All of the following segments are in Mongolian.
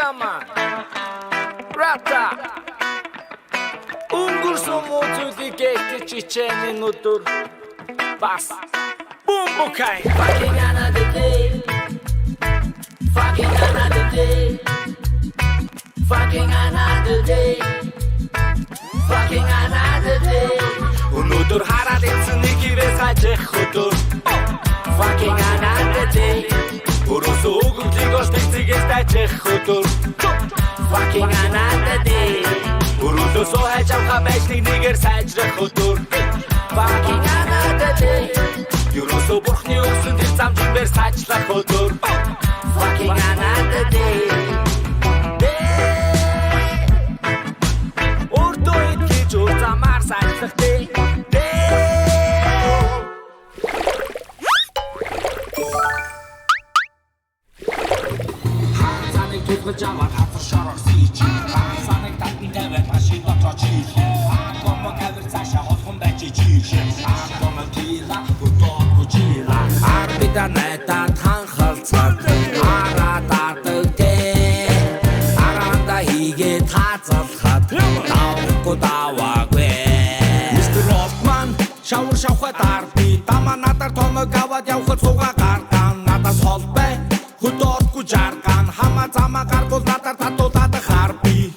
Yeah, man. Рата. Өнгөрсөн муу зүйлийг гэж хичээнэ өдөр бас бумбукай. Fucking another day. Fucking another day. Fucking another day. Fucking another day. Өнөөдөр хараад ирсэн нэг хэрэг сажих өдөр. Fucking another day. Өрөөсөө өгөгдлийг олж тэгцгээс дажих өдөр. Fucking another day. Өрөөсөө хайж авах байжлыг нэгээр сайжрах өдөр. Fucking another day. Ерөөсөө бурхны өгсөн тэр зам жимээр сайжлах өдөр. Fucking another day. Өөртөө итгэж өөр замаар сайжлах дээ. Саныг тулгаж аваад хавар шороор сийж. Саныг татан тавиад машин дотроо чийл. Комо кавер цаашаа холхон байж чийл. Комо тила хөдөө чила. Арбида найдаад ханхалцаад араа даадаг те. Араанда хийгээ таазалхад давхгүй даваагүй. Мистер Олдман шавар шавхад арби дама надаар тоног аваад явхад сууга гаргаан надаас хол бай хөдөөдгүй жаргаан хамаа замаа гаргуул надаар татуулаад харби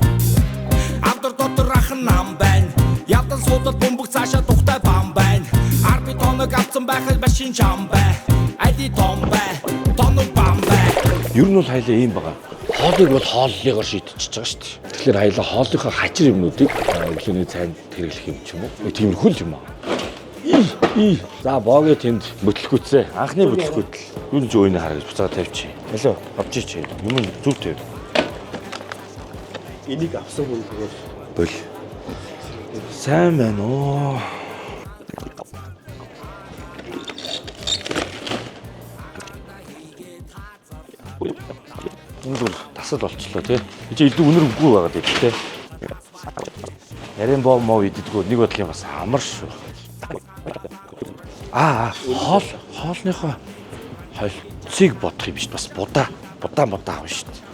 авдар дотор ахан нам байна явдал суудал бөмбөг цаашаа тухтай бам байна арби тоног авцсан байхад машин чам бай али том бай тоног бам бай. Ер нь бол хайлаа ийм байгаа. Хоолыг бол хооллогоор шийдчихэж байгаа шүү дээ. Тэгэхээр хайлаа хоолныхоо хажир юмнуудыг өглөөний цайнд хэрэглэх юм ч юм уу. Тиймэрхүү л юм аа. И. За боогийн тэнд мөтлөхгүцээ. Анхны мөтлөхгүтэл. Юу ч өөний харагч буцаа тавьчих. Алло, авч ич. Юм зүв тавь. Энийг авсан хүн тэгэл Бол. Сайн байна уу? Энэ бүр тасал болчлоо тий. Чи илүү үнэр үгүй байгаад байл тий. Нарийн боо моо иддгүү нэг бодлын бас амар шүү. Аа хоол хоолныхоо холцыг бодох юм биш бас будаа будаа мудаа авна шүү дээ.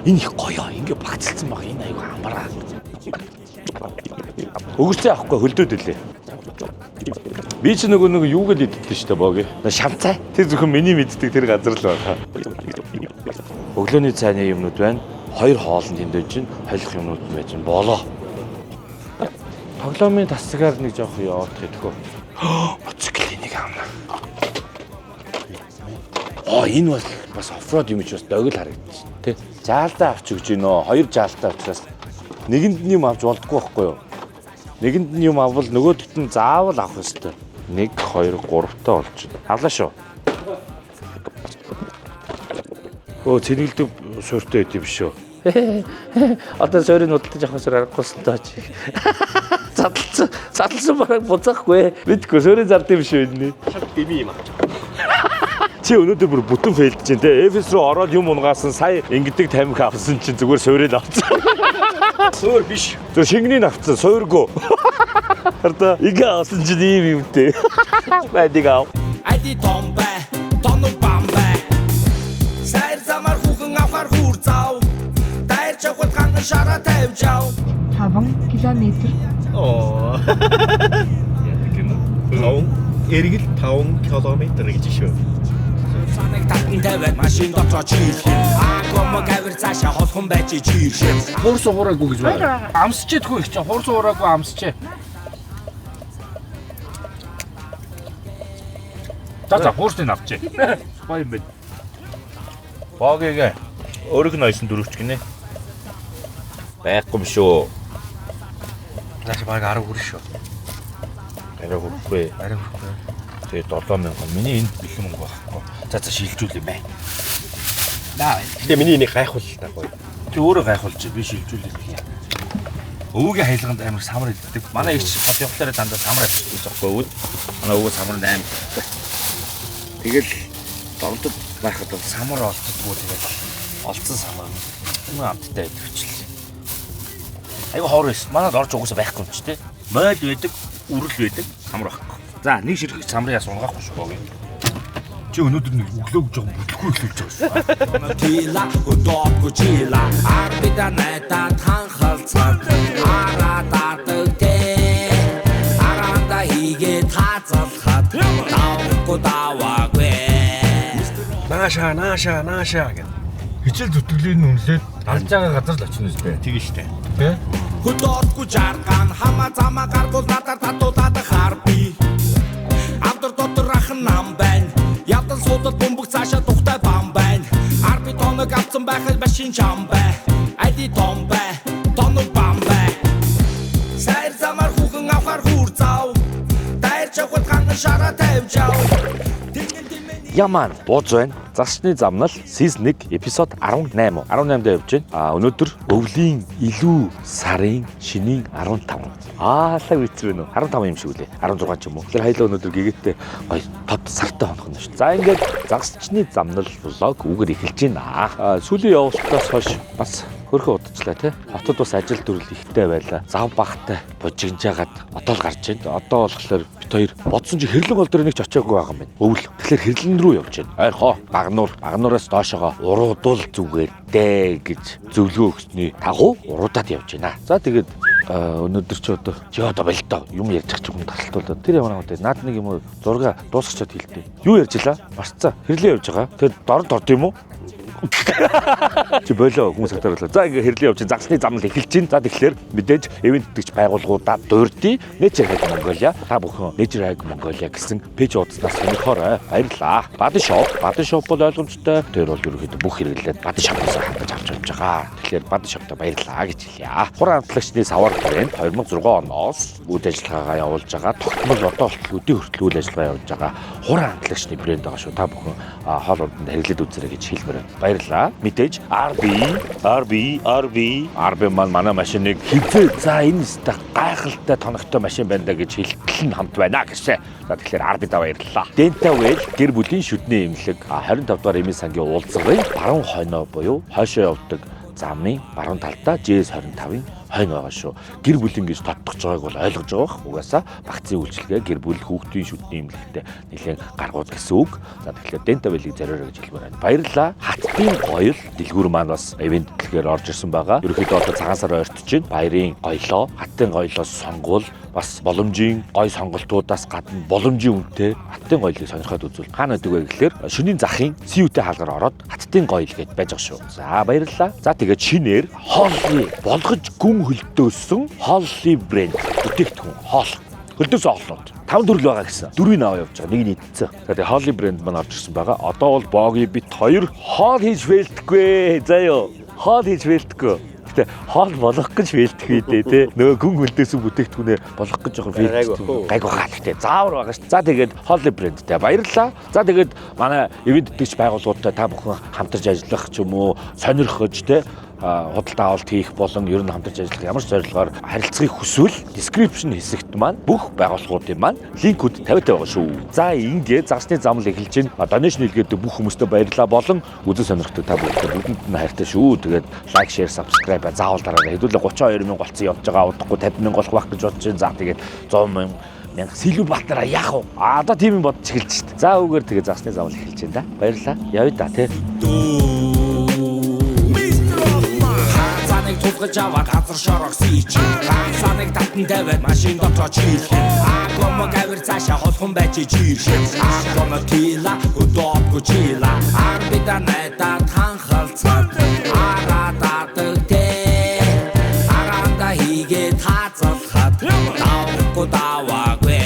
Энэ их гоё ингээ багцлцсан баг энэ аюу амараа. Өгөрцөө авахгүй хөлдөөд үлээ. Би чи нөгөө нэг юу гэж иддэг шүү дээ бооги. Шамцай. Тэр зөвхөн миний мэддэг тэр газар л байна. Өглөөний цайны юмнууд байна. Хоёр хоол нь тэнд байж чинь холих юмнууд нь байж чинь болоо. Тоглоомын тасгаар нэг жоох яваадах идэх үү. Мотоциклийг авна. Аа энэ бас бас оффроад юм чи бас догил харагдчих тий. Жаалтаа авч өгч гинөө. Хоёр жаалтаа учраас нэгэнд нь юм авч болдгоо байхгүй юу? Нэгэнд нь юм авбал нөгөөдөлт нь заавал авах ёстой. 1 2 3 таа болж байна. Авлаа шүү. Өө цэнгэлдэг суурьтай байд юм шүү. Одоо суурийг худалдаж авахаас аргагүйсэн доо чи. Задлсан задлсан бараг буцаахгүй. Мэдгүй суурийг зард юм шүү энэ. шал дэмий юм авч. Чи өнөөдөр бүр бүтэн фейлд чинь те. Эфес рүү ороод юм унгаасан сая ингэдэг тамхи авсан чинь зүгээр суурийг авсан. Суур биш. Зөв шингэнийг авсан суургүй. Хараа ингээ авсан чинь ийм юмтэй. Байдыг ав. Али том бай, тоног бам бай. Сайр замаар хүүхэн авахар хүүр зав. Дайрч явхад ганган шараа тавьж ав. 5 км Оо. Яадаг юм уу? 5 эргэл 5 км гэж шүү. Санаг татан тавиад машин дотроо чийл. Аа комо гавэр цаашаа холхон байж чийл. Хуурс уураагүй гэж байна. Амсчээдгүй их чинь хуурс уураагүй амсчээ. За за хуурсыг авчээ. Гоё юм байна. Боогийг өөрөг нь ойсон дөрөвч гинэ. Байхгүй юм шүү. Нааш баг 10 хүрэн шүү. Арай хүрхгүй. Арай хүрхгүй. Тэгээ 7000. Миний энд бэлэн мөнгө байхгүй. За за шилжүүл юм байна. Наа. Гэтэ миний энийг гайхуул та гоё. Чи өөрөө гайхуулж би шилжүүлэх юм. Өвөгийн хаялганд амар самар иддэг. Манай их хот явахлаараа дандаа самар авчдаг гэсэн байхгүй өвөд. Манай өвөө самар амар. Тэгэл дордод байхад бол самар олддгоо тэгэл олдсон самар юм амттай байдаг ч л. Айгу хоор байсан. Манад орж угсаа байхгүй юм чи тэ. Мойл байдаг, үрэл байдаг, самар байхгүй. За нэг ширхэг самрын яс унгаахгүй шүү боогийн. Чи өнөөдөр нэг өглөөг жоохон бүтлэхгүй эхлүүлж байгаа шүү. Тила хөдөөгүй чила арбида найдаад ханхалцаад араадаадаг те араанда хийгээ таазалхад давхгүй даваагүй. Нааша нааша нааша гэх. Хичээл зүтгэлийг нь үнэлээд алж байгаа газар л очино үстэй. Тэгэн штэ. Тэ? Хөдөөгүй жарган хамаа замаа гаргуул надаар татуулаад харби авдар дотор ахан нам байна. Явдал суудал бөмбөг цаашаа тухтай бам байна. Арби тоног авцсан байхад машин чам бай. Айди том бай. Тоног бам бай. Сайр замаар хүүхэн авахар хүүр зав. Дайрч явхад ганган шараа тавьж ав. Тэнгэн тэмээ. Яман бууз байна. Засчны замнал season 1 эпизод 18. 18 дээр явж байна. А өнөөдөр өвлийн илүү сарын шинийн 15. Аа лаг үцэр байна уу? 15 юм шиг үлээ. 16 ч юм уу. Тэгэхээр хоёлоо өнөөдөр гэгээдтэй гоё тод сартай хонох нь шүү. За ингээд засчны замнал влог үгээр эхэлж байна. А сүүлийн явуултаас хойш бас хөрхөн удажлаа тий. Хотод бас ажил дүрл ихтэй байлаа. Зав багтай бужигнж ягаад одоо л гарч байна. Одоо болохоор бит хоёр бодсон чи хэрлэн гол дээр нэг ч очиагүй байгаа юм байна. Өвөл. Тэгэхээр хэрлэн рүү явж байна. Ойрхоо багнуур, багнуураас доошоогоо уруудвал зүгээр дээ гэж зөвлөгөө өгсөний дагуу уруудаад явж байна. За тэгээд өнөөдөр чи одоо чи одоо болдоо юм ярьж чи хүн талтуулаад тэр ямар нэг наад нэг юм уу зурга дуусгачаад хэлдэг. Юу ярьж илаа? Марцаа. Хэрлэн явж байгаа. Тэр дорд орд юм уу? Чи болоо хүмүүс хатарлаа. За ингээ хэрлээ явж загсны замнал эхэлж чинь. За тэгэхээр мэдээж ивент тэтгэгч байгууллагуудаа дурдъя. Nature Hike Mongolia. Та бүхэн Nature Hike Mongolia гэсэн пэйж хуудаснаас сонирхоорой. Баярлалаа. Body Shop. Body Shop бол ойлгомжтой. Тэр бол ерөнхийдөө бүх хэрэглээд Body Shop-оос хангаж авч явж байгаа. Тэгэхээр Body Shop-та баярлалаа гэж хэлье. Хураан хамтлагчны савар брэнд 2006 оноос үйл ажиллагаагаа явуулж байгаа. Тогтмол одоо болтол өдий хүртэл үйл ажиллагаа явуулж байгаа. Хураан хамтлагчны брэнд байгаа шүү. Та бүхэн хоол унданд хэрэглээд үзээрэй гэж хэлмээр байна. Баярлалаа. Мэдээж RB RB RB RB маань манай машиныг хизээ за энэ өстэй гайхалтай тоногтой машин байна да гэж хэлтэл нь хамт байна гэсэн. За тэгэхээр RB-да баярлалаа. Denta Well гэр бүлийн шүдний эмнэлэг 25 дугаар эмийн сангийн уулзгын баруун хойноо буюу хойшоо явдаг замын баруун талдаа JS25-ын хойно байгаа шүү. Гэр бүлийн гэж тодтогч байгааг бол ойлгож байгаа бох. Угаасаа багцын үйлчилгээ гэр бүл хүүхдийн шүдний эмнэлэгтээ нэлээд гаргууд гэсэн үг. За тэгэхээр Denta Well-ийг зориорой гэж хэлмээр байна. Баярлалаа. Хаттын гоёл дэлгүүр маань бас ивент дэлгээр орж ирсэн байгаа. Ерөнхийдөө одоо цагаан сар ойртож байна. Баярын гоёлоо, хаттын гоёлоос сонгуул бас боломжийн гой сонголтуудаас гадна боломжийн үнэтэй хаттын гоёлыг сонирхоод үзвэл хаана байдаг вэ гэхлээр шөнийн захын CU-тэй хаалгаар ороод хаттын гоёл гэд байж байгаа шүү. За баярлалаа. За тэгээд шинээр хоолны болгож гүн хөлдөөсөн хоолны брэнд бүтээгдэхүүн хоол. Хөлдөөсөн хоолнууд. 5 төрөл байгаа гэсэн. Дөрвийг аваа явж байгаа. Нэг нь идсэн. За тэгээд хоолны брэнд маань орж ирсэн байгаа. Одоо бол Боги бит хоёр хоол хийж фейлдэхгүй. За ёо. Хоол хийж фейлдэхгүй. Гэтэ хоол болгох гэж фейлдэх үү дээ тий. Нөгөө гүн хөлдөөсөн бүтээгдэхүүнээ болгох гэж жоохон фейлдэх. Гайгүй хаа гэхдээ заавар байгаа шүү. За тэгээд хоолны брэндтэй баярлалаа. За тэгээд манай ивент тэтгэгч байгууллагуудтай та бүхэн хамтарч ажиллах ч юм уу сонирхож тий худалдаа авалт хийх болон ер нь хамтарч ажиллах ямар ч зорилгоор харилцахыг хүсвэл description хэсэгт маань бүх байгууллагуудын маань линкүүд тавиад байгаа шүү. За ингээд загсны замнал эхэлж байна. Donation хийлгээд бүх хүмүүстээ баярлалаа болон үзэн сонирхдаг та бүхэндээ бүгдэнд нь хайртай шүү. Тэгээд like, share, subscribe заавал дараарай. Хэдүүлээ 32 мянга болцсон явж байгаа удахгүй 50 мянга болох байх гэж бодож байна. За тэгээд 100 мянга Сэлүү Баатараа яах вэ? А одоо тийм юм бодож эхэлж шít. За үүгээр тэгээд загсны замнал эхэлж байна да. Баярлалаа. Явъя да тий. Ханцаныг тулгаж аваад газар шорох сийч. Ханцаныг татан тавиад машин дотроо чийлэх. Акомо гавэр цаашаа холхон байж жирш. Акомо тила хөдөөгүй чила. Арбида найдаад ханхалцаад араадаадаг те. Араанда хийгээ таазалхад давхгүй даваагүй.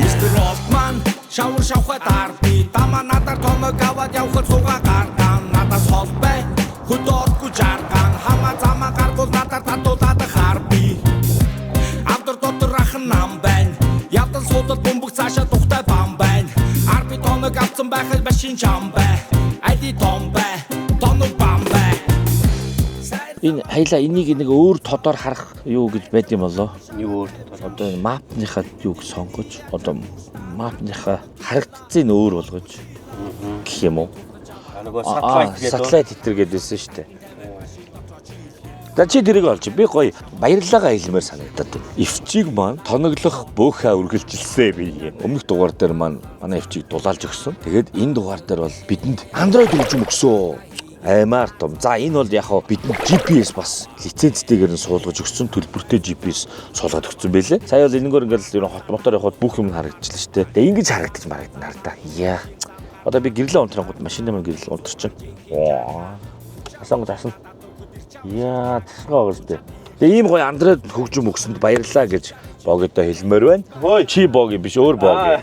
Mr. Oldman шавар шавхад арби дама надаар тоног аваад явхад суугаа гарган надаас хол бай. Хөдөөгүй жарган хамаа замаа гаргуул надаар татуулаад харби. Авдар дотор ахан нам байна. Явдал суудал бөмбөг цаашаа тухтай бам байна. Арби тоног авцсан байхад машин чам бай. Айди том бай. Тоног бам бай. Энэ хаяла энийг нэг өөр тодор харах юу гэж байд юм болоо? Юу өөр тодор. Одоо энэ мапныхаа юг сонгож одоо мапныхаа харагдцыг нь өөр болгож гэх юм уу? Нөгөө сателлайт гэдэг. Сателлайт хэтэр гэдээсэн шүү дээ. За чи тэрийг олж би гоё баярлалаагаа хэлмээр санагдаад байна. Ивчиг маань тоноглох бөөхөө үргэлжилсэн би. Өмнөх дугаар дээр маань манай ивчиг дулаалж өгсөн. Тэгээд энэ дугаар дээр бол бидэнд Android хөгжим өгсөн. Аймаар том. За энэ бол яг хав бидэнд GPS бас лицензтэйгээр нь суулгаж өгсөн, төлбөртэй GPS суулгаад өгсөн байлээ. Сая бол энэгээр ингээл ер нь хот мотор явахад бүх юм харагдчихлаа шүү дээ. Тэгээ ингэж харагдаж марагдана хар та. Яа. Одоо би гэрлээ унтрангууд машин дээр гэрэл унтарчин. Асаанг засна. Яа, тэсгээ байгаа шүү дээ. Тэгээ ийм гоё Android хөгжим өгсөнд баярлалаа гэж Богидо хэлмээр байна. Чи Боги биш, өөр Боги.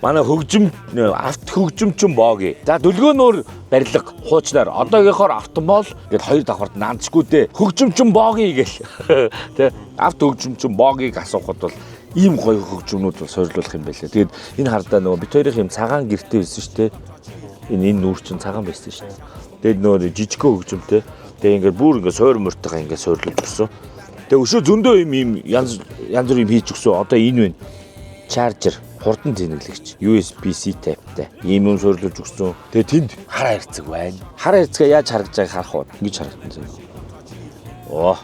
Манай хөгжим авт хөгжимчин Боги. За дөлгөөнөөр барилга хуучнаар одоогийнхоор автомол гэд хоёр давхарт наанчгүй дээ. Хөгжимчин Боги гэл. Тэ авт хөгжимчин Богиг асуухад бол ийм гоё хөгжмнүүд бол суурлуулах юм байлээ. Тэгээд энэ хардаа нөгөө бит хоёрын юм цагаан гэртэй байсан шүү дээ. Энэ нүүр чинь цагаан байсан шүү дээ. Тэгээд нөгөө жижигхэн хөгжимтэй. Тэгээ ингээд бүр ингээд суур мөртэйгээ ингээд суурлуулж өгсөн. Тэгээ өшөө зөндөө юм янз бүр юм хийж өгсөн. Одоо энэ байна. Чаржер, хурдан тэнэглэгч, USB-C type-тай ийм юм суурлуулж өгсөн. Тэгээ тэнд хар хайрцаг байна. Хар хайрцгаа яаж харагдаж байгааг харах уу? Ингэж харагдана зөө. Оо.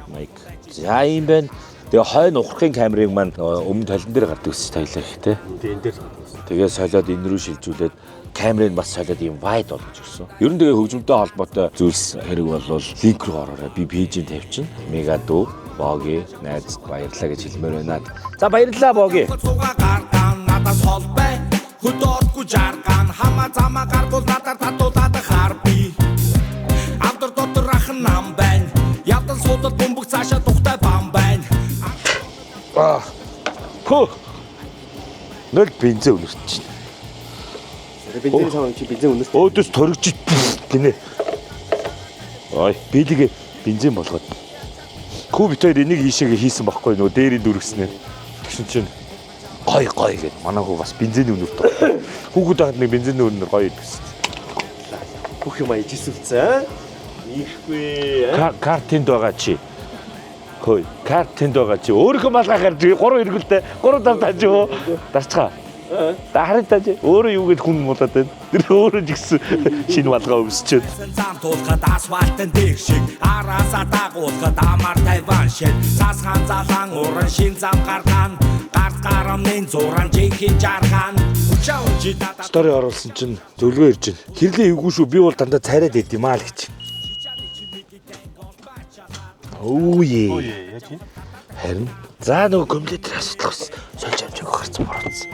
Майк. За ийм байна. Тэгээ хойно ухрахын камерыг маань өмнө талан дээр гардаг гэсэн таялаа их те. Тэгээ энэ дээр гардаг гэсэн. Тэгээ солиод энэ рүү шилжүүлээд камерыг бас солиод ийм wide болгож өгсөн. Ер нь тэгээ хөгжмөнтэй холбоотой зүйлс хэрэг болвол линк рүү ороорой. Би пэйжийг тавьчихна. Мега дүү, Боги, найз баярлалаа гэж хэлмээр байна. За баярлалаа Боги. Надаас хол бай. Хөдөөргүй жарган хамаа замаа гаргуул надаар татуулаад хар би. Авдар дотор ахан нам байна. Явдал суудал бөмбөг цаашаа тухтай бам байна. Аа. Хөө. Нөл бензин үнэрч чинь. Бензин саван чи бензин үнэрт. Өөдөөс төрөгч гинэ. Ой, биелэгээ бензин болгоод. Хүү бит хоёр энийг ийшээгээ хийсэн байхгүй нөгөө дээрийн дүргснээр. Тэгсэн чинь гой гой гэд манай хүү бас бензин үнэрт. Хүүхэд байхад нэг бензин үнэр гоё идсэн. Бүх юм ижисвцэн. Ийхгүй. Карт тэнд байгаа чи. Хөөе, карт тэнд байгаа чи. Өөрийнхөө малгай гарч 3 эргэлтэй 3 дав тааж юу? Дарчгаа. Дараад тааж. Өөрөө юу гэд хүн муулаад байна. Тэр өөрөө ч гэсэн шинэ малгай өмсчөөд. Зам туулахад асфальтын дээр шиг араасаа дагуулхад амар тайван шиг цасхан залан уран шин зам гарган гарц гарамны зуран жинхэнэ жарган Стори оруулсан чинь зөвлөгөө ирж байна. Хэрлээ эвгүй шүү. Би бол дандаа цайраад байд юм аа л гэж. Өөе. Өөе, яаж юм? Харин за нөгөө компьютер асуудал гарсан. Сольж амжаагүй гарсан буруутсан.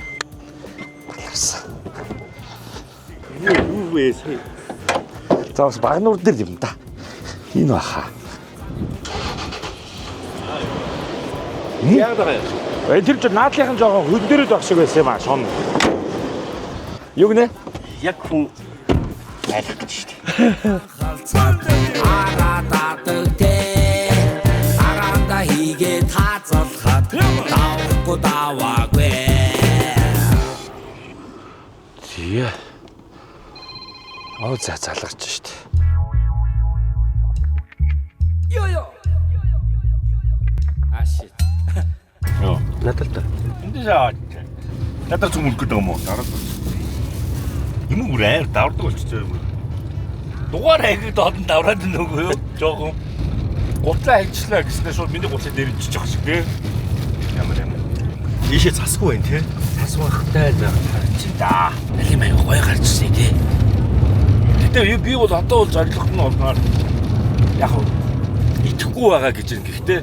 Баларсан. Юу вэ сая? За бас багнуур дээр юм да. Энэ баха. Яг байгаа юм. Тэр чинь наадлынхан жоохон хөн дээрээ байх шиг байсан юм аа шон. Юу гинэ? Яг хүн айлах гэж шүү дээ. Аранда хийгээд хаазалхад давхгүй даваагүй. Зя. Оо за залгарч шүү дээ. Йо йо. А shit. Йоо. Надад л та. Энд шаа. Надад зүг мөрөх гэдэг юм уу? Дараад. Юм уу аяар давардаг болчихсон юм. Дугаар аягийг доод нь давраад нөгөө юу? Жохон. Гутлаа хайчлаа гэснээр шууд миний гутлыг дээр иччих шиг тий. Ямар юм. Ийшээ засгүй байх тий. Цас бахтай л харж да. Алим аяг гоё гарч ирсэн тий. Гэтэ би бол одоо бол зорилгот нь болноор яг хав итгэхгүй байгаа гэж юм. Гэхдээ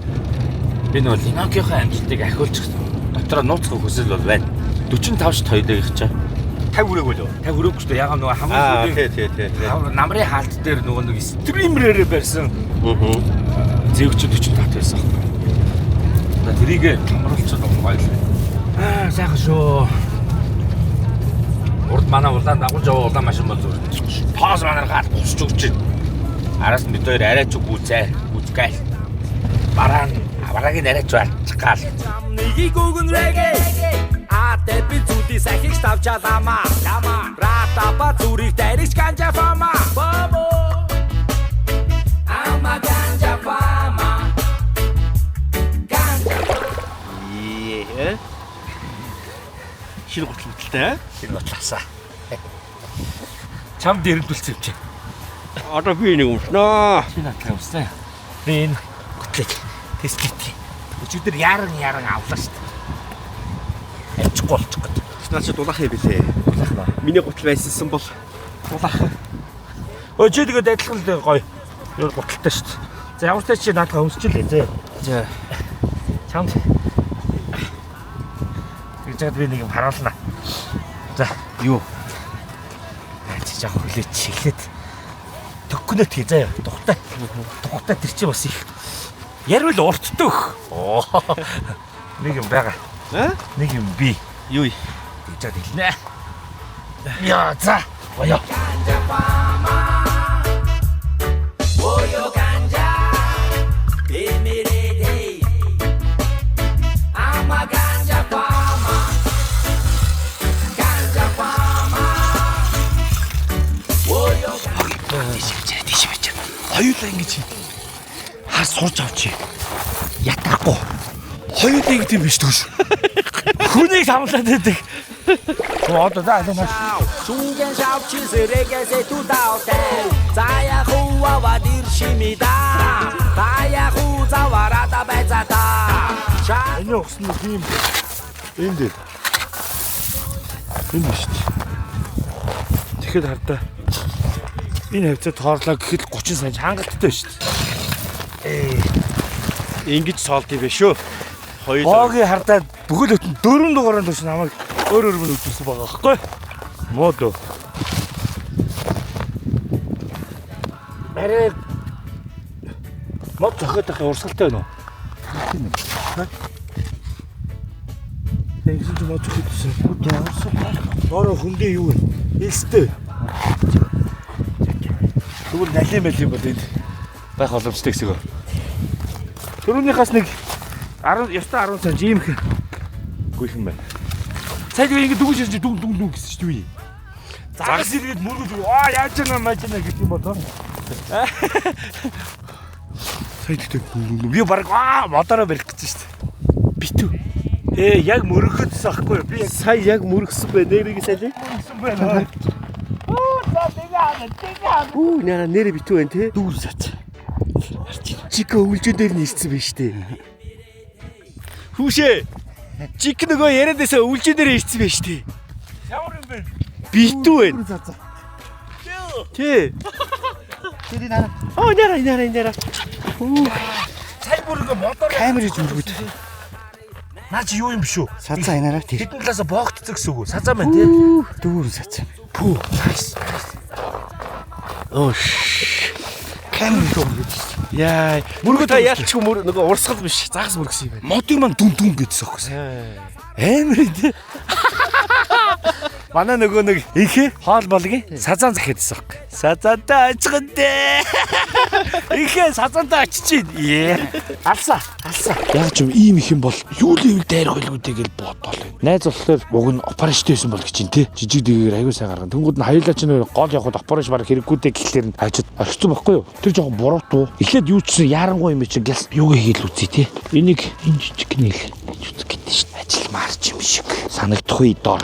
би нөгөө Линокийнхаа амжилтыг ахиулчих дотроо нууцах хүсэл бол байна. 45 шт хоёлыг чаа. 50 хүрээгүй лөө. 50 хүрээгүй шүү дээ. Яг нөгөө хамгийн сүүлийн тий тий. Намрын хаалт дээр нөгөө нэг стримерээрээ барьсан. Аа. Зэвч 45 байсан аахгүй. Одоо тэрийг томруулчихвал гоё л. Аа сайхан шүү. Урд манай улаан дагуулж яваа улаан машин бол зүгээр. Тоос манаар гал босч өгч байна. Араас нь бид хоёр арай ч гүцээ гүцгээл. Бараа бараагийн арай ч алчих гал. Нэгийг өгөн регэ. А тэби зүди сахигч тавчаалама. Лама. Ратапа зүрийг дайрч ганжа фама. Бобо. Ама ганжа фама. Ганжа. Ээ. Шинэ гутал бүтэлтэй. Энэ ботлаасаа. Чамд дэрэмдүүлсэн юм чи. Одоо би нэг өмснөө. Чи надлаа өмснө. Би энэ гутлыг тест хийх. Өчигдөр яран яран авлаа шүү дээ. Амжихгүй болчих гээд. Наа чи дулаах юм билээ. Дулаах наа. Миний гутал байсансан бол дулаах. Өө чи тэгээд адилхан л гоё. Юу гуталтай шүү дээ. За ямар ч тач чи наадгаа өмсчихлээ зэ. За. Чамд гэж яагаад би нэг юм харуулна. За Юу? Аа чи жаах хүлээч эхлээд төгкнөт хий заяа. Тухтай. Тухтай тэр чи бас их. Ярил урттай өх. Оо. Нэг юм байгаа. Аа? Нэг юм би Юу? гэж яагаад хэлнэ. Яа за. Гоёо. Тийш тийш. Хоёулаа ингэж хий. Хар сурж авчи. Ятахгүй. Хоёулаа ингэж юм биш түш. Хүнийг хамлаад байдаг. Одоо да алуу маш. Энэ угсны тийм энэ дээр. Энэ биш. Тэгэхэд хардаа энэ хавцаа тоорлоо гэхэд 30 сая хангалттай шүү дээ. Ингэж цоолд юм бэ шүү. Хоёул. Боогийн хардаа бүхэл бүтэн дөрвөн дугаарын турш намайг өөр өөр мөн үзүүлсэн байгаа байхгүй. Муу дөө. Арай мод зохиод байх урсгалтай байна уу? Тэгсэн чинь мод зохиод байсан. Бороо хөндөө юу вэ? Элстэй. Тэгвэл налим байл юм бол энд байх боломжтой гэсэн үг. Түрүүнийхээс нэг 10 ёстой 10 сая ийм их гүйх юм байна. Сая тэгээ ингэ дүгэн ширж дүн дүн дүн гэсэн чинь юу юм? Загас иргээд мөргөж аа яаж яана маж яана гэх юм болоо. Сая тэгтээ би баг аа модороо барих гэсэн шүү дээ. Битүү. Яг мөргөхөдсөн аахгүй юу? Би яг Сая яг мөргсөн бэ. Нэрийг сая. мөргсөн байна. Оо за тэгээ аа тэгээ аа. Үу нара нэрэ битүү байна те. Дүүр сац. Чико өвлжөн дээр нь ирсэн байж тээ. Хүүшээ. Чик нөгөө яриад байсан өвлжөн дээр ирсэн байж тээ. Ямар юм бэ? Битүү байна. Тий. Оо нара нара нара. Сая бүр ингээ модоор Камер гэж мөргөд. Наа чи юу юм биш үү? Сацаа инаараа тэр. Хэдэн талаасаа боогдсон гэсэн үг үү? Сазаа байна тий. Дүүрэн сацаа. Пүү. Nice. Оо. Камер руу мөргөд. Яа. Мөргөд та ялчгүй мөр нөгөө урсгал биш. Загас мөргсөн юм байна. Модыг маань дүн дүн гэдсэн аахгүй. Амар тий. Манай нөгөө нэг ихэ хоол болгийн сазаан захиадсан аахгүй. Сазаантай очих дээ. Ихэ сазаантай очиж чинь. Алсаа, алсаа. Яг ч юм ийм их юм бол юу л ивэл дайрах байлгүй дээ гэж бодоол. Найз болохоор уг нь операштай байсан бол гэж чинь тий. Жижиг дэгээр аягүй сайн гарган. Тэнгүүд нь хоёулаа чинь гол явахад операш бараг хэрэггүй дээ гэхлээр нь хажид орхицсан байхгүй юу? Тэр жоохон буруу. Эхлээд юу ч гэсэн яарангуй юм чинь гялс юугээ хийл үзье тий. Энийг энэ жижиг нэл хийж үзэх гэдэг шин. Ажилламаар ч юм шиг санагдах үе дор.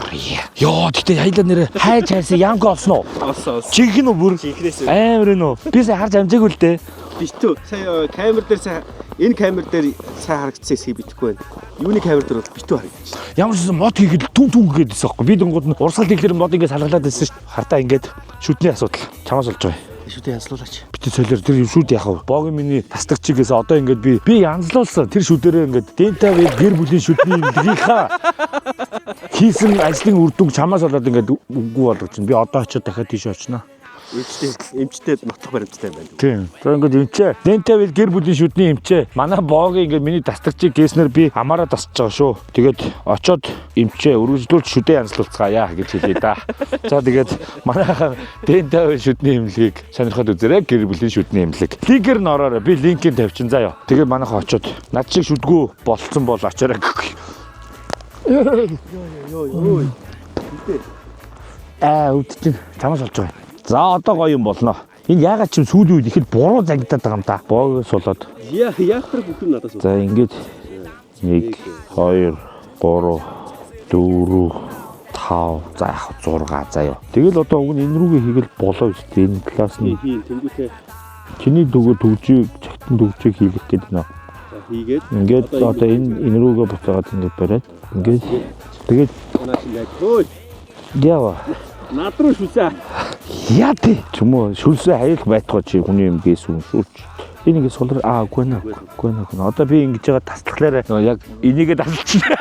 Йоо тэгтээ хоёулаа нэрэ хайж хайсан янга олсон уу? Олсон олсон. Жинхэнэ үү бүр? Жинхнээс. Амар энэ үү? Би сая харж амжаагүй л дээ. Битүү. Сая камер дээр сая энэ камер дээр сайн харагдсан хэсгийг битгэхгүй байна. Юуны камер дээр бол битүү харагдчих. Ямар ч байсан мод хийхэд түн түн гэдээсэн аахгүй. Би дүнгууд нь урсгал хийхлээр мод ингээд салгалаад байсан шүү дээ. Хардаа ингээд шүдний асуудал чамаас болж байгаа юм. Шүдээ янзлуулаач. Битээ солиор тэр шүд яах вэ? Богийн миний тасдагчигээс одоо ингээд би янзлуулсан. Тэр шүдэрээ ингээд дента веб гэр бүлийн шүдний имлэгийнхаа хийсэн ажлын үр дүнг чамаас болоод ингээд үгүй болгож чинь. Би одоо очиод дахиад тийш очино. Эмчтэй нотлох баримттай юм байна. Тийм. За ингээд эмчээ. Дентавил гэр бүлийн шүдний эмчээ. Манай боогийн ингээд миний тасдагчийг гээснээр би амаараа тасч байгаа шүү. Тэгээд очоод эмчээ өргөжлүүлж шүдээ янзлуулцгаая гэж хэлье да. За тэгээд манайхан Дентавил шүдний эмнэлгийг сонирхоод үзээрэй. Гэр бүлийн шүдний эмнэлэг. Линкээр нь ороорой. Би линкийг тавьчин заяа. Тэгээд манайхан очоод над шиг шүдгүү болцсон бол очоорой гэхгүй. Йоо ёо. Аа өвдсөн. Чамаас болж байгаа. За одоо гоё юм болно. Энэ яагаад ч юм сүүлийн үед ихэд буруу зангидаад байгаа юм та. Боогоос болоод. Яа яах тэр бүх юм надаас. За ингээд 1 2 3 4 5 за яг 6 заяа. Тэгэл одоо уг нь энэ рүүгээ хийгээл болоо шүү дээ. Энэ талаас нь Тийм тэнгуүтэй чиний дөгөө төгжийг Хурдан дүгжийг хийлгэх гэдэг нөө. За хийгээд Ингээд одоо энэ рүүгээ буцаагаад ингээд бариад ингээд тэгээд наа чи яаж хөөе. яава. Над руу шүлсээ. Яа тий. Ч юм уу шүлсээ хаялах байтугай чи хүний юм гээсэн юм шүүч. Энэ ингээд сулар аа үгүй нэ үгүй нэ. Одоо би ингэж байгаа таслахлаараа нөгөө яг энийгээ тасалчихна.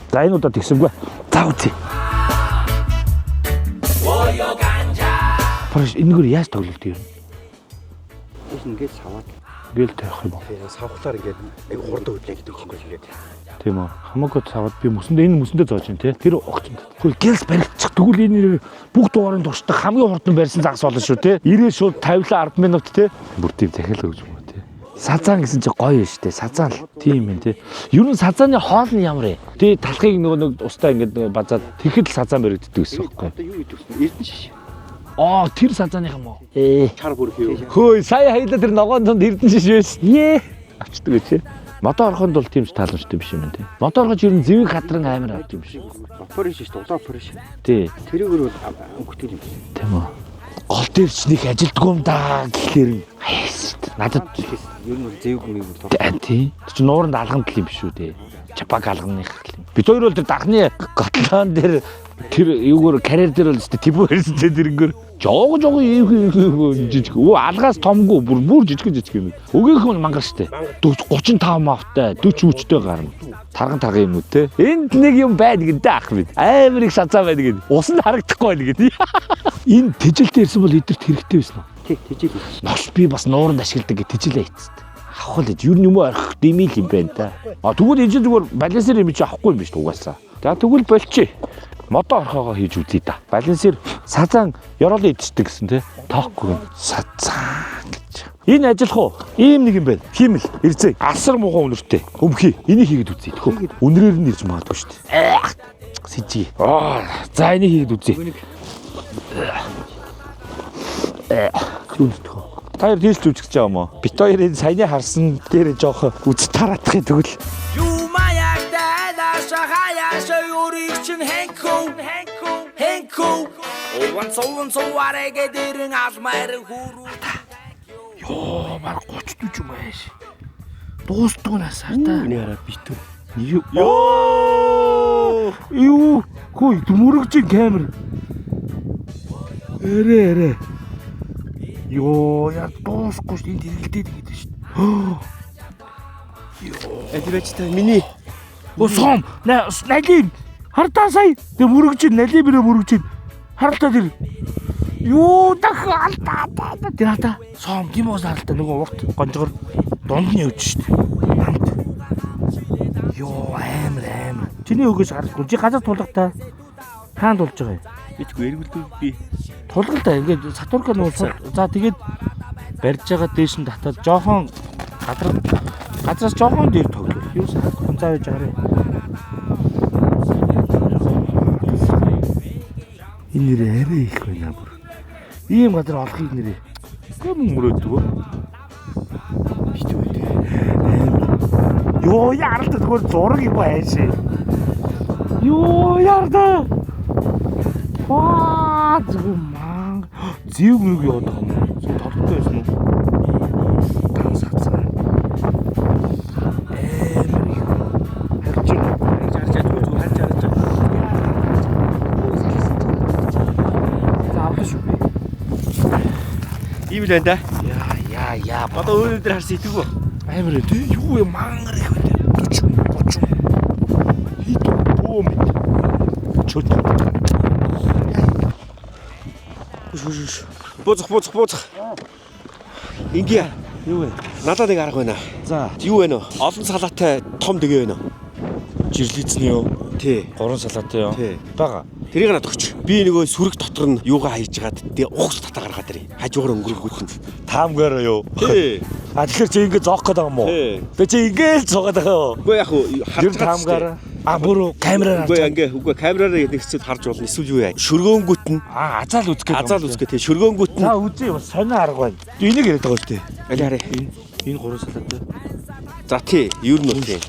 За энэ удаа тэгсэнгүй. За үзье. Параш энэгээр яаж тоглолт юм? Ингээд саваад. Ингээл тавих юм уу? Савхлаар ингээд айгу хурдан хөдлөө гэдэг юм шиг ингээд. Тийм үү. Хамаагүй цаваад би мөсөндөө энэ мөсөндөө зоож байна те. Тэр огцон. Хөөе гялс баригдчих. Тэгвэл энэ нэр бүх дугаарын туршдаг хамгийн хурдан барьсан загас болно шүү те. 90 шууд тавилаа 10 минут те. Бүр тийм захиалга өгч юм уу те. Сазаан гэсэн чи гоё юм шүү те. Сазаан л тийм юм те. Ер нь сазааны хоол нь ямар вэ? Тэ талхыг нөгөө нэг устаа ингээд нөгөө базаад тэгэхэд л сазаан баригддаг гэсэн юм байхгүй. Одоо юу гэдэг вэ? Эрдэнэ шиш. Аа тэр сазааных юм уу? Чар бүрх юу? Хөөе сая хаяла тэр ногоон тунд эрдэнэ шиш байсан. Ее. Авчдаг гэж. Модоо орохонд бол тийм ч тааламжтай биш юм байна те. Модоо орохож ер нь зэвэг хатран амар авд юм шиг. Опор шиш, дулаан опор шиш. Тий. Тэрүүгээр бол өнгөтэй юм. Тийм үү. Гол дээр ч нэг ажилдгүй юм даа гэхлээр нь хаяас шүү дээ. Надад Ер нь бол зэвэг мэг бол тий. Тэр чинь нууранд алгамтл юм биш үү те. Чапаг алгамных юм. Бид хоёр бол тэр дахны готлон дээр тэр юугаар карьер дээр бол шүү дээ тэбүү ирсэн те тэрнгээр жог жог ийх ийх жижиг. Өө алгаас томгүй бүр бүр жижиг жижиг юм. Өгөөх нь мангар шүү дээ. 35 мавтай 40 хүчтэй гарна. Тарган тарган юм уу те. Энд нэг юм байна гэдэг ах бид. Амар их сазаа байна гэдэг. Ус нь харагдахгүй байна гэдэг. Энэ тэжилтэй ирсэн бол эдэрт хэрэгтэй байсан уу? тий, тэжээл. Новш би бас нууранд ашигладаг гэж тэжилээ хийцээ. Авах л гэж ер нь юм орхих дэмий л юм байна та. А тэгвэл энэ чинь зүгээр балансер юм чи авахгүй юм биш угаасаа. За тэгвэл болчих. Модоо орхоогоо хийж үзье да. Балансер сазан ёроолын идчихдэг гэсэн тий. Тоохгүй юм. Сазан гэж. Энэ ажиллах уу? Ийм нэг юм байна. Хиймэл ирзээ. Асар муухай үнэртэй. Өмхий. Энийг хийгээд үзье. Тэхүү. Үнрээр нь ирж магадгүй шүү дээ. Сэжи. Аа, за энийг хийгээд үзье. Юу нөтгөө. Та хоёр тийш зүжигч байгаа юм уу? Бит хоёрын саяны харсан дээр жоох үз тараадахын тэгвэл Йоо, баг 30 40 юм ааш. Дуустдаг насаар та. Эний хараад битүү. Йоо! Юу? Хөөе, мөрөгж ин камер. Эрэ эрэ. Йоо, яа дуусахгүй шүү. Энд хэргэлдээд гэдэг шүү. Эд байж та миний Өө сом, налим. Хартаа сая. Тэг мөрөгж ин налим бэрэ мөрөгж ин. Харалтаа тэр. Юу дах алдаа даа. Тэр хата. Сом тийм уус харалтаа нөгөө урт гонжгор дунд нь явж шүү. Хамт. Йоо, амар амар. Чиний өгөөс харахгүй. Чи газар тулах та. Хаан тулж байгаа юм? битгүй эргэлдүү би. Тулгал та ингээд сатурка нөгөө за тэгээд барьж байгаа дээш нь татаад жоохон газар газраас жоохон дээр тоглох. Юу сахахгүй заа байж байгаарэ. Энэ нэрээ арай их байна бүр. Ийм газар олохыг нэрээ. Гүм мөрөөддөг. Битүү дээ. Йоо яаралтай зүгээр зураг юм аашээ. Йоо яарда. Ваа зүгээр ман зэв мөг яваад байгаа юм. Зөв толгойтой байсан уу? Тан сацсан. Амар их. Харж байна. Харж харж зүгээр зүгээр харж харж. За авлаа шүү би. Ийм л байна да. Яа яа яа. Одоо өөр дээр харсан итгүү. Амар ээ тий. Юу юм мангар их вэ? 40 30. Хит бөө мэд. Чөт. Бууцах бууцах бууцах. Ингээ Юу вэ? надад нэг арга байна. За. Юу вэ нөө? Олон салаатай том дэгэ байна уу? Жирлийцний юу? Тий. Гурван салаатай юу? Тий. Бага. Тэрийг надад өгч. Би нөгөө сүрэг дотор нь юугаа хайж хагаад тэгээ ухс татаа гаргаад ирээ. Хажуугаар өнгөрөнгүүт нь. Таамгаараа юу? Тий. А тэгэхээр чи ингэ зоох гээд байгаа юм уу? Тий. Тэгээ чи ингэ л зоогаад байгаа юу? Үгүй яг уу харж Ер таамгаараа. А бүр камераар Үгүй харж. ингээ үгүй камераараа нэг хэсэг харж болно. Эсвэл юу яа? Шөргөөнгүүт нь А азаал үзэх гээд. азаал үзгээ тий. Шөргөөнгүүт нь За үзье бас сонио арга байна. Энийг яриад байгаа шүү дээ. аль хараа. Энэ гурван салаатай. За тий, ер нь бол тий.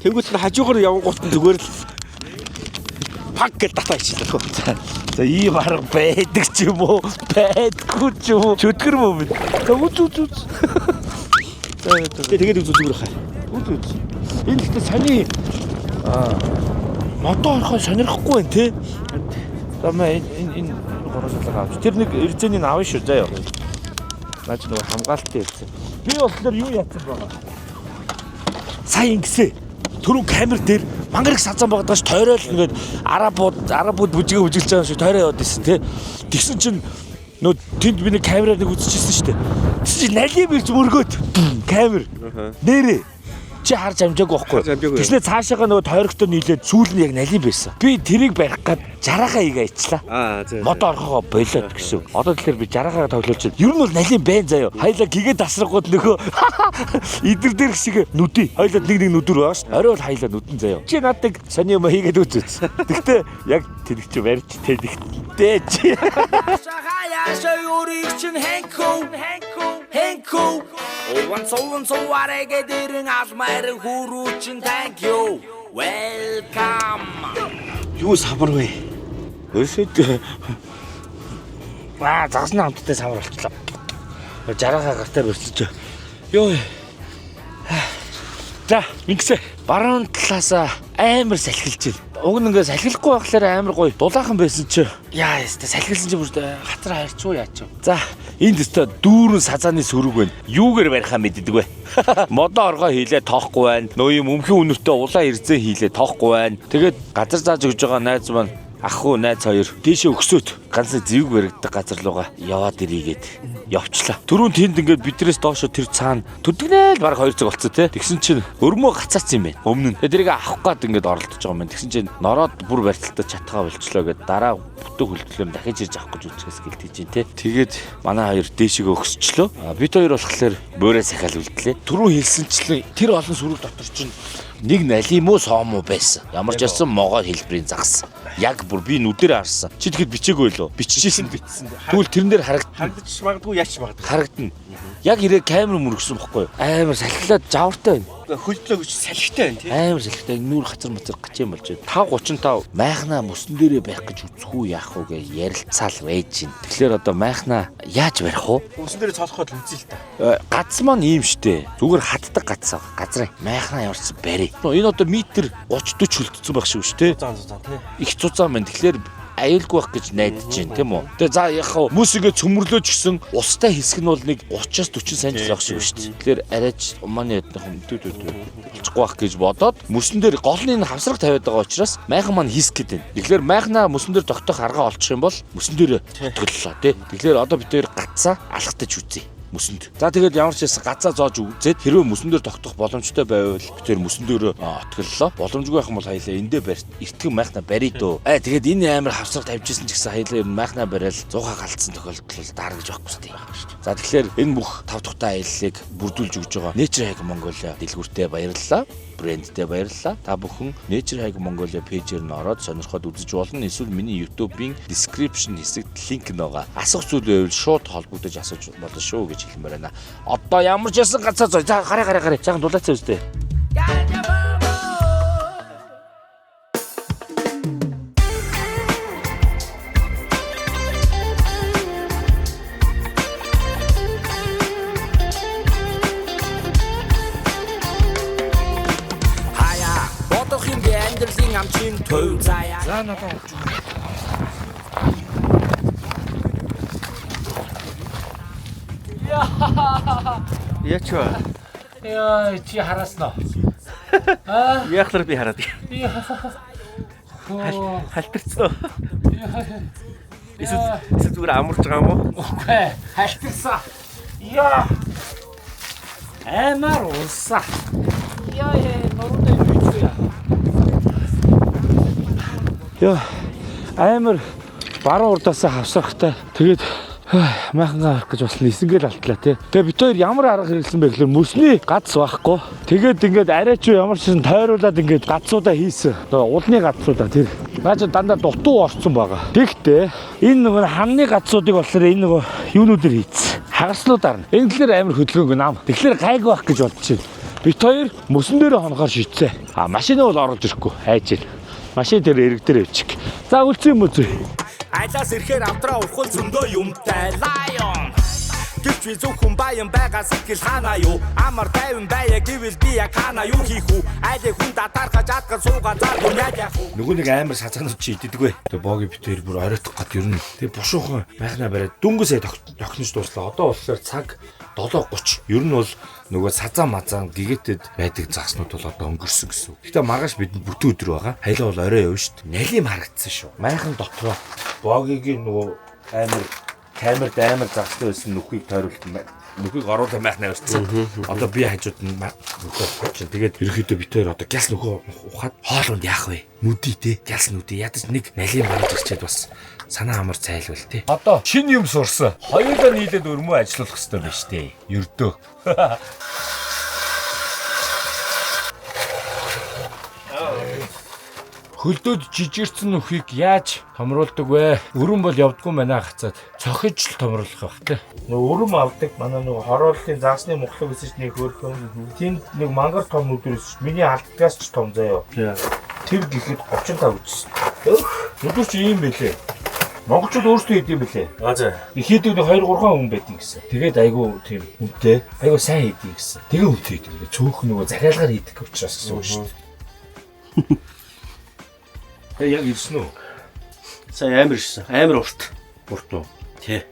Тэнгүүт нь хажуугаар явангуут нь зүгээр л Пак гэж татаа ичилээ. За ийм арга байдаг ч юм уу? Байдгүй ч юм уу? Чөтгөр мөө бид. За үз үз үз. За за. Тэгээд үзүү зүгээр хаа. Үз үз. Энэ гэхдээ сони модоо орохоо сонирхгүй байна те. За мэ энэ энэ гурван шалгаа авч. Тэр нэг эрзэнийг авна шүү заяа. Наа чи нөгөө хамгаалтын эрзэн. Би болохоор юу яатсан байгаа. Сая ингэсэ. Түрүүн камер дээр мангар их сазан байгаа даа тойрол ингээд арабууд бүжгээ бүжиглж байгаа юм шиг тойроо яваад исэн те. Тэгсэн чинь нөө тэнд би нэг камераар нэг үзчихсэн шүү дээ. Тэгсэн чинь налим ирж мөргөөд камер нэрээ чи харж амжаагүй байхгүй. Тэгснэ цаашаага нөгөө тойрогтой нийлээд сүүл нь яг налим байсан. Би тэрийг барих гад жараахаа игээ ичла. Мод орхогоо болоод гэсэн. Одоо тэгэхээр би жараахаа тоглуулж байна. Ер нь бол налим байна заяа. Хоёлаа гэгээ тасрахгүйд нөгөө идэр дээрх шиг нүдий. Хоёлаа нэг нэг нүдүр байгаа шүү. Орой бол хоёлаа нүдэн заяа. Чи надад сони юм хийгээд үз үз. Тэгтээ яг тэнэг чи барьж тэнэгтэй чи. Thank you. Welcome. Юу самар вэ? Өсөд. Аа, загасны хамттай самар болчлоо. Жараахаа гартаа барьчих. Йоо. За, ингэсэ. Баруун талаасаа амар салхилж байна. Уг нь ингээ салхилахгүй байхлаар амар гоё. Дулаахан байсан чи. Яа, яста салхилсан чи бүр хатар хайрчуу яач. За, энд өстө дүүрэн сазааны сөрөг байна. Юугээр барихаа мэддэг вэ? Модоо оргоо хийлээ тоохгүй байна. Нөө юм өмхөн үнэртэй улаан эрзэн хийлээ тоохгүй байна. Тэгээд газар зааж өгж байгаа найз маань ах уу найз хоёр дээшээ өгсөөт ганц зэвэг баригддаг газар руугаа яваад ирийгээд явчлаа. Түрүүн тэнд ингээд бидрээс доошо тэр цаана төдгнээл баг 2 цаг болцсон те. Тэгсэн чинь өрмөө гацаацсан юм байна. Өмнө нь. Тэрийг авах гад ингээд оролдож байгаа юм байна. Тэгсэн чинь нороод бүр барьцалтай чатгаа болчлоо гэд дараа бүтэн хөлтлөөр дахиж ирж авах гэж үзчихээс гэлтэж чинь те. Тэгээд манай хоёр дээшээ өгсчлөө. Бид хоёр болохоор бөөрэ сахиал үлдлээ. Түрүүн хэлсэнчлэн тэр олон сүрэг дотор чинь нэг налим уу сом уу байсан. Ямар ч байсан могоо хэлбэрийн загас. Яг бүр би нүдээр харсан. Чи тэгэхэд бичээгүй лөө? Биччихсэн Бичсэн. Тэгвэл тэрэн дээр харагдана. Харагдчих магадгүй яач магадгүй. Харагдана. Яг ирээ камер мөргсөн бохгүй юу? Амар салхилаад жавартай байна. Хөлдлөө гэж салхитай байна тий. Амар салхитай нүүр хацар мацар гачаан болж байна. 5:35 майхнаа мөсөн дээрээ барих гэж үзэх үү яах уу гэж ярилцаал байж гин. Тэгэхээр одоо майхнаа яаж барих вэ? Мөсөн дээрээ цоолох бол үзье л та. Гац маань ийм штэ. Зүгээр хатдаг гац аа. Газрын майхнаа ямар ч барь. Энэ одоо метр 30 40 хөлдсөн байх шиг шүү дээ. Зан зан тий. Их цуцаан байна. Тэгэхээр аюулгүй байх гэж найдаж байна тийм үү. Тэгээ за яг хав мөс ингэ цөмөрлөөч гэсэн устай хэсэг нь бол нэг 30-аас 40 см л байх шиг шүү дээ. Тэгэхээр арайч умааны ядных юм дүү дүү дүү болчихгүй байх гэж бодоод мөсөн дээр гол нь энэ хавсраг тавиад байгаа учраас майхан маань хийсэх гээд байна. Тэгэхээр майхнаа мөсөн дээр тогтоох арга олчих юм бол мөсөн дээр тогтлоо тий. Тэгэхээр одоо бид хоёр гацаа алхтаж үзье мөсөнд. За тэгээд ямар ч байсан газаа зоож үзээд хэрвээ мөсөн дээр тогтох боломжтой байвал бид тэр мөсөн дээр отголлоо. Боломжгүй байх юм бол хаялаа эндээ барь эртгэн майхна барь дөө. Тэгээд энэ амар хавсраг тавьжсэн ч гэсэн хаялаа ер нь майхна барайл 100 галцсан тохиолдол бол дараа гэж байхгүй шүү дээ. За тэгэхээр энэ бүх тав тухтай аяллыг бүрдүүлж өгж байгаа Nature Hike Mongolia дэлгүүртээ баярлалаа. Брэндтэй баярлалаа. Та бүхэн Nature Hike Mongolia пэйжээр нь ороод сонирхоод үзэж болно. Эсвэл миний YouTube-ийн description хэсэгт линк нь байгаа. Асуух зүйл байвал шууд холбогдож асууж болно шүү гэж хэлмээр байна. Одоо ямар ч ясан гацаа зой. За гараа гараа гараа. Жаахан дулаацаа үстэй. Хаяа бодох юм би амьдралын амчин төв заяа. За надад авч. Яач вэ? Яа, чи хараасан уу? Яахлаар би хараад. Хөө. Халтарцсан уу? Эсвэл зүгээр амарч байгаа юм уу? Үгүй, халтарсан. Яа. Амар улсаа. Яа, яа, нуруутай юу яа. Яа. Амар баруун урдаасаа хавсрахтай. Тэгээд майхангаа харах гэж бас нисэнгээл алтлаа тий. Тэгээ бид хоёр ямар арга хэрэглэсэн бэ гэхээр мөсний гац байхгүй. Тэгээд ингээд арай ч ямар ч юм тойруулаад ингээд гацуудаа хийсэн. Нөгөө улны гацуудаа тэр. Наа чи дандаа дутуу орцсон байгаа. Тэгтээ энэ нөгөө ханны гацуудыг болохоор энэ нөгөө юунуудэр хийцэн. Хагаслуудаар нь. Энэ дэлгэр амар хөдөлгөөнгүй нам. Тэгэхээр гайг байх гэж бодож байна. Бид хоёр мөсөн дээр хонохоор шийдсэн. А машина бол оруулж ирэхгүй. Хайж байна. Машин дээр эрэг дээр явчих. За үлцэн юм уу зүй. Айлаас ирэхээр автраа ухал зөндөө юмтай lion. Гэвч би зөвхөн баян байгаа сэтгэл ханаа юу? Амар тайван байя гэвэл би яг ханаа юу хийх үү? Айлын хүн татархаж адган суугаа зар юм яаж яах вэ? Нөгөө нэг амар сазаанууд чи иддэг вэ? Тэгээ боги битээр бүр оройтох гад ер нь. Тэгээ бушуухан майхнаа бариад дөнгөж сая тохинож дууслаа. Одоо болохоор цаг 7:30. Ер нь бол нөгөө сазаан мазаан гэгээтэд байдаг заснууд бол одоо өнгөрсөн гэсэн. Гэтэ маргааш бидэнд бүтэн өдөр байгаа. Хайлаа бол орой явна шүү дээ. Налим харагдсан шүү. Майхан дотроо богигийн нөгөө амар камерд амар загстай байсан нүхийг тойруулт нүхийг оруулаа майхнаа өрцсөн. Одоо би хажууд нь нүхээ ухаж. Тэгээд ерөөхдөө бид хоёр одоо гяс нүхөө ухаад хоол унд яах вэ? Нүдий те. Гяс нүдий. Ядаж нэг налим гарч ирчээд бас санаа амар зайлвал те. Одоо шинэ юм сурсан. Хоёулаа нийлээд өрмөө ажиллуулах хэрэгтэй байна шүү дээ. Ердөө. Хөлдөөд жижигэрсэн нүхийг яаж томруулдаг вэ? Өрөн бол явдггүй байна гацаад. Цохиж л томруулах байх те. Нөгөө өрөм авдаг. Манай нөгөө хорооллын заасны мухлаг гэсэн чинь нэг хөөрхөн. Тэнд нэг мангар том нүдэр өсч миний алдгаас ч том заяа. Тэр гэхэд 35 гэжсэн. Нүдэр чи ийм бэлээ. Монголчууд өөрсдөө хийдэг юм бэлээ. Аа за. Хийдэг нэг 2 3 хүн байдаг гэсэн. Тэгээд айгүй тийм үнэтэй. Айгүй сайн хийдэг гэсэн. Тэгээ үнэтэй хийдэг. Цөөхөн нөгөө захиалгаар хийдэг учраас гэсэн үг шүү дээ. Тэгээ яг ирсэн үү? Сая амар ирсэн. Амар урт. Урт уу? Тий.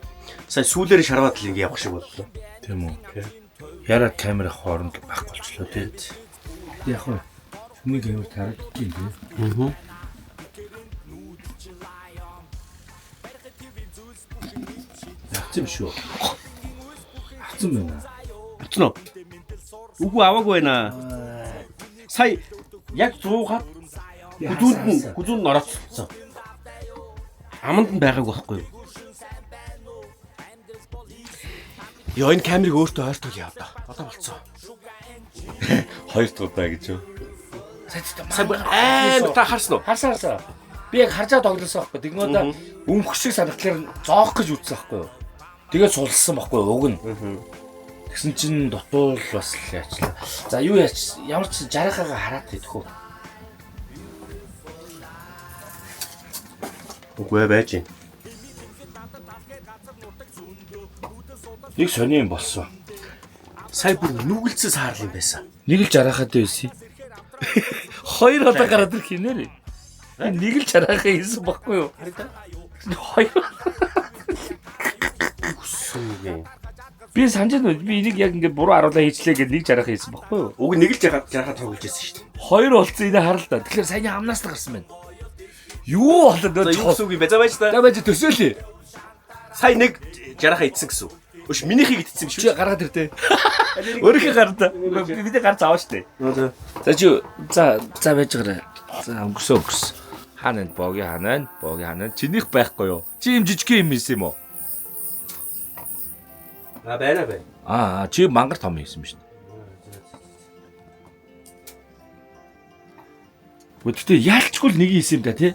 Сая сүүлээр шарваад л ингэ явах шиг боллоо. Тийм үү. Яраад камер хооронд байхгүй болчлоо тий. Яг уу. Хүний камер тарагдчих юм тий. Аа. Авсан юм шүү. Авсан байна. Авсан уу? Үгүй аваагүй байна. Сая яг зуугаад гүзүүнд нь орооцсон. Аманд нь байгаагүй байхгүй юу? Йоо энэ камерыг өөртөө ойртол яав да. Одоо болцсон. Хоёр дахь удаа гэж юу? Сая бүр амар та харсан уу? Харсан харсан. Би яг харжаа тоглосон байхгүй. Тэгмүүдээ өмхөх шиг санагдлаар зоох гэж үзсэн байхгүй юу? Тэгээд сулсан байхгүй юу? Уг нь. Тэгсэн чинь дутуул бас л яачлаа. За юу яач ямар ч жарахаага хараад идэх үү? Үгүй байж юм. Нэг сони юм болсон. Сая бүр нүгэлцэн саарл юм байсан. Нэг л жарахад байсан. Хоёр удаа гараад ирэх юм нэрээ. Нэг л жарахаа хийсэн байхгүй юу? Хоёр. Хүссэн юм. Би санаж байна. Би энийг яг ингээд буруу харуулаа хийчлээ гэж нэг жарахаа хийсэн байхгүй юу? Уг нэг л жарахаа тоглож байсан шүү дээ. Хоёр болцсон энийг харал та. Тэгэхээр саяны амнаас л гарсан байна. Юу болоод За юу гэсэн үг юм бэ? За байж та. За байж төсөөлье. Сая нэг жарахаа идсэн гэсэн үг. Өш минийхийг идсэн юм Чи шүү. гаргаад ир тэ. Өөрийнхөө гараад. Бидний гарц аваа штэ. За. За чи за за байж гараа. За өнгөрсөн өнгөрсөн. Хаана энэ боги хаана энэ боги хаана энэ? Чинийх байхгүй юу? Чи юм жижиг юм ийсэн юм уу? А байна байна. Аа чи мангар том ийсэн юм шин. Гэхдээ ялчгүй л нэг ийсэн юм да тий.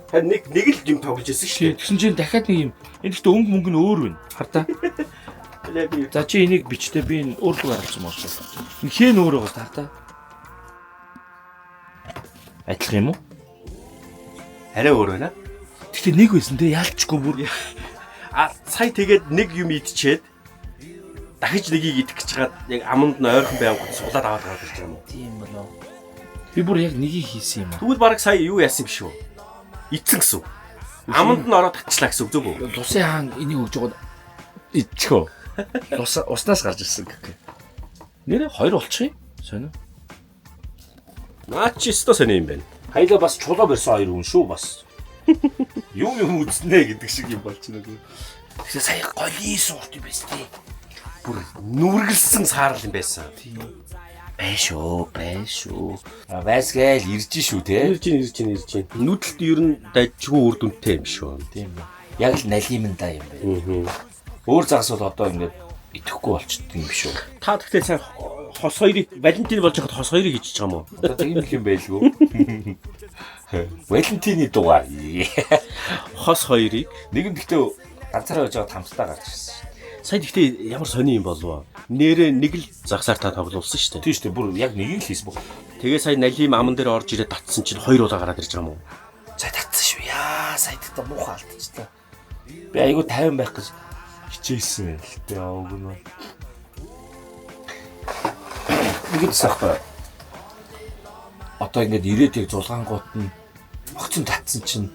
Харин нэг л юм тоглож байсан шүү Тий, тэгсэн чинь дахиад нэг юм. Энэ гэхдээ өнгө мөнгө нь өөр байна. Хар та. дээ. Би За чи энийг бичтээ би энэ өөрлөгөө харуулсан мөн шүү. Энэ хэн өөр байгаа хар та. Адилхан юм уу? арай өөр байна. Гэхдээ нэг байсан те ялчгүй бүр. А сая тэгээд нэг юм идчихэд дахиж нэгийг идэх гэж хагаад яг аманд нь ойрхон байнгут суглаад аваад гараад ирж байгаа юм уу? Тийм болов. Би бүр яг нэгийг хийсэн юм аа. Тэгвэл баг сая юу яасан юм шүү? Идсэн гэсэн үг. Аманд нь ороод татчлаа гэсэн үг зөв үү? Лусын хаан энийг өгж байгаа идчихөө. Лус уснаас гарч ирсэн гэх. Нэрээ хоёр болчих юм. Сонио. Наа чи өстө сони юм байна. Хайлаа бас чулуу барьсан хоёр хүн шүү бас. Юм юм үзнэ гэдэг шиг юм болчихно үгүй. Тэгэхээр сая голын суурт юм байсан тий. Бүр нүргэлсэн саарл юм байсан. Бай шүү, бай шүү. А байсгээл ирж шүү те. Ирж ин ирж ин ирж ин. Нүдэлт ер нь дажгүй үр дүнтэй юм шүү. Тийм үү. Яг л налим да юм байна. Аа. Өөр загас бол одоо ингээд идэхгүй болчдөг юм шүү. Та тэгтээ сайн хос хоёрыг Валентин болж байхад хос хоёрыг ичиж байгаа юм уу? Одоо тийм л юм байлгүй. Валентины дугаар. Хос хоёрыг Нэг нь гэхдээ ганцаараа байж байгаа тамстаа гарч ирсэн. Сая гэхдээ ямар сони юм болов? Нэрээ нэг л загсаар та тоглуулсан шүү дээ. Тийм шүү дээ. Бүр яг нэг л хийсэн баг. Тэгээ сая налим аман дээр орж ирээд татсан чинь хоёр удаа гараад ирж байгаа юм уу? Сая татсан шүү. Яа, сая татаа муухай алдчихлаа. Би айгүй 50 байх гэж хичээсэн л дээ. Уг нь. Ингээд сахгүй. Одоо ингээд ирээд яг зулгаангууд нь огцон татсан чинь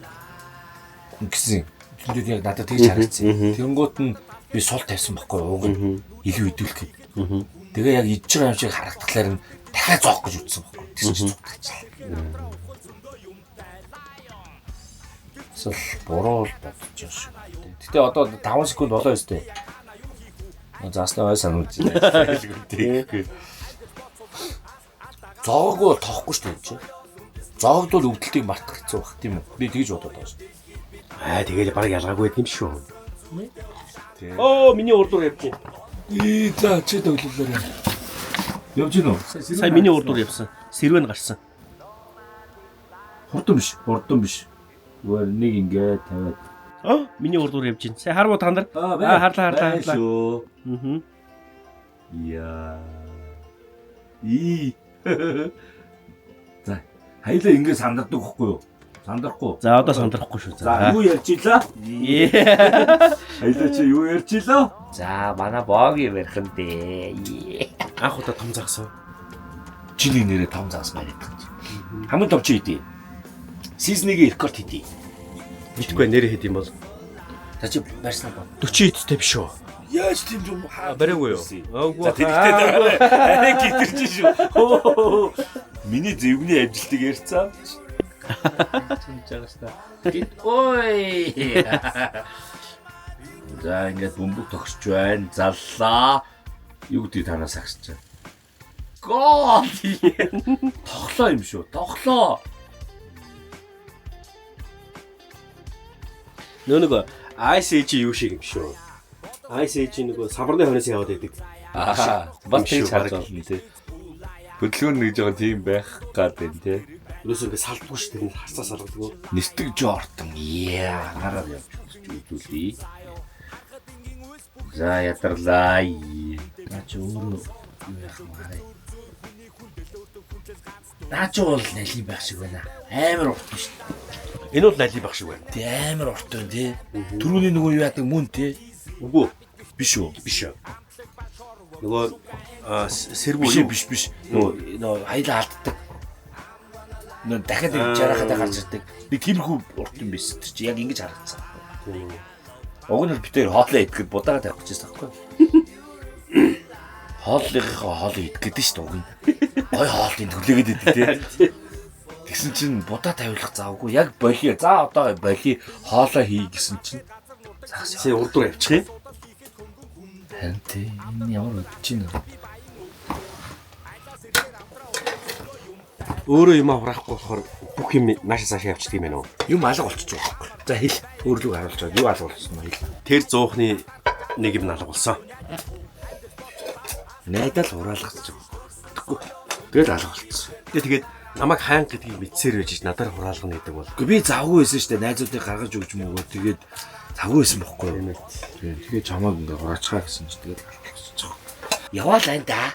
ингэсэн. Тэндүүд яг надад тэгж харагдсан. Тэнгуут нь би сул тавьсан байхгүй уг нь илүү идэвхлэх гээд. Тэгээ яг идж байгаа юм шиг харагдахлаар нь дахиад зоох гэж үтсэн байхгүй. Тэгсэн чинь зугтаачлаа. Эсвэл буруу л бодож байгаа шүү. Гэтэ одоо 5 секунд болоо өстэй. Зааснаа ой сануулж байна. Зооггүй бол тоохгүй шүү дээ чи. Зоогдвол өвдөлтийг мартах хэцүү байх тийм үү? Би тэгж бодоод байгаа шүү. Аа тэгэл баг ялгаагүй байд юм шүү. Оо миний урдуур явж байна. Ээ за чи тоглолоорой. Явж гин үү? Сая миний урдуур явсан. Сэрвэн гарсан. Хурдан биш, хурдан биш. Зүгээр нэг ингээд тавиад. Аа миний урдуур явж байна. Сая харав уу та нар? Аа харлаа харлаа харлаа. Шүү. Аа. Яа. И. За, хоёлаа ингэ сандардаг байхгүй юу? Сандрахгүй. За одоо сандрахгүй шүү. За, юу ярьж илаа? Ээ. Хоёлаа чи юу ярьж илаа? За, манай боги барих нь дээ. Анх удаа том загсан. Чиний нэрээ том загас барих гэж. Хамгийн том чи хэдий? Сизнийг рекорд хэдий? Мэдгүй нэрээ хэд юм бол За чи барьсан бод. 40 эдтэй биш үү? Яаж тийм юм Бариагүй юу? Аагүй. За тэгтээ арай гитэрч шүү. Миний зөвгний амжилтыг ярьцаа. Чинж байгаа ста. Ой. За ингээд бөмбөг тогсч байна. Заллаа. Юу гэдэг танаас агсч байна. Гол. Тоглоо юм шүү. Тоглоо. Нөө нөгөө Ice Age юу шиг юм шүү. Ice Age нөгөө самбарны хойноос яваад байдаг. Аа, бас тэгж харагдана тий. Хөдөлгөөн нэг жоохон тийм байх гад байна тий. Ерөөсөө ингээ салдгүй шүү дээ. Харцаа салгадгүй. Нисдэг Жортон. Яа, гараад явж үзүүлье. За ядарлаа. Наа чи өөрөө юу яах юм харъя. Наа чи бол налим байх шиг байна. Амар урт биш. Энэ бол налим байх шиг байна. Тий амар урт байна тий. Түрүүний нөгөө юу яадаг мөн тий. Үгүй Биш үү? биш. Нөгөө сэргүү Биш юу? биш биш. Нөгөө нөгөө хайлаа алддаг. Нөгөө дахиад нэг жарахад гарч ирдэг. Нэг тиймэрхүү урт юм биш. Тэр чи яг ингэж харагдсан. Уг нь бол битээр хоолоо идэхэд будаага тавих гэжсэн байхгүй юу? Хооллынхаа хоолыг идэх гэдэг шүү дээ уг нь. Гой хоолыг түлээгээд идэв тий. Тэгсэн чинь будаа тавиулах завгүй. Яг болио. За одоо болио хоолоо хий гэсэн чинь загас Сая урдуур явчих юм. Харин тий энэ ямар өдөж чинь. Өөрөө юм хураахгүй болохоор бүх юм нааша цаашаа явчихдаг юм байна уу? Юм алга болчих жоох байхгүй. За хэл өөрлөг харуулж байгаа. Юу алга болсон нь хэл. Тэр зуухны нэг юм алга болсон. Найдаа л хураалгах гэж байгаа. Тэгэхгүй. Тэгэл алга болчихсон. Тэгээд намайг хаан гэдгийг мэдсээр байж надаар хураалгана гэдэг бол Гэхдээ би завгүй байсан шүү дээ. Найзуудыг гаргаж өгч мөгөө тэгээд завгүй байсан бохгүй юу? Тийм. Тэгээд чамааг ингээ хураачгаа гэсэн чи тэгэл алга болчихсон. Яваал айн да.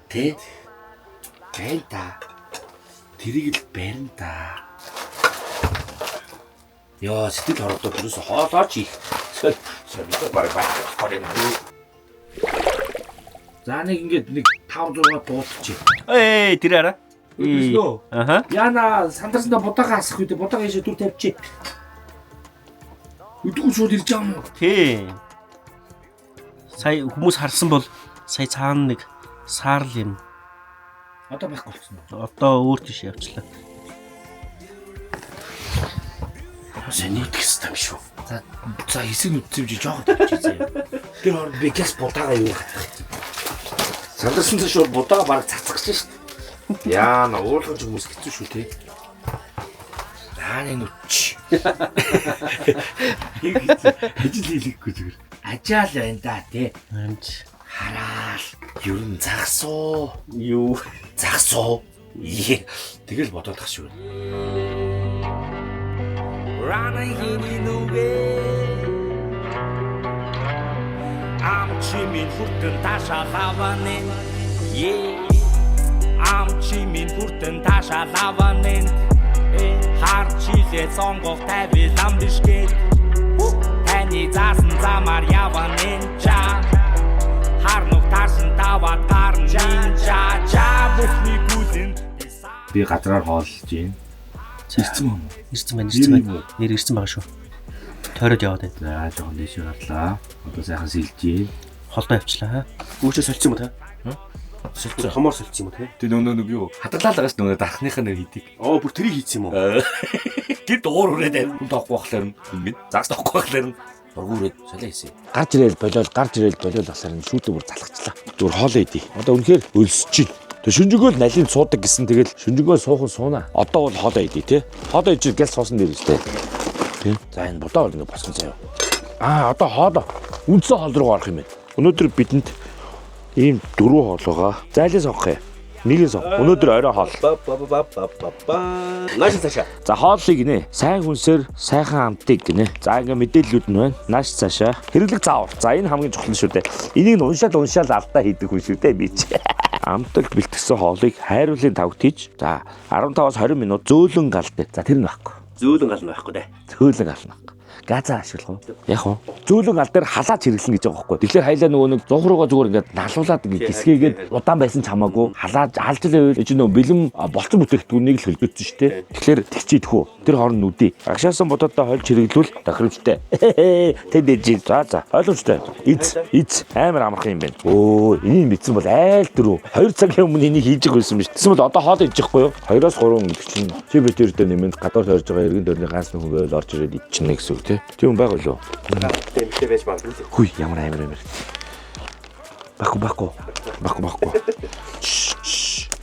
Тэ? Гэн да. Тэрийг л барин да. Йоо, сэтгэл хорогдоод ерөөсө хоолооч их. Солио баг баг болохоор юм. За нэг ингээд нэг 5 6 дуудчих. Эй, тэр араа. Өглөө. Аха. Яна сандарсандаа будаага асах үү? Будаага ийшээ дүр тавьчих. Өдгөө шууд ирж байгаа юм уу? Тий. Сая хүмүүс харсан бол сая цаана нэг саарл юм. Одоо байхгүй болсон уу? Одоо өөр тийш явчлаа. Сая нийтгэх хэвээр юм шүү. За за хэсэг нүдсэн юм чи жоохон тавьчих заяа. Тэр хооронд би гяс будаага юу хатах. Сандарсандаа шууд будаага бараг цацгах шээ шүү дээ. Яна уулгаж хүмүүс хэцүү шүү те. Нааны нүч. Ажил хийлгэхгүй зүгээр. Ажаал байна да те. Амж. Хараал. Ер нь загас уу? Юу? Загас уу? Ээ. Тэгэл бодоод тах шүү. Ам чи минь хүртэн таашаал аванэн. Ам чи минь хүртэн таашаал аванэн. Хар чилээ сонгох тавилан биш гээд таны заасан замаар яванэн ча. Хар нүх таарсан таваад гарна нинжа ча бүхний гүлэн. Би газраар хооллож гин. Ирсэн юм уу? Ирсэн байна, ирсэн байна. Нэр ирсэн байгаа шүү. Тойроод яваад байна. За жоохон дэше гарлаа. Одоо сайхан сэлж гин. Холдоо явчлаа. Үүчээ солилцсон юм уу та? Солилцсон. Томоор солилцсон юм уу те? Тэ нөө нэг юу? Хадгалаа л байгаа ш нөө дархныхаа нэг хийдэг. Оо бүр тэрийг хийцэн юм уу? Гэр дуур үрээд байна. Хүн тоохгүй болохоор нь ингэ. Загас тоохгүй болохоор нь дургу үрээд солио хийсэн. Гарч ирээл болиол, гарч ирээл болиол болохоор нь шүүдээ бүр залхачлаа. Зүгээр хоолоо идэ. Одоо үнэхээр өлсөж чинь. Тэг шүнжэнгөөл налин суудаг гэсэн тэгэл шүнжэнгөөл суухан сууна. Одоо бол хоолоо идэ те. Хоолоо ижил гэл суусан дээр үстэй. Тэ. За энэ будаа бол ингэ босон заяа. Аа одоо хоолоо үндсэн хоол руу орох юм байна. Өнөөдөр бидэнд ийм дөрвөн хоол байгаа. Зайлын сонгох юм. Нэг нь сонх. Өнөөдөр орой хоол. Ба ба ба ба ба ба. Нааш цаашаа. За хооллыг гинэ. Сайн хүнсээр сайхан амтыг гинэ. За ингээ мэдээллүүд нь байна. Нааш цаашаа. Хэрэглэх заавар. За энэ хамгийн чухал шүү дээ. Энийг нь уншаал уншаал алдаа хийдэг хүн шүү дээ би чи. Амталт бэлтгэсэн хоолыг хайруулын тавгт хийж за 15-аас 20 минут зөөлөн гал дээр. За тэр нь байхгүй. Зөөлөн гал нь байхгүй дээ. Зөөлөн гал нь байхгүй. Газаа ашиглах уу? Яг уу. Зөөлөн гал дээр халаач хэрэглэн гэж байгаа байхгүй. Тэгэхээр хайлаа нөгөө нэг зуух руугаа зүгээр ингээд налуулаад ингээд гисгээгээд удаан байсан ч хамаагүй халааж алж л байвал чи нөгөө бэлэн болцсон бүтээгдэхүүнийг л хөлгөцсөн шүү дээ. Тэгэхээр тэгчийдэх үү. Тэр хооронд нүдий. Агшаасан будаатай хольж хэрэглүүл тохиромжтой. Тэнд дэжи. За за ойлгомжтой. Из из амар амархан юм байна. Өө энийг мэдсэн бол айл дөрөв. 2 цагийн өмнө энийг хийж байгаа байсан биш. Тэгсэн бол одоо хоол идэж байхгүй юу? 2-оос 3 гэдэг чинь чи бид тэрдээ нэмэнд гадуур тойрж байгаа эргэн тойрны ганц нөхөн байвал орж ирээд идчихнэ гэсэн үг тий. Тийм байгаа лөө. Тэмтэй байж магадгүй. Хүй ямар амар амар. Баггүй баггүй. Баггүй баггүй.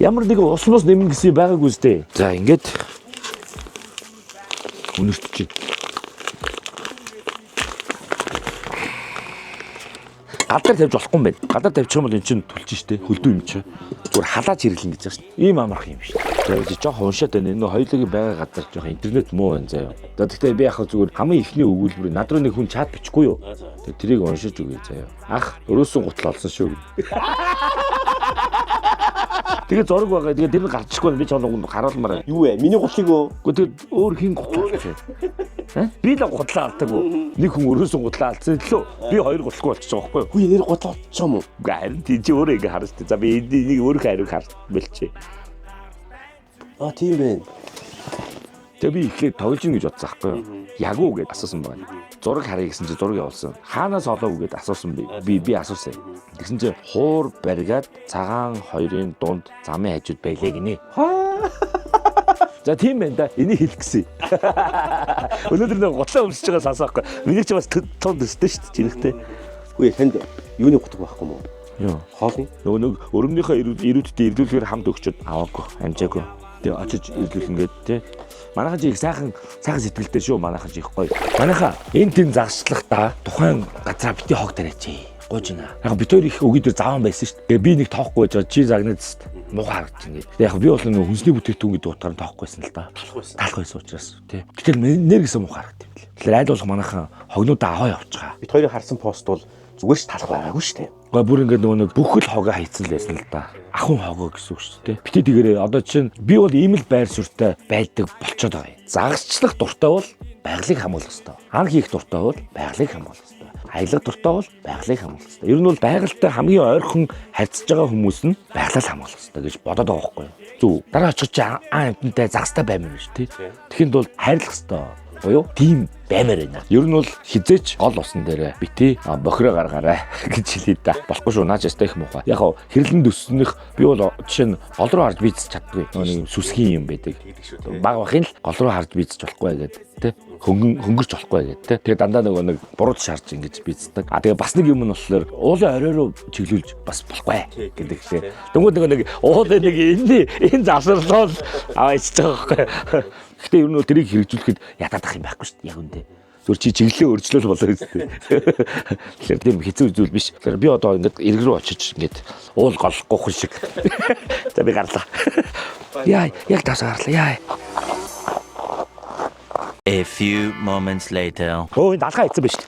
Ямар нэгэн ус мус нэмнэ гэсэн юм байгаагүй үстэй. За ингээд үнэртэж чинь. Гал дээр тавьж болохгүй юм байна. Гал дээр тавьчих юм бол эн чинь түлж штэ. Хөлдөө юм чи. Зүгээр халааж хэрэглэн гэж байгаа штэ. Ийм амарх юм шүү. За жоохон уншаад байна. Энэ хоёулын байгаа газар жоохон интернет муу байна заяа. За тэгтээ би яг зүгээр хамгийн ихний өгүүлбэр над руу нэг хүн чат бичихгүй юу? Тэгээ тэрийг уншиж өгье заяа. Ах өрөөсөн гутал олсон шүү. Тэгээ зураг байгаа. Тэгээ тэр нь гарчихгүй би ч харуулмаар. Юу вэ? Миний гутлыг өө. Гэхдээ тэгээд өөр хин гутлаа олчих. Би л гутлаа алдаагүй. Нэг хүн өрөөсөн гутлаа алдсан лөө. Би хоёр гутлахгүй болчих жоох байхгүй юу? Хүй нэр гутлаа олчих юм уу? Үгүй харин тийм чи өөрөө ингэ харж тээ. За би энийг өөрийнхөө хариуг харж бэлчээ. Аа тийм байна. Тэгээ би эхлээд тоглож ийн гэж бодсон байхгүй юу? Яг уу гэд асуусан байна. Зураг харъя гэсэн чи зураг явуулсан. Хаанаас олов гэд асуусан би. Би асуусан. Тэгсэн чи хуур баригаад цагаан хоёрын дунд замын хажууд байлээ гинэ. За тийм байна да. Энийг хэлэх гэсэн. Өнөөдөр нэг гутлаа өмсөж байгаа сонсоохгүй. Миний чи бас тун төстэй шүү дээ. Жинхтэй. Хүй танд юуны гутаг байхгүй юм уу? Юу? Хоолны. Нөгөө нэг өрөмнийхөө ирүүдтэй ирлүүлэхээр хамт өгчөөд аваагүй, амжаагүй. Тэгээ очиж ирлүүлнгээд тий. Манайхан чи их сайхан сайхан сэтгэлтэй шүү. Манайхан чи их гоё. Манайхан энэ тэм загсчлахдаа тухайн газараа бити хог тариач. Гуйж байна. Яг бит хоёр их өгийн дээр заван байсан шүү дээ. Тэгээ би нэг тоохгүй байж байгаа чи загнаад шүү дээ. Муухай харагдаж ингээд. Тэгээ яг би бол нэг хүнсний бүтээгдэхүүн гэдэг утгаар нь тоохгүй байсан л да. Талах байсан. Талах байсан учраас тий. Гэтэл нэр гэсэн муухай харагд юм лээ. Тэгэхээр айл болох манайхан хогнуудаа аваа явчих. Бид хоёрын харсан пост бол зүгээр ч талах байгаагүй шүү дээ. Гэхдээ бүр ингээд нөгөө нэг бүх л хогоо хайцсан л байсан л да. Ахын хогоо гэсэн үг шүү дээ. Битээ тэгэрээ одоо чинь би бол ийм л байр суурьтай байдаг болчоод байгаа юм. Загасчлах дуртай бол байгалыг хамгаалах ёстой. Ан хийх дуртай бол байгалыг хамгаалах ёстой. Аялах дуртай бол байгалыг хамгаалах ёстой. Ер нь бол байгальтай хамгийн ойрхон харьцаж байгаа хүмүүс нь байгалаа л хамгаалах ёстой гэж бодоод байгаа байхгүй юу? Зөв. Дараа очих чи ан амьтантай загастай баймар биш тий. Тэгэхэд бол хайрлах ёстой. Буюу тийм баймаар байна. Ер нь бол хизээч гол усан дээр бити бохироо гаргаарай гэж хэлье да. Болохгүй шүү наач ястай их муухай. Яг хав хэрлэн төснөх би бол жишээ нь гол руу харж бийцэж чаддгүй. Нөгөө нэг сүсгийн юм байдаг. Баг бахын л гол руу харж бийцэж болохгүй гэдэг тэ. Хөнгөн хөнгөрч болохгүй гэдэг тэ. Тэгээ дандаа нөгөө нэг буруу шаарч ингэж бийцдэг. А тэгээ бас нэг юм нь болохоор уулын орой руу чиглүүлж бас болохгүй гэдэг тэ. Тэнгүүд нөгөө нэг уулын нэг энэ завсарлал аваа ичж байгаа байхгүй. Гэхдээ ер нь бол тэрийг хэрэгжүүлэхэд ятаадах юм байхгүй шүү дээ. Яг үндэ. Зүгээр чи чиглэлээ өөрчлөл болоо гэсэн. Тэгэхээр тийм хэцүү зүйл биш. Тэгэхээр би одоо ингээд эрг рүү очиж ингээд уул голохгүй хүн шиг. За би гарлаа. Яа, яг тас гарлаа. Яа. A few moments later. Өө энэ далгаа хэцүү биш.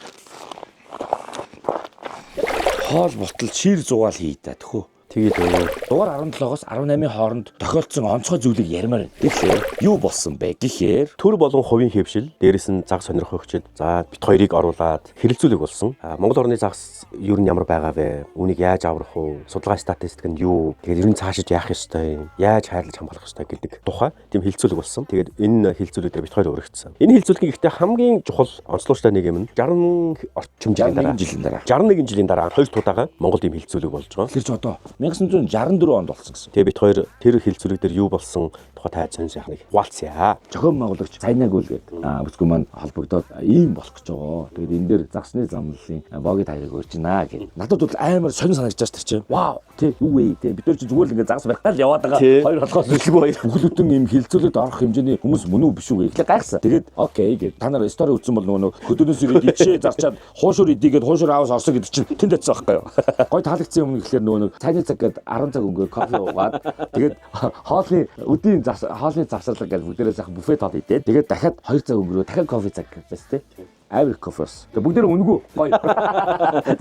Хоол бутал шир зугаал хий та төхөө. Тэгээд өө. Дугаар 17-оос 18-ын хооронд тохиолдсон онцгой зүйлийг ярмаар байна. Тэгэхээр юу болсон бэ гэхээр Төр болон хувийн хэвшил, дээрэс нь загас сонирхогчид за бит хоёрыг оруулаад хэрэлцүүлэг болсон. Монгол орны загас ер нь ямар байгаа вэ? Үүнийг яаж аврах вэ? Судалгаа статистик нь юу? Тэгээд ер нь цаашид яах ёстой юм? Яаж хайрлаж хамгаалах ёстой гэдэг тухай тийм хилцүүлэг болсон. Тэгээд энэ хилцүүлэг дээр бит хоёр өргөцсөн. Энэ хилцүүлгийн гэхдээ хамгийн чухал онцлогчтой нэг юм нь 60 орчим жилийн дараа 61 жилийн дараа. 61 жилийн дараа хоёр тудаага Монголд ийм хилцүүлэг болж байгаа. Тэр чи одоо 1964 онд болсон гэсэн. Тэгээ бит хоёр тэр хилцүүлэг дээр юу болсон тухай тайз сонь сайхныг хуваалцъя. Зохион байгуулагч Цайнаг үл гэдэг бүсгүй маань холбогдоод ийм болох гэж байгаа. Тэгээд энэ дээр загсны замналын боги таяыг урьж байна гэв. Надад бол амар сонин санагдаж байна тэр чинь. Вау тий юу вэ тий бид нар чи зүгээр л ингээд загас барих тал яваад байгаа. Тий. Хоёр толгоос үлгүй хоёр. Бүхэл бүтэн ийм хилцүүлэгт орох хэмжээний хүмүүс мөн үү биш үү гэхлээр гайхсан. Тэгээд окей гэв. Та нар стори үзсэн бол нөгөө нэг хөдөөнөөс ирээд ичээ зарчаад хуушуур идийгээд хуушуур аавс орсон гэдэг чинь тэнд очсон байхгүй юу. Гой таалагдсан юм гэхлээр нөгөө нэг цайны цаг гээд 10 цаг өнгөө кофе уугаад тэгээд хоолны өдрийн хоолны завсарлага гэж бүгдээрээ сайхан буфет хоол идээд тэгээд дахиад 2 цаг өнгөрөө дахиад кофе цаг гэсэн тий. Амар их кофе бас. Тэгээд бүгдээрээ үнэгүй гоё.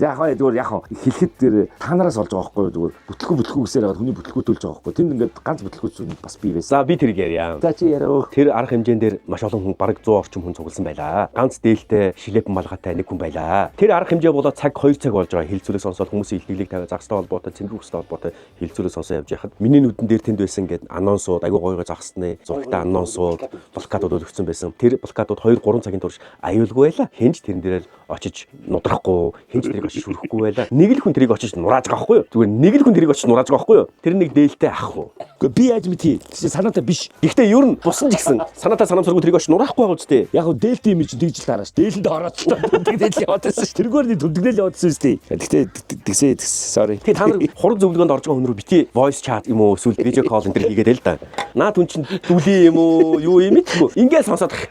За яг гоё зүгээр яг хэлэхэд тэр та нараас олж байгаа байхгүй юу зүгээр бүтлгүй бүтлгүй гэсээр хагаад хүний бүтлгүй төлж байгаа байхгүй. Тэнд ингээд ганц бүтлгүй зүйл бас бий байсан. За би тэрийг ярья. За чи яриа. Тэр арга хэмжээн дээр маш олон хүн бараг 100 орчим хүн цугласан байлаа. Ганц дээлтэй шилэп малгайтай нэг хүн байлаа. Тэр арга хэмжээ болоод цаг 2 цаг болж байгаа. Хилцүүлэг сонсоод хүмүүсийн илтгэлийг тавиа загастай холбоотой, цэнгэг хүстэй холбоотой хилцүүлэг сонсоо явж байхад миний нүдэн дээр тэнд байсан гээд анонсууд айгуу гоё гоё загасны зурагтай анонсууд, плакатууд өгсөн байсан. Тэр плакатууд 2 3 цагийн турш аюулгүй байлаа. Хинч тэрэн дээрээ очиж нудрахгүй, хинч тэрийг очиж шүрэхгүй байлаа. Нэг л хүн тэрийг очиж нурааж байгаа байхгүй юу? Зүгээр нэг л хүн тэрийг очиж нурааж байгаа байхгүй юу? Тэр нэг дээлтэй ах уу. Үгүй би яаж мэдхий? Чи санаатай биш. Гэхдээ ер нь бусан ч гэсэн санаатай санамсаргүй тэрийг очиж нураахгүй байгаа үстэй. Яг нь дээлт юм чинь тэгж л тарааш. Дээлэнд ороод л тэмдэглэл яваад байсан ш. Тэргээр нэг тэмдэглэл яваад байсан шүү дээ. Гэхдээ тэгсээ тэгс sorry. Тэгээ та нар хуран зөвлөгөөнд орж байгаа хүн рүү бити voice chat юм уу эсвэл video call энэ төр хийгээд л да. Наад хүн чинь дүлий юм уу юу юм мэдгүй. Ингээл сонсоод ах.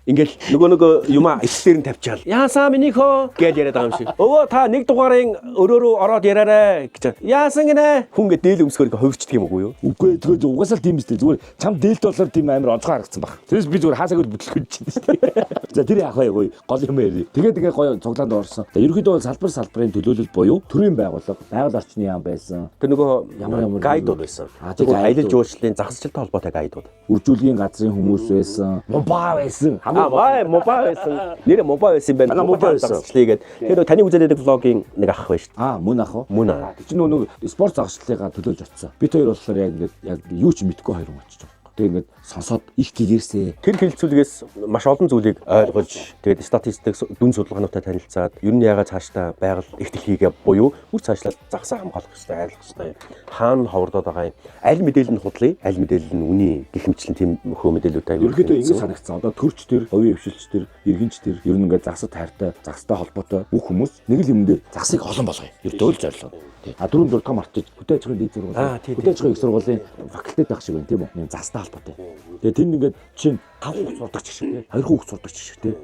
Ингээл нөгөө юмаа эцсээр нь тавьчаал. Яасаа минийхөө гэж яриад байгаа юм шиг. Өвөө та нэг дугаарын өрөө рүү ороод яриарай гэж. Яасан гинэ? Хүн ингээ дээл өмсгөр ингээ хувирчдаг юм уу юу? Үгүй тэгээ угаасаа л тийм биз дээ. Зүгээр чам дээлт болохоор тийм амар онцгой харагдсан баг. Тэрээс би зүгээр хаасаагүй бүтлэх гэж чинь шүү дээ. За тэр яах вэ гоё гол юм яри. Тэгээд ингээ гоё цуглаанд орсон. За ерөнхийдөө бол салбар салбарын төлөөлөл буюу төрийн байгууллага, байгаль орчны яам байсан. Тэр нөгөө Ямар ямар гайдууд байсан. Аа, тийм, Зөвхөн аялал гайдууд. жуулчлалын загасчлалтай холбоотой гайдууд. Үржүүлгийн газрын хүмүүс байсан. Мубаа байсан. Аа, бай, мобай байсан. Нэрээ мобай байсан юм байна. Манай мобай байсан. Загасчлалыг гээд. Тэр нөгөө таны үзээд байдаг влогийн нэг ах байж шүү дээ. Аа мөн ах уу? Мөн аа. Тэр чинь нөгөө нэг спорт загасчлалыгаа төлөөлж очсон. Бид хоёр болохоор яг ингээд яг юу ч мэдэхгүй хоёр хүн очиж байгаа. Тэгээ ингээд сонсоод их гэгэрсээ. Тэр хэлцүүлгээс маш олон зүйлийг ойлгож, тэгээд статистик дүн судалгаануудтай танилцаад, ер нь яагаад цаашдаа байгаль их дэлхийгээ буюу үр цаашлаад загсаа хамгаалах хэрэгтэй, айлах хэрэгтэй. Хаана ховордоод байгаа юм? Аль мэдээлэл нь худлаа, аль мэдээлэл нь үний гэх мэтлэн тийм хөө мэдээлэлүүд аягүй. Ерөнхийдөө ингэ санагдсан. Одоо төрч төр, хувийн өвшилч төр, иргэнч төр, ер нь ингээд загсад хайртай, загстай холбоотой бүх хүмүүс нэг л юм дээр загсыг олон болгоё. Ердөө л зорилго. Тий. А дөрөв дурдгаа мартаж хөдөө аж ахуйн дэд сургуулийн, Аа, тий, тий. хөдөө аж ахуйн их сургуулийн факультет байх шиг байна тийм үү? Нэг загстай холбоотой. Тэгээ тэнд ингээд чинь 5 хүүхд сурдаг ч шиг тий, 2 хүүхд сурдаг ч шиг тий.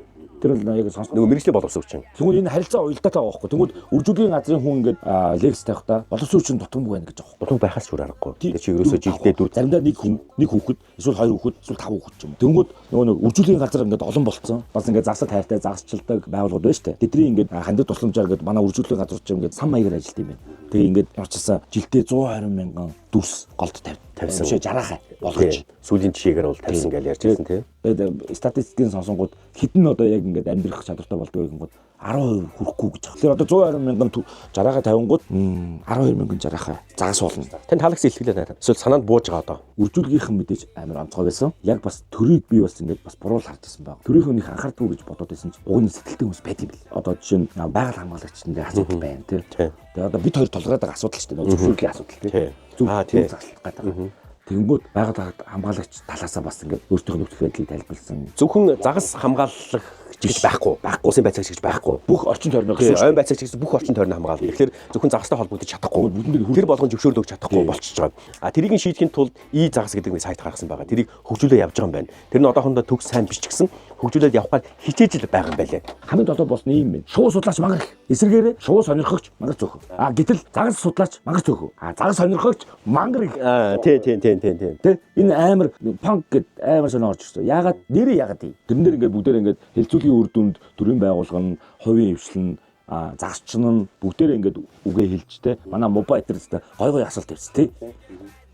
Тэр бол яг сонс Нөгөө мэрэгжлийн боловсон хүчин. Тэгвэл энэ харилцаа уялдаатай байгаа байхгүй. Тэгвэл үржүүлгийн газрын хүн ингээд лекц тавихтаа боловсон хүчин дутамгүй байна гэж байгаа байхгүй. Дутуу байхаас ч үр аргагүй. Тэгээ чи ерөөсөө жилдээ дөрв Заримдаа нэг хүн, нэг хүүхэд, эсвэл хоёр хүүхэд, эсвэл тав хүүхэд ч юм уу. Тэнгүүд нөгөө нэг үржүүлгийн газар ингээд олон болцсон. Бас ингээд загсад хайртай, загасчилдаг байгууллагууд байна шүү дээ. Тэдний ингээд хандив тусламжаар ингээд манай үржүүлгийн газар ч юм ингээд сан маягаар ажилт юм байна. Тэгээ ингээд ямар ч байсан жилдээ 120 мянган дүрс голд Тавьсан. Бишээ жараахай болгож. Тий. Сүүлийн жишээгээр бол тавьсан гэж ярьж байсан тий. Тэгээд статистикийн сонсонгууд хэд нь одоо яг ингээд амьдрах чадвартай болдгоо гэнгүүт 10% хүрэхгүй гэж байгаа. Тэгэхээр одоо 120 мянган жараахай тавингууд 12 мянган жараахай загас болно. Танд таалагдсан илтгэлээ таа. Эсвэл санаанд бууж байгаа одоо. Үржүүлгийнхэн мэдээж амар онцгой байсан. Яг бас төрийг би бас ингээд бас буруу л харж ирсэн баг. Төрийнхөө их анхаардгүй гэж бодоод байсан чинь уг нь сэтэлтэй хүмүүс байт юм бэл. Одоо жишээ нь байгаль хамгаалагч нэр асуудал байна тий. Тий. Тэгээ одоо бид хоёр тулгараад байгаа асуудал шүү дээ. Нөгөө зөвшөөрлөгийн асуудал тий. Тий. Зөв Аа, тий. зөв заслах гэдэг. Тэнгүүд байгаль хамгаалагч талаасаа бас ингээд өөртөөх нөхцөл байдлыг тайлбарлсан. Зөвхөн загас хамгаалах гэж байхгүй. Байхгүй. Усын байцаагч гэж байхгүй. Бүх орчин тойрноо Тийм, гэсэн ойн байцаагч гэсэн бүх орчин тойрноо хамгаална. Тэгэхээр зөвхөн загастай холбогдож чадахгүй. Бүгдэнд нь Тэр болгон зөвшөөрөл өгч чадахгүй болчихж байгаа. А тэрийг нь шийдэхин тулд и загас гэдэг нэг сайт гаргасан байгаа. Тэрийг хөгжүүлээ явж байгаа юм байна. Тэр нь одоохондоо төгс сайн биш ч гэсэн хөгжүүлээд явах гал хичээж л байгаа юм байлээ. Хамгийн долоо болсон юм байна. Шуу судлаач мангар их. Эсвэргээрээ шуу сонирхогч мангар цөөхөн. А гэтэл загас судлаач мангар цөөхөн. А загас сонирхогч мангар их. Аа, тий, тий, тий, тий, тий. Тэ энэ амар панк гэд амар сонир орж ирсэн. Яагаад нэрээ яагаад юм? Тэрэн дээр ингээд бүгдээр ингээд хэлцүүлгийн үр дүнд төрийн байгууллага нь хувийн хвшил нь Загасч нь бүгдээрээ ингээд үгээ хэлж те. Манай мобай тэрстэй гой гой асуулт тавьсан те.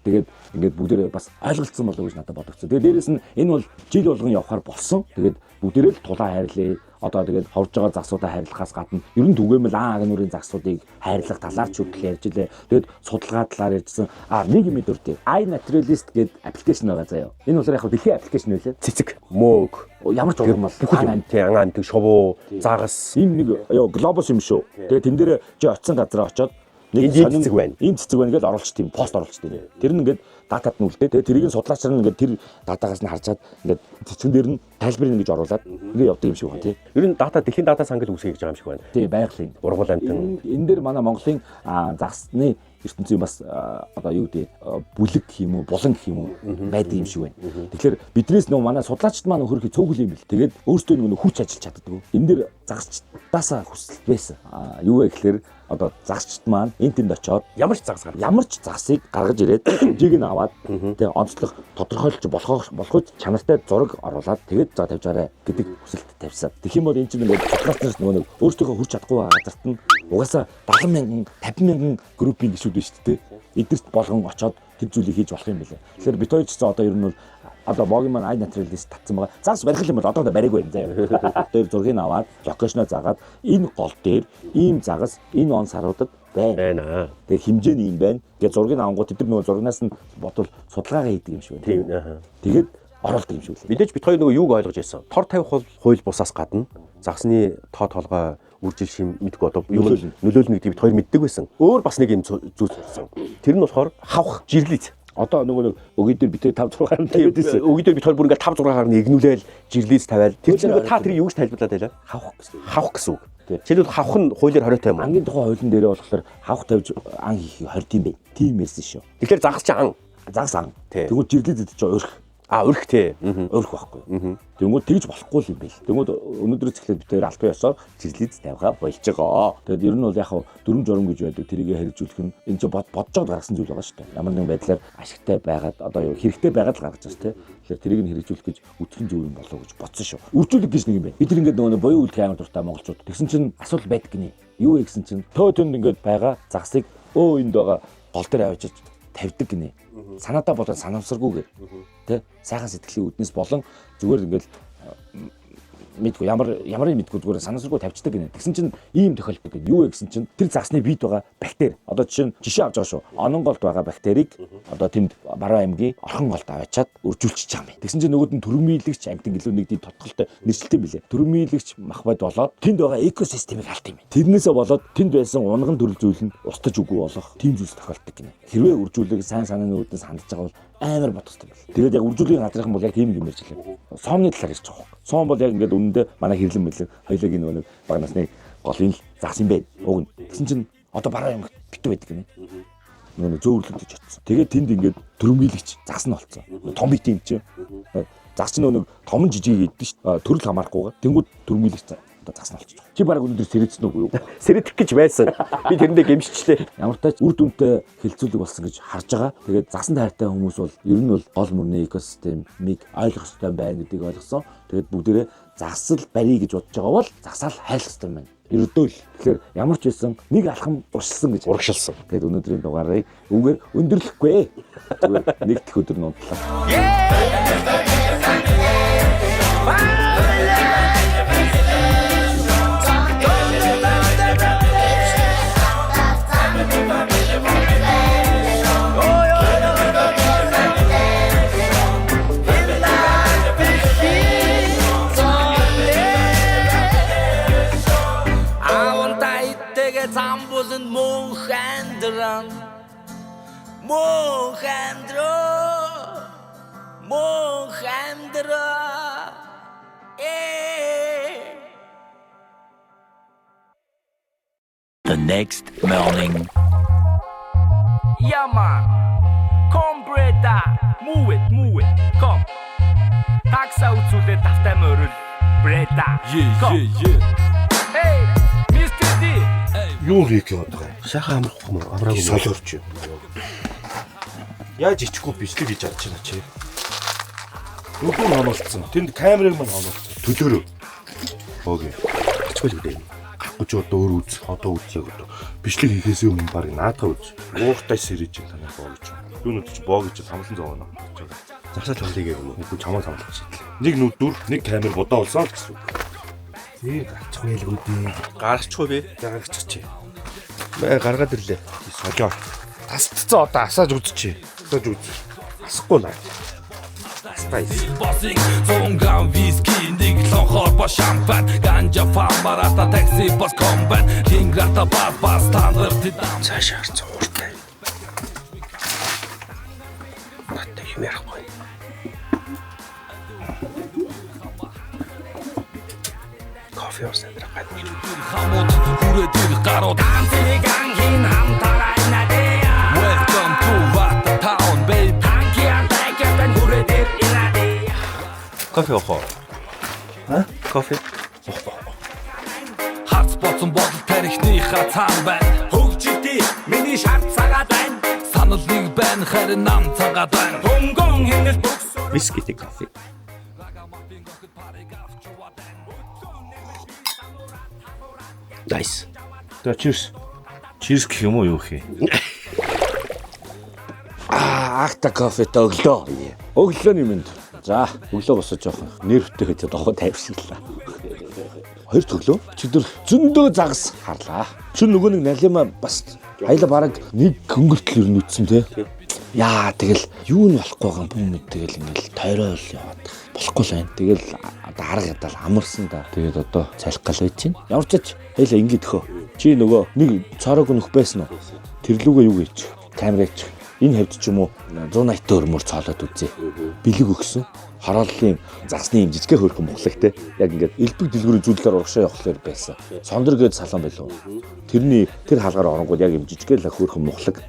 Тэгээд ингээд бүгдээрээ бас ойлголцсон болов гэж надад бодогдсон. Тэгээд дээрэс нь энэ бол жил болгон явахаар болсон. Тэгээд бүгдээрээ л тулаа хайрлаа. Одоо тэгээд ховж байгаа загсуудаа хайрлахаас гадна ер нь түгээмэл аан агнуурын загсуудыг хайрлах талаар ч хүртэл ярьж илээ. Тэгээд судалгаа талаар ярьжсэн. Нэг юм дуртай. iNaturalist гэдэг application байгаа заяа. Энэ болохоор яг дэлхийн application байлээ. Цэцэг, мөөг, Ямар ч урмал, бүх юм тий, анган амтэг, шувуу, загас. Ийм нэг ёо глобус юм шүү. Тэгээд тэн дээр чи очисон газараа очиод нэг Энд ийм цэцэг байна. Ийм цэцэг байна гэж оруулчих тийм пост оруулчих тийм. Тэр нь ингээд датад нь үлдээ. Тэгээд тэрийг нь судлаач нар ингээд тэр датагаас нь харжаад ингээд цэцгэн дээр нь тайлбарыг ингэж оруулаад ингээд явдаг юм шиг байна тий. Ер нь дата дэлхийн дата сангал үүсгэх гэж байгаа юм шиг байна. Тий, байгалийн. Ургал амтан. Энэ дээр манай Монголын загсны ертөнцийн бас одоо юу гэдэг бүлэг гэх юм уу, булан гэх юм уу байдаг юм шиг байна. Тэгэхээр биднээс нөө манай судлаачд маань хөрхи цөөхөл юм бэл. Тэгээд өөрсдөө нэг хүч ажиллаж чаддаг. Энэ дээр загасчдаасаа хүсэлт байсан. Юу вэ гэхээр одоо загасчд маань энэ тэнд очиод Ямар ч загас гарах. ямар ч загсыг гаргаж ирээд хэмжээг нь аваад тэгээ онцлог тодорхойлж болохгүй чанартай зураг оруулаад тэгээд за тавьж гараа гэдэг хүсэлт тавьсан. Тэгэх юм бол энэ чинь ингээд судлаач нар нөгөө нэг өөрсдийнхөө хүрч чадахгүй байгаа газарт нь угаасаа 70 мянган 50 мянган группийн гишүүд байна шүү дээ. Эдгэрт болгон очоод тэр зүйлийг хийж болох юм билээ. Тэгэхээр бит хоёр ч гэсэн одоо ер нь бол одоо богийн маань iNaturalist татсан байгаа. Загас барих юм бол одоо бариаг байна заяа. Тэр зургийг аваад локейшноо заагаад энэ гол дээр ийм загас энэ он саруудад байна. Байна. Тэгээ хэмжээ нь юм байна. Тэгээ зургийг авангууд тэд нар нөгөө зургнаас нь бодвол судалгаагаа хийдэг юм шиг байна. Тийм. Аха. Тэгээд оруулдаг юм шиг үлээ. Мэдээж бит хоёр нөгөө юуг ойлгож байсан. Тор тавих бол хууль бусаас гадна загсны тоо толгой үржил шим мэдгүй одоо юм Нөлөөлнө. нөлөөлнө гэдгийг бит хоёр мэддэг байсан. Өөр бас нэг юм зүйл сурсан. Тэр нь болохоор хавх жирлиц. Одоо нөгөө нэг өгийн дээр битээ 5 6 гаруй тавиад байсан. Өгөн дээр бит хоёр бүр ингээд 5 6 гарны игнүүлээл жирлиц тавиал. Тэр чинь нөгөө та тэрийг юу гэж тайлбарлаад байлаа? Хавх гэсэн. Хавх гэсэн үг. Тий. Жишээлбэл хавх нь хуулиар хориотой юм уу? Ангийн тухайн хуулийн дээрээ болохоор хавх тавьж ан хийхийг хорд юм байна. Тийм ярьсан шүү. Тэгэхээр загас чи ан. Загас ан. Тий. Тэгвэл жирлээ зэд чи урих. Урих тий. Мгм. Урих байхгүй. Тэнгүүд тэгж болохгүй л юм байл. Тэнгүүд өнөөдрөөс эхлээд бид хоёр албан ёсоор жирлиз тавихаа болж байгаа. Тэгээд ер нь бол яг хав дүрм журам гэж байдаг. Тэрийг хэрэгжүүлэх нь энэ чинь бодож байгаад гаргасан зүйл байгаа шүү дээ. Ямар нэгэн байдлаар ашигтай байгаад одоо юу хэрэгтэй байгаад л гаргаж байгаа шүү дээ. Тэгэхээр тэрийг нь хэрэгжүүлэх гэж үтгэн зөв юм болов уу гэж бодсон шүү. Үржүүлэг гэж нэг юм байна. Бид нар ингээд нөгөө нэг буян үйлдэх амар дуртай монголчууд. Тэгсэн чинь асуудал байдаг гинэ. Юу вэ гэсэн чинь төө тэнд ингээд байгаа загсыг өө энд байгаа гол дээр авчиж тавьдаг гинэ. Санаатаа болон санамсаргүйгээр тэ сайхан сэтгэлийн үднэс болон зүгээр ингээд мэдгүй ямар ямар юм мэдгүй зүгээр санамсаргүй тавьчихдаг гинэ. Тэгсэн чинь ийм тохиолдол гинэ. Юу вэ гэсэн чинь тэр загсны биед байгаа бактери. Одоо жишээ нь жишээ авч байгаа шүү. Онон голд байгаа бактерийг одоо тэнд Баруун аймгийн Орхон голд аваачаад үржүүлчихэж байгаа юм байна. Тэгсэн чинь нөгөөд нь төрөмийлэгч амьтан гэлүү нэг тийм тодголтой нэршилтэй юм билээ. Төрөмийлэгч мах бод болоод тэнд байгаа экосистемийг алт юм байна. Тэрнээсээ болоод тэнд байсан унган төрөл зүйл нь устж үгүй болох тийм зүйлс тохиолддог гинэ. Хэрвээ үржүүлэг сайн санааны үүднээс хандж байгаа бол амар бодох юм байна. Тэгээд яг үржүүлгийн газрынхан бол яг тийм юм ярьж лээ. Сомны талаар ярьж байгаа юм. Сом бол яг ингээд үнэндээ манай хэрлэн мэлэн хоёлоогийн нөгөө нэг баг насны голын л загас юм байна. Уг нь. Тэгсэн чинь одоо бараа юм битүү байдаг гинэ. Нөгөө нэг зөөвөрлөгдөж очсон. Тэгээд тэнд ингээд төрөмгийлэгч загас нь болцсон. Том бит юм чи. Загас чинь нөгөө нэг том жижиг идэн шүү дээ. Төрөл хамаарахгүйгээ. Тэнгүүд төрөмгийлэгч одоо загас нь болчихж байгаа. Чи бараг өнөөдөр сэрээцсэн үгүй юу? Сэрэтэх гэж байсан. Би тэрэндээ гэмшчихлээ. Ямар ч тач үр дүнтэй хэлцүүлэг болсон гэж харж байгаа. Тэгээд загсан хайртай хүмүүс бол ер нь бол гол мөрний экосистемийг ойлгох ёстой байна гэдгийг ойлгосон. Тэгээд бүгдээрээ загсал барья гэж бодож байгаа бол загсаал хайлах ёстой байна. Ердөө л. Тэгэхээр ямар ч байсан нэг алхам уршилсан гэж. Урагшилсан. Тэгээд өнөөдрийн дугаарыг үүгээр өндөрлөхгүй. Зүгээр нэг дэх өдөр нь унтлаа. Аавнта иттэгэ замбуланд мөнх амьдран мөнх амьдраа мөнх амьдраа э The next morning. Yeah man Come brother move it move it come Такса үзүүлээ тавтай морил Breda Yeah, yeah. Hey Mr D Юу хийх юм одоо? Сайхан амрах юм уу? Амраагүй. Солиорч юм. Яаж ичихгүй бичлэг хийж чадчихна чи. Нүдэн хонолцсон. Тэнд камерыг мань хонолцсон. Төлөөрөө. Окей. Ачгүй л үдээ. Харахгүй чи одоо өөр үз. Одоо үзье одоо. Бичлэг хийхээс өмнө баг наадах үз. Ууртай сэрэж ин танай боо гэж. Юунууд чи боо гэж самлан зовно. Загсаал хамлыг юм уу? Үгүй чамаа самлах шийдлээ. Нэг нүдүр, нэг камер будаа болсон л гэсэн үг. Зээ галчих байлгүй дээ. Гаргачих уу би? Гаргачих чи. Мэ гаргаад ирлээ. Солио. Тасцсан одоо асааж үзчихье. Асааж үз. Асахгүй наа. Астай. Bossing 100 грамм виски, нэг лонхоор ба шампан, ганжа фамарата такси бас комбайн, линграта бас бас стандарт дам. Цаашаа харцсан ууртай. Надтай юм ярихгүй. Кофе уусан дээр гадна. Хамууд хүрээд ир гарууд. Welcome to Vata Town babe. Кофе уух уу? А? Кофе. Харц боцсон бодол тарихныхаа цаан байна. Хөгжилтий миний шарт цагаад байна. Санал нэг байна харин нам цангаад байна. Хөнгөн хинэл төгс. Вискитэй кофе. Nice. За cheers. Cheers гэх юм уу юу гэх юм? Аа, акта кофетэй өглөө. Өглөөний мэнд. За, өглөө босож жоохон нервтэй хөтэ дохоо тайвширлаа. Хоёр өглөө өчигдөр зөндөө загас харлаа. Шүн нөгөө нэг налима бас аяла бараг нэг хөнгөртөл ер нь үтсэн те. Яа, тэгэл юу нь болохгүй байгаа юм бүү мэд тэгэл ингээл тойрол яваад болохгүй л байна. Тэгэл одоо арга ядал амарсан да. Тэгээд одоо цалих гал байж чинь. Ямар ч ч хайлаа ингэ төхөө. Чи нөгөө нэг цорог нөх байсан уу? Тэр лүүгээ юу гэж? Камер ээч. Энэ хавьд ч юм уу 180 өрмөр цоолоод үзье. Бэлэг өгсөн. Хорооллын загсны юм жижигхэн хөрхөн мухлаг те. Яг ингээд элбэг дэлгүүрийн зүйлээр урагшаа явахлаар байсан. Сондор гээд салан байлуу. Тэрний тэр хаалгаар оронгууд яг юм жижигхэн л хөрхөн мухлаг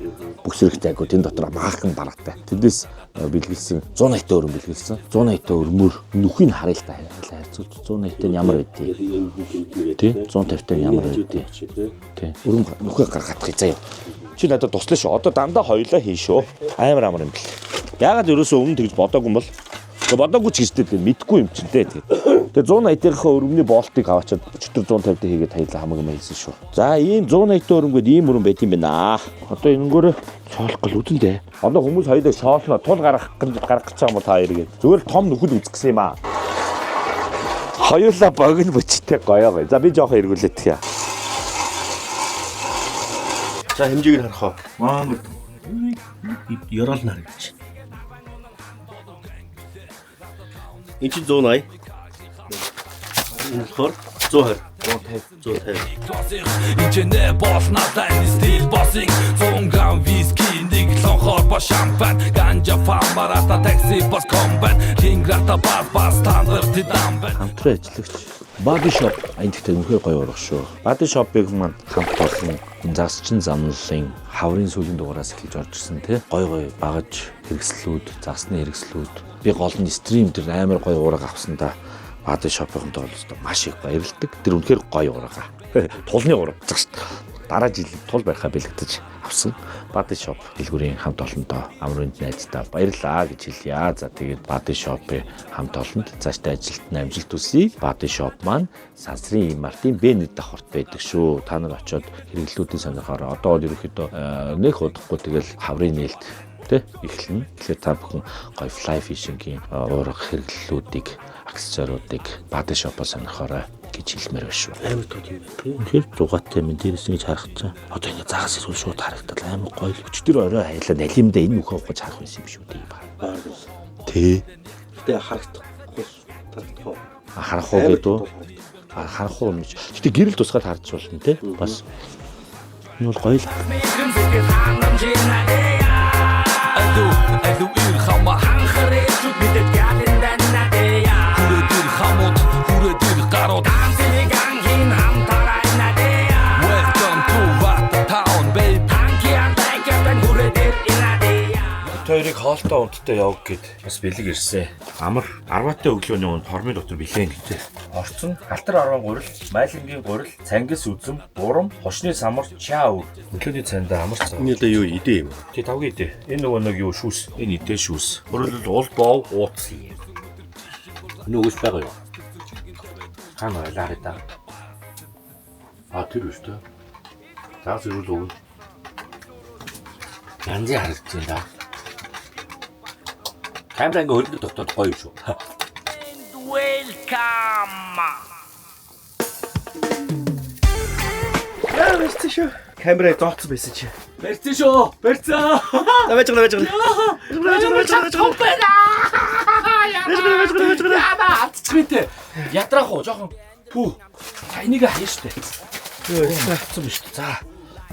бүсрэгтэй айгу тэн дотор баахан бараатай. Тэндээс бэлгэлсэн 180 өрөм бэлгэлсэн. 180 өрмөр нүхийг харъя л та харьцуулж 180 нь ямар байдгийг. Тий 150 нь ямар байдгийг. Тий. Өрөм нүхээ гаргах заяа. Чи надад туслаа шүү. Одоо дандаа хоёлаа хийн шүү. Амар амар юм бэл. Яагаад ерөөсөө өмнө тэгж бодоогүй юм бол? Тэгээ бодоогүй ч гэжтэй тэгээ мэдгүй юм чинь дээ тэгээ. Тэгээ 180-ийнхаа өрөмний болтыг аваачаад өчтөр 150 хийгээд хаялаа хамаг юм хийсэн шүү. За ийм 180 өрөм гээд ийм өрөм байт юм байна. Одоо энэнгөөрөө шоолох гол үзэн дээ. Одоо хүмүүс хоёулаа шоолно. Тул гаргах гаргах гэж байгаа юм бол та хоёр гээд. Зүгээр л том нүхэл үзэх гэсэн юм аа. Хоёулаа богино бүчтэй гоё гоё. За би жоохон эргүүлээд тхья. За хэмжээг нь харах уу? Маамар. Ёроол нар гэж. Энд чинь 180. Энэ болохоор 120. 150. 150. Инженер бол надад стил bossing 100 грамм виски, нэг лонхоор ба шампан, ганжа фамарата такси бас комбайн, линграта бас бас стандарт дам байна. Хамтран ажиллагч Body Shop энэ гэхдээ үнэхээр гоё урах шүү. Body Shop-ыг маань хамт олон загасчин замналын хаврын сүүлийн дугаараас эхэлж орж ирсэн тий. Гоё гоё багаж хэрэгслүүд, загасны хэрэгслүүд. Би гол нь стрим дээр амар гоё ураг авсан да. Body Shop-ын бол өстө маш их баярлдаг. Тэр үнэхээр гоё урага. Тулны ураг загас. Дараа жил тул барихаа бэлэгдэж авсан. Body Shop дэлгүүрийн хамт олондоо амрын найздаа баярлаа гэж хэлье. За тэгээд Body Shop-ийн хамт олонд цаашдаа ажилд нь амжилт хүсье. Body Shop маань сансрын Мартын Б1 давхарт байдаг шүү. Та нар очиод хэрэглүүдийн сонирхоор одоо бол ерөнхийдөө нэх удахгүй тэгэл хаврын нээлт тэ эхэлнэ. Тэгэхээр та бүхэн гоё fly fishing-ийн уурга хэрэглэлүүдийг, аксессуаруудыг Body Shop-оос сонирхоорой гэж хэлмээр байна шүү. Амар тод юм байна тий. Үнэхээр зугаатай юм дээрээс ингэж харах чинь одоо ингэ загас ирвэл шууд харагдал амар гоё л. Өчтөр орой хайлаа налимдаа энэ нүхээ ухаж харах байсан юм шүү дээ. Тэ. Гэтэ харагдахгүй харагдах уу? Харах уу гэдэг үү? Харах уу юм чи. Гэтэ гэрэл тусгаад харж болно те. Бас энэ бол гоё л. Алуу алуу ир хама хүрээд ир хамууд хүрээд ир гарууд. Welcome to Vata Town babe. Бид хоёрыг хоолтой унттай явг гэд бас бэлэг ирсэн. Амар 10-аатай өглөөний унд хормын дотор билэн гэдэг. Орцон, алтар арван гурил, майлангийн гурил, цангис үзэм, урам, хошны самар, чаа үр. Өглөөний цайндаа амар цаа. Энэ одоо юу идэ юм? Тий тавгийн идэ. Энэ нөгөө нэг юу шүүс. Энэ идэ шүүс. Өөрөлдөл уул бов ууц. Энэ өгс байгаа юу? Хаана байлаа хараа. А тэр биш үү? Загас ирүүл өгнө. Янзын харагдаж байна да. Камера ингээ хөлбөд тогтоод гоё юм шүү. Welcome. Яа, барьсан шүү. Камера зооцсон байсан чи. Барьсан шүү. Барьсан. За байж байгаа байж байгаа. Байж байгаа байж байгаа. Байж байгаа байж байгаа. Яа, алдчих мэт. Ядраах уу, жоохон. Пүү. За энийг хаяа штэ. Юу Алдсан биш үү? За.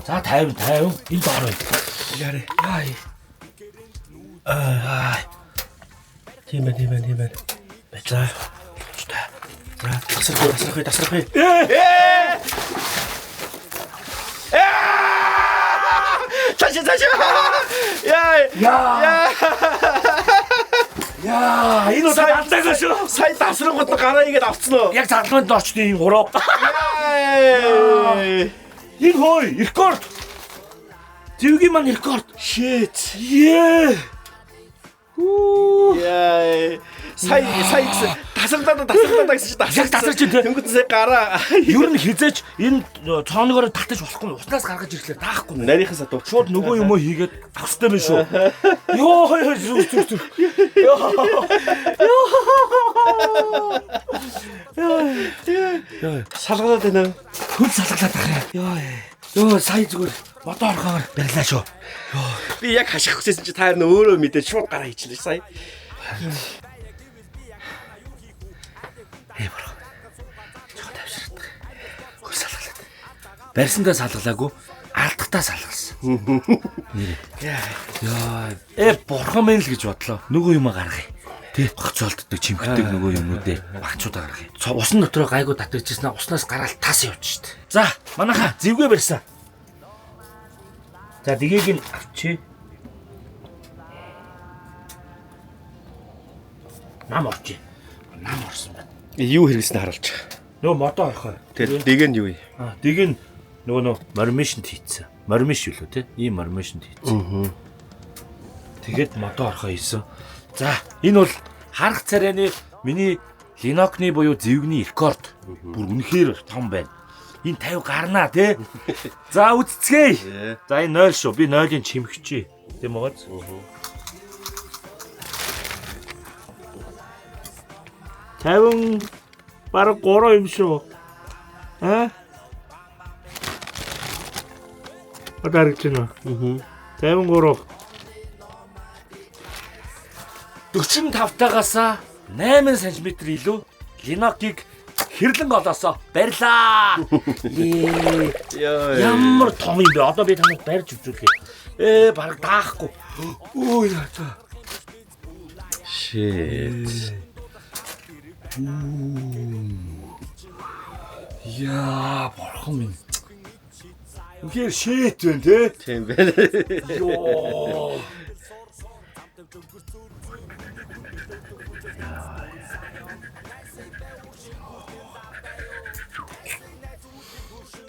За 50 50 энэ доор байна. Яарэ. Яа. Тийм байна, тийм байна, тийм байна. За. За, тасрах, тасрах, тасрах. Цаашаа, цаашаа. Яа. Яа. Яа, энэ удаа алдаагүй шүү. Сая тасрангууд нь гараа игээд авцсан уу? Яг зарламанд орчны юм хуруу. Яа. Энэ хөөе, рекорд. Зэвгийн маань рекорд. Shit. Ее. Яа. Сая сая гэсэн тасралдаа тасралдаа гэсэн чи Яг тасарч ин тэ. Тэнгүүд сая гараа. Ер нь хизээч энэ цооногоор татаж болохгүй. Уснаас гаргаж ирэхлээр таахгүй. Нарийнхан сатуу. Шууд нөгөө юм уу хийгээд авах хэрэгтэй юм шүү. Йоо ёо зүр зүр зүр. Салгалаад байна. Хөл салгалаад ах юм. Йоо. Йоо сая зүгээр модоо орохоор барилаа шүү. Би яг хаших хүссэн чи та нар өөрөө мэдээд шууд гараа хийчихлээ сая. Ээ бурхан. Жохоо тавьширдаг. Хөл салгалаад. Барьсандаа салгалаагүй, алдахтаа салгалсан. Нэр. Яа. Бурхан минь л гэж бодлоо. Нөгөө юмаа гаргая. Тэ гоцоолддог, чимхдэг нөгөө юмнуудээ багчуудаа гаргая. Усан дотроо гайгүй татчихсан аа уснаас гараал тас явчих штт. За, манайхаа зэвгээ барьсан. За, дгийг нь авчи. Нам орчи. Нам орсон байна. Юу хэрэгснээ харуулж. Нөгөө модоо орхоо. Тэр дэг нь юу юм? Аа, дэг нь нөгөө мормишнд хийцэн. Мормиш юу лөө те? Ийм мормишнд хийцэн. Тэгээд модоо орхоо хийсэн. За, энэ бол харах царайны миний Ленокны буюу зэвгний рекорд. Бүр үнэхээр том байна. Энэ 50 гарнаа те. За үздцгээе. За энэ 0 шүү. Би 0-ын чимхчээ. Тийм үү? 50 бараг 3 юм шүү. Аа? Одоо харагдаж байна уу? 53. 45-таагаас 8 см илүү Ленокийг хэрлэн голоосоо барьлаа. Яа. Ямар том юм бэ? Одоо би таныг барьж үзүүлье. Бараг даахгүй. Өө яа. Shit. Яа, бурхан минь. Үнэхээр шэт байна те. Тийм байна. Йоо.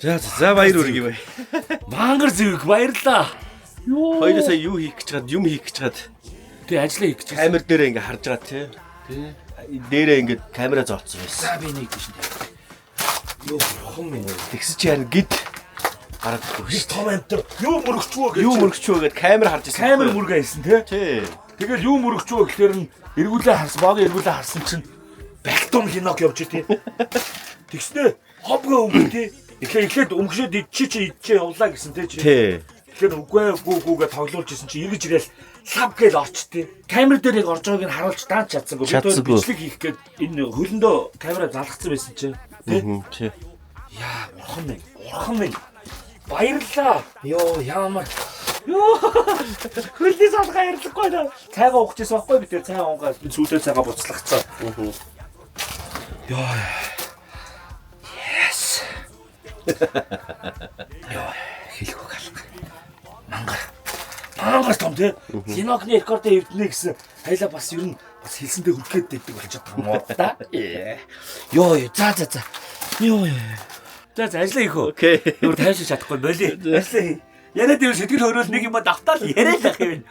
За за баяр үргэе бай. Мангар зэвэг баярлаа. Йоо. Хоёулаа сая юу хийх гэж гад юм хийх гэж гад Тэ ажиллаа хийх гэж. камер дээрээ ингээ харж байгаа тий. Дээрээ ингээ камера зооцсон байсан. За би нэг тийш тавих. Йоо, бурхан минь. Тэгсэн чи харин гид гараад ирэхгүй шүү. Том амтар юу мөрөгчвөө гэж. Юу мөрөгчөө гэд камер харж ирсэн. Камер мөргөө хийсэн те. Тий. Тэгэл юу мөрөгчвөө гэхлээр нь эргүүлээ харсан, богийн эргүүлээ харсан чинь бактум линок явж тий. Тэгснэ хобгоо өнгө тий. Тэгэхээр эхлээд өмгшөөд идчи чи идчээ явлаа гэсэн тий чи. Тий. Тэгэхээр үгүй үгүй үгүй гэж тоглуулж исэн чи эргэж ирээл лав гээл орчтیں۔ Камер дээр яг орж байгааг нь харуулж даанч чадсангүй. Бид хоёр Чадсангүй. бичлэг хийх гээд энэ хөлөндөө камера залгацсан байсан чи. Тий. Тий. Яа, бурхан минь, бурхан минь. Баярлалаа. Йоо, ямар. Йоо. Хөлний салгаа ярьлахгүй наа. Цайгаа уух гэсэн байхгүй би тэр цай уунгаа би сүүлдээ цайгаа буцлагцсан. Йоо. Yes. Йоо, хэлэхгүй галга. Мангар. Мангар том тий. Синокны рекордыг эвдэнэ гэсэн. Хайлаа бас ер нь бас хэлсэндээ хүрх гээд дэгдэг болчиход байгаа юм уу та. Йоо, ёо, за за за. Йоо. ёо. За за ажиллаа хийх үү? Окей. Юу тайвширч чадахгүй боли. Ажиллаа хий. Яриад ивэл сэтгэл хөрөөл нэг юм давтаал яриад ах юм.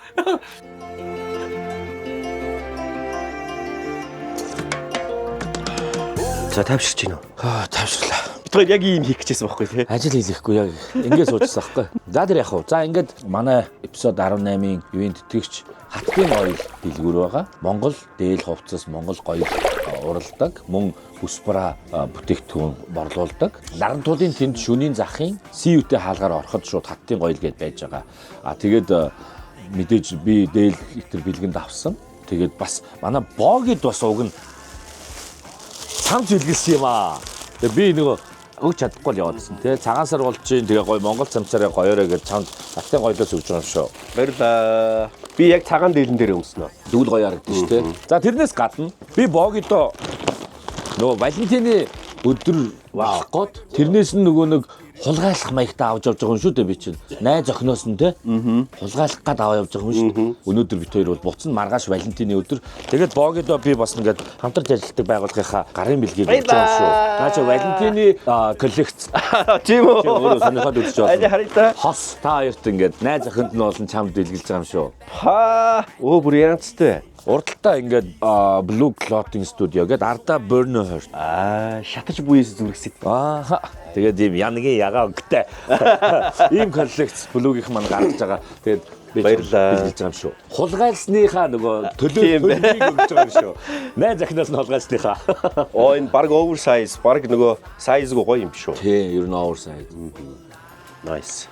За тайвширч гинөө. Аа тайвширлаа. Бид хоёр яг ийм хийх гэжсэн байхгүй тий. Ажил хийхгүй яг ингэ суужсан байхгүй. За тэр яг уу. За ингээд манай эпизод 18-ийн ивент тэтгэгч Хатгийн гоёл дэлгүүр байгаа. Монгол дээл хувцас, Монгол гоёл уралдаг, мөн бүсбра бүтээгдэхүүн борлуулдаг. Ларантуулын тэнд шөнийн захын CU-тэй хаалгаар ороход шууд Хатгийн гоёл гэдээ байж байгаа. А тэгээд мэдээж би дээл итер бэлгэнд авсан. Тэгээд бас манай Богид бас уг нь цам зүлгэлсэн юм аа. Тэгээ би нөгөө өгч чадахгүй л яваадсэн тий. Цагаан сар болж чинь тэгээ гой Монгол цамцаараа гоёорой гэж чамд хаттын гоёлоос өгч байгаа юм шүү. Баярлаа. Би яг цагаан дээлэн дээр өмснө. Тэгвэл гоё харагдана шүү тий. За тэрнээс гадна би Богидо нөгөө Валентины өдөр болох гээд тэрнээс нь нөгөө нэг хулгайлах маягтай авч явж байгаа юм шүү дээ би чинь. Найз охиноос нь те. Хулгайлах гад аваа явж байгаа юм шүү дээ. Өнөөдөр бит хоёр бол буцна маргааш Валентины өдөр. Тэгээд Богидо би бас ингээд хамтарч ажилладаг байгууллагынхаа гарын бэлгийг өгч байгаа юм шүү. Наа чи Валентины коллекц. Тийм үү? Чи өөрөө сонирхоод үзэж байна. Аль харъя та. Хос та хоёрт ингээд найз охинд нь болон чамд бэлгэлж байгаа юм шүү. Ха. Өө бүр янзтай. Урдталтаа ингээд Blue Clothing Studio гээд ардаа Burner Heart. Аа, шатаж буйс зүрхсэд. Аа. Тэгээд ийм янагийн ягаа өнгөтэй. Ийм коллекц Blue-гийнх маань гаргаж байгаа. Тэгээд би Баярлалаа. бэлгэлж байгаа юм шүү. Хулгайлсныхаа нөгөө төлөө Тийм бэ. төлөвийг өгч байгаа юм шүү. Найз захинаас нь хулгайлсныхаа. Оо энэ баг oversize, баг нөгөө size-гүй гоё юм шүү. Тий, ер нь oversize. Nice.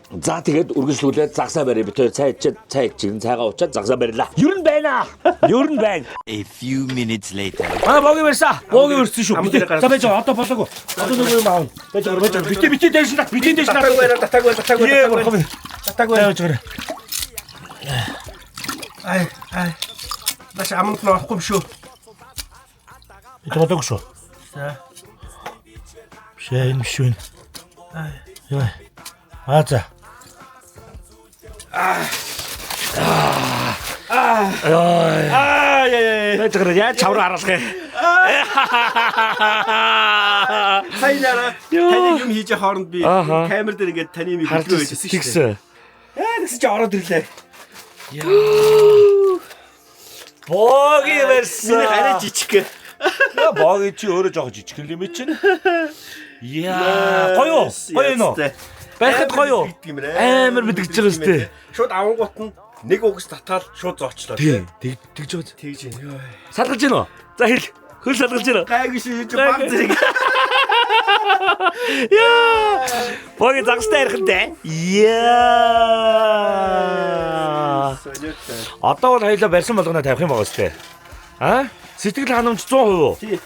За тэгээд үргэлжлүүлээд загсаа барь би тэр цай ичээд цай ичгэн цайгаа уучаад загсаа барьлаа. Ер нь байна. Ер нь байна. A few minutes later. Аа боги барьсан. Боги барьсан шүү. Битээ за байж байгаа. Одоо болоогүй. Одоо нөгөө юм аавна. Байж байгаа. Байж байгаа. Битээ битээ дээш нь битээ дээш нь. Татаагүй байна, татаагүй, татаагүй, Ээ татаагүй. бурхан. Татаагүй. Байж байгаа. Ай, ай. Баш аманд нь орохгүй юм шүү. Это болоогүй шүү. За. Биш ээ энэ биш үү. Яа. Аа за. Аа. Аа, яа, яа. Байж байгаа. Яаж чавраа харуулах юм? Сайн нараа таны юм хийж явах хооронд би Ааха. камер дээр ингээд таны юм хөдөлгөөн байжсэн шүү дээ. Тэгсэн. Яа тэгсэн чи ороод ирлээ. Боги барьсан. Миний арай жижиг. Яа, Боги чи өөрөө жоохон жижиг юм чинь. Яа, гоё уу? Гоё юм уу? Барихад гоё уу? Амар мэдгэж байгаа шүү дээ. Шууд авангуут нь нэг угс татаал шууд зоочлоо. Тий, тэг тэгж байгаа. Тэгж байна. Йой. Салгаж гин үү? За хэл. Хөл салгаж гин үү? Гайгүй шүү чи баг зэрэг. Яа! Боги загастай ярих нь дээ. Яа! Сонирхтой. Одоо бол хоёлоо барьсан болгоно тавих юм байгаа сте. А? Сэтгэл ханамж 100% үү? Тий.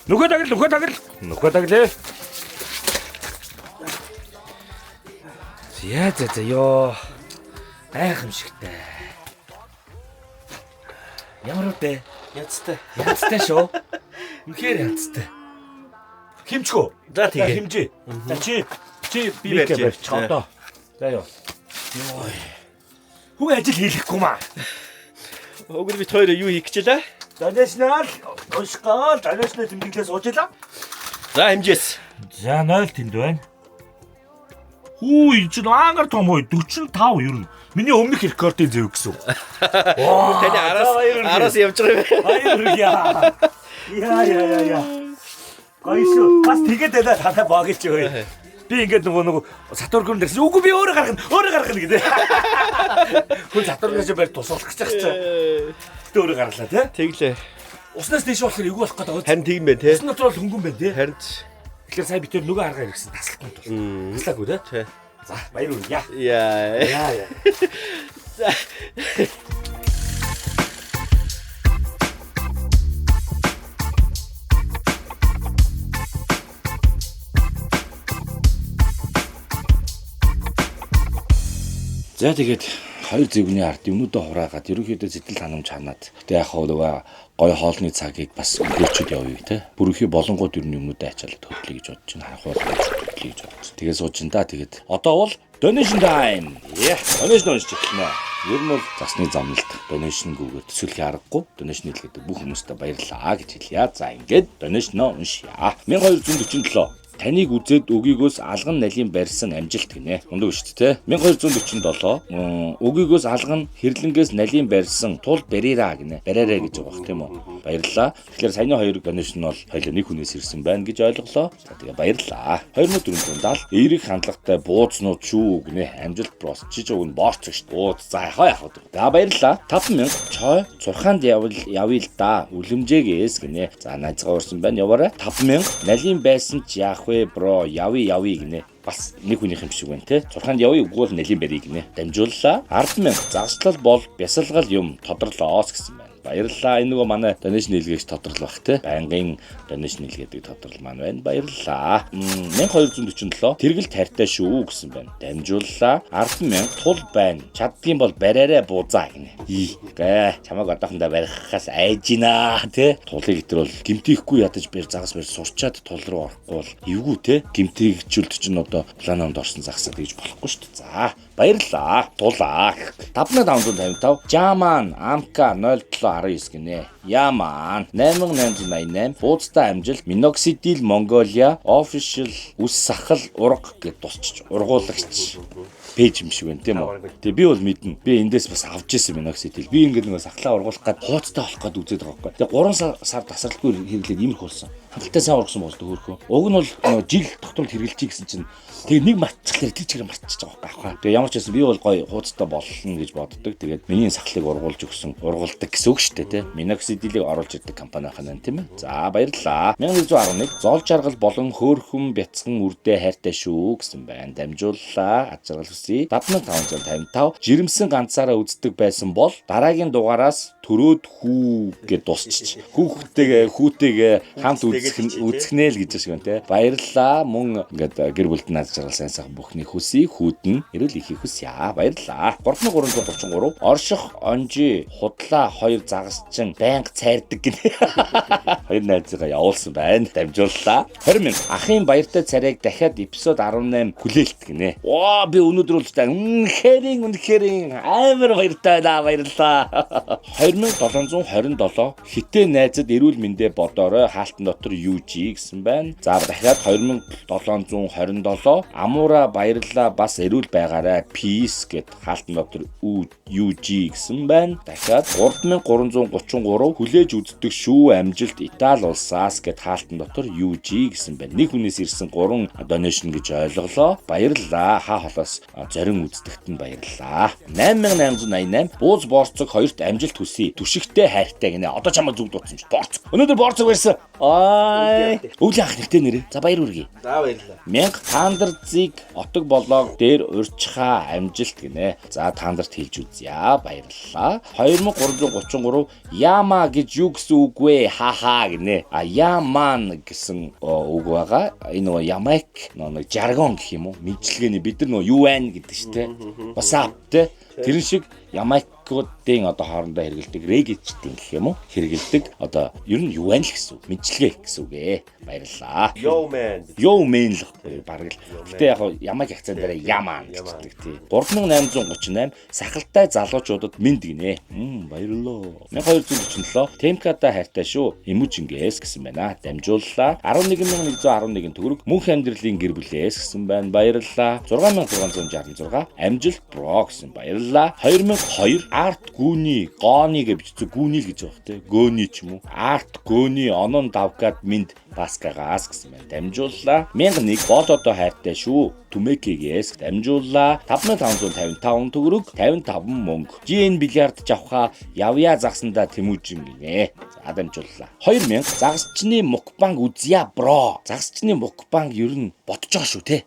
Нүхэ тагл, нүхэ тагл. Нүхэ таглээ. За за за ёо. Гайхамшигтай. Ямар үтэй? Янзтай. Янзтай шүү. Үнэхээр янзтай. Химчгөө. За тэгээ. Химжээ. За чи чи Би барьж. барьчих одоо. За ёо. Йой. Хүн ажил хийлэхгүй маа. Өгөр бит хоёр юу хийх гэж лээ? Донешнал уншгаал донешнал тэмдэглээ сууж илаа. За хэмжээс. За 0 тэнд байна. Хүү энэ чинь ангар том хой 45 ер нь. Миний өмнөх рекордын зөв гэсэн. Оо Таны араас араас явж байгаа юм байна. Баяр хүргье. Яа яа яа яа. Гоё шүү. Бас тэгээд байлаа танай боогч өө. Би ингээд нөгөө Сатургүн дээрс үгүй би өөрөө гаргана өөрөө гаргана гэдэг. Хүн Сатургээс барь тусгалах гэж байгаа чинь. Гэтэ өөрөө гаргалаа тий. Тэглээ. Уснаас дээш болохоор эвгүй болох гэдэг. Харин тийм байх те. Усны дотор бол хөнгөн байна тий. Харин Тэгэхээр сая би тэр нөгөө аргаа ирсэн таслахгүй тул. Таслаагүй тий. Тий. За баяр хүргье. яа. Яа яа. За тэгээд хоёр зэвгний ард юмнуудаа хураагаад ерөнхийдөө сэтгэл ханамж ханаад тэгээ яг хаа нөгөө гой хоолны цагийг бас өнгөрчөд явъя те. Бүрийнхээ болонгууд ер нь юмнуудаа ачаалаад хөдлөе гэж бодож байна. Харах болгож хөдлөе гэж бодож. Тэгээ сууж ин да тэгээд одоо бол donation time. Yeah, donation уншиж эхэлнэ. Ер нь бол засны замналт donation-гүйгээр төсөөлхийн аргагүй. Donation нийлгээд бүх хүмүүстээ баярлалаа гэж хэлье. За ингээд donation-оо уншъя. 1247 Таныг үзээд өгийгөөс алган налийн барьсан амжилт гинэ. Ундаг шүү дээ, тэ. 1247 өгийгөөс алган хэрлэнгээс налийн барьсан тул барира гинэ. Бариарэ гэж байгаа бох тийм үү. Баярлалаа. Тэгэхээр саяны хоёр donation бол хоёул нэг хүнээс ирсэн байна гэж ойлголоо. За тэгээ баярлалаа. 2470 эерэг хандлагатай буузнууд шүү гинэ. Амжилт bros. Чи ч уг нь боорч шүү дээ. Бууз за яхаа яхаа. За баярлалаа. 5000 чой зурхаанд явал явъя л да. Үлэмжээгээс гинэ. За найзгаа урсан байна. Яваарай. 5000 налийн байсан ч яах вэ bro? Явъя явъя гинэ. Бас нэг хүнийх юм шиг байна те. Зурхаанд явъя үгүй бол налийн барья гинэ. Дамжууллаа. 100000 загслал бол бясалгал юм тодорлоос гэсэн байна. Баярлалаа. Энэ нөгөө манай donation нийлгээгч тодрол бах те. Байнгын donation нийлгээдэг тодрол маань байна. Баярлалаа. 1247 тэргэл тартай шүү гэсэн байна. Дамжууллаа. 100000 тул байна. Чаддгийн бол бариарай буузаа гинэ. Ий. Гэ чамайг одоохондоо барихаас айж гинэ те. Тулыг гэтэр бол гимтийхгүй ядаж бэр загас бэр сурчаад тул руу орохгүй бол эвгүй те. Гимтийгчүүлд чинь одоо плананд орсон загсаа тэгж болохгүй шүү дээ. За баярлалаа. Тулаа. 5555 Жаман Амка 0719 гинэ. Яман 8888 Бууцтай амжилт Minoxidil Mongolia Official үс сахал урга гэд дусчих ургуулагч page юм шиг байна тийм үү. Тэгээ би бол мэднэ. Би эндээс бас авч ирсэн Minoxidil. Би ингээд нөгөө сахлаа ургуулах гад хууцтай болох гад үзээд байгаа байхгүй. Тэгээ 3 сар тасралтгүй хэрэглээд иймэрхүү болсон. Хангалттай сайн ургасан бол хөөрхөө. Уг нь бол жил тогтмол хэрэглэжий гэсэн чинь тэгээ нэг мартчихлаа тэр чигээр мартчихж байгаа байхгүй. Тэгээ ямар ч байсан би бол гоё хууцтай болно гэж боддог. Тэгээд миний сахлыг ургуулж өгсөн, ургуулдаг гэсэн үг шүү дээ, тэ. Minoxidil-ийг оруулж ирдэг компани байна тийм ээ. За баярлалаа. 1111 зол жаргал болон хөөхөн бяцхан үрдээ хайртай шүү гэсэн байна. Дамжууллаа. Ад жаргал хүсье. 7555 жирэмсэн ганцаараа үздэг байсан бол дараагийн дугаараас төрөөд хүү гэж дуусчих. Хүүхдтэйгээ хүүтэйгээ хамт үзэх үзэх нэ л гэж шиг байна те. Баярлалаа. Мөн ингээд гэр бүлд над жаргал сайн сайхан бүхний хүсье. Хүүд нь эрүүл ихийг хүсье. Баярлалаа. 3333 орших онжи худлаа хоёр загасчин байнга цайрдаг гинэ. Хоёр найзыгаа явуулсан байна. Дамжууллаа. 20,000 ахын баяртай царайг дахиад эпизод 18 хүлээлт гинэ. Оо би өнөөдөр бол та үнэхээр амар баяртай байна. Баярлалаа. 2727 хитэ найзад эрүүл мэндэ бодоорой хаалтан дотор UG гэсэн байна. За дахиад 2727 амуура баярлалаа бас эрүүл байгаарай peace гэд хаалтан дотор UG гэсэн байна. Дахиад 3333 хүлээж үздэг шүү амжилт Итали улсаас гэд хаалтан дотор UG гэсэн байна. Нэг хүнээс ирсэн 3 donation гэж ойлголоо. Баярлалаа. Хаа холоос зорин үздэгт нь баярлалаа. 8888 бууз борцог хоёрт амжилт хүсье. Түшигтэй хайртай гинэ. Одоо чамайг зүг дуудсан чи борцог. Өнөөдөр борцог барьсан. Ай. Өвлийн ах нэгтэй нэрээ. За баяр хүргэе. За баярлалаа. 1000 таандарзыг отог болоог дээр урьдчхаа амжилт гинэ. За таандарт хэлж үзье. Баярлалаа. 2333 яма гэж юу гэсэн үг вэ? Ха ха гинэ. А яман гэсэн үг байгаа. Энэ нөгөө Ямайк нэг жаргон гэх юм уу? Мэдлэгээний бид нар нөгөө юу байна гэдэг чинь те. What's up те. Тэрэн шиг Ямайкуудын одоо хоорондоо хэрэгэлдэг регичдийн гэх юм уу? Хэрэгэлдэг одоо ер нь юу байна л гэсэн үг. Мэдлэгээ гэсэн үг ээ. Баярлалаа. Yo man. Yo man л бараг л. Гэтэ яг Ямайк акцент дээр яман гэждэг тий. 3838 сахалтай залуучуудад мэд гинэ. Баярлалаа. 1247 Темкада хайртай шүү. Эмүжингээс гэсэн байна. Дамжууллаа. 11111 төгрөг мөнх амьдралын гэр бүлээс гэсэн байна. Баярлалаа. 6666 амжилт bro гэсэн баярлалаа. 2002 арт гүүний гооны гэж бичсэн гүүний л гэж байгаа тий. Гөөний ч юм уу. Арт гөөний онон давкад минд Баскагаас гэсэн байна. Дамжууллаа. 1001 бол одоо хайртай шүү. Түмэкигээс дамжууллаа. 5555 төгрөг 55 мөнгө. GN бильярд жавхаа явъя загсандаа Тэмүүжин гинэ. За дамжууллаа. 2000 загасчны мукбанг үзье bro. Загасчны мукбанг ер нь бодож байгаа шүү те.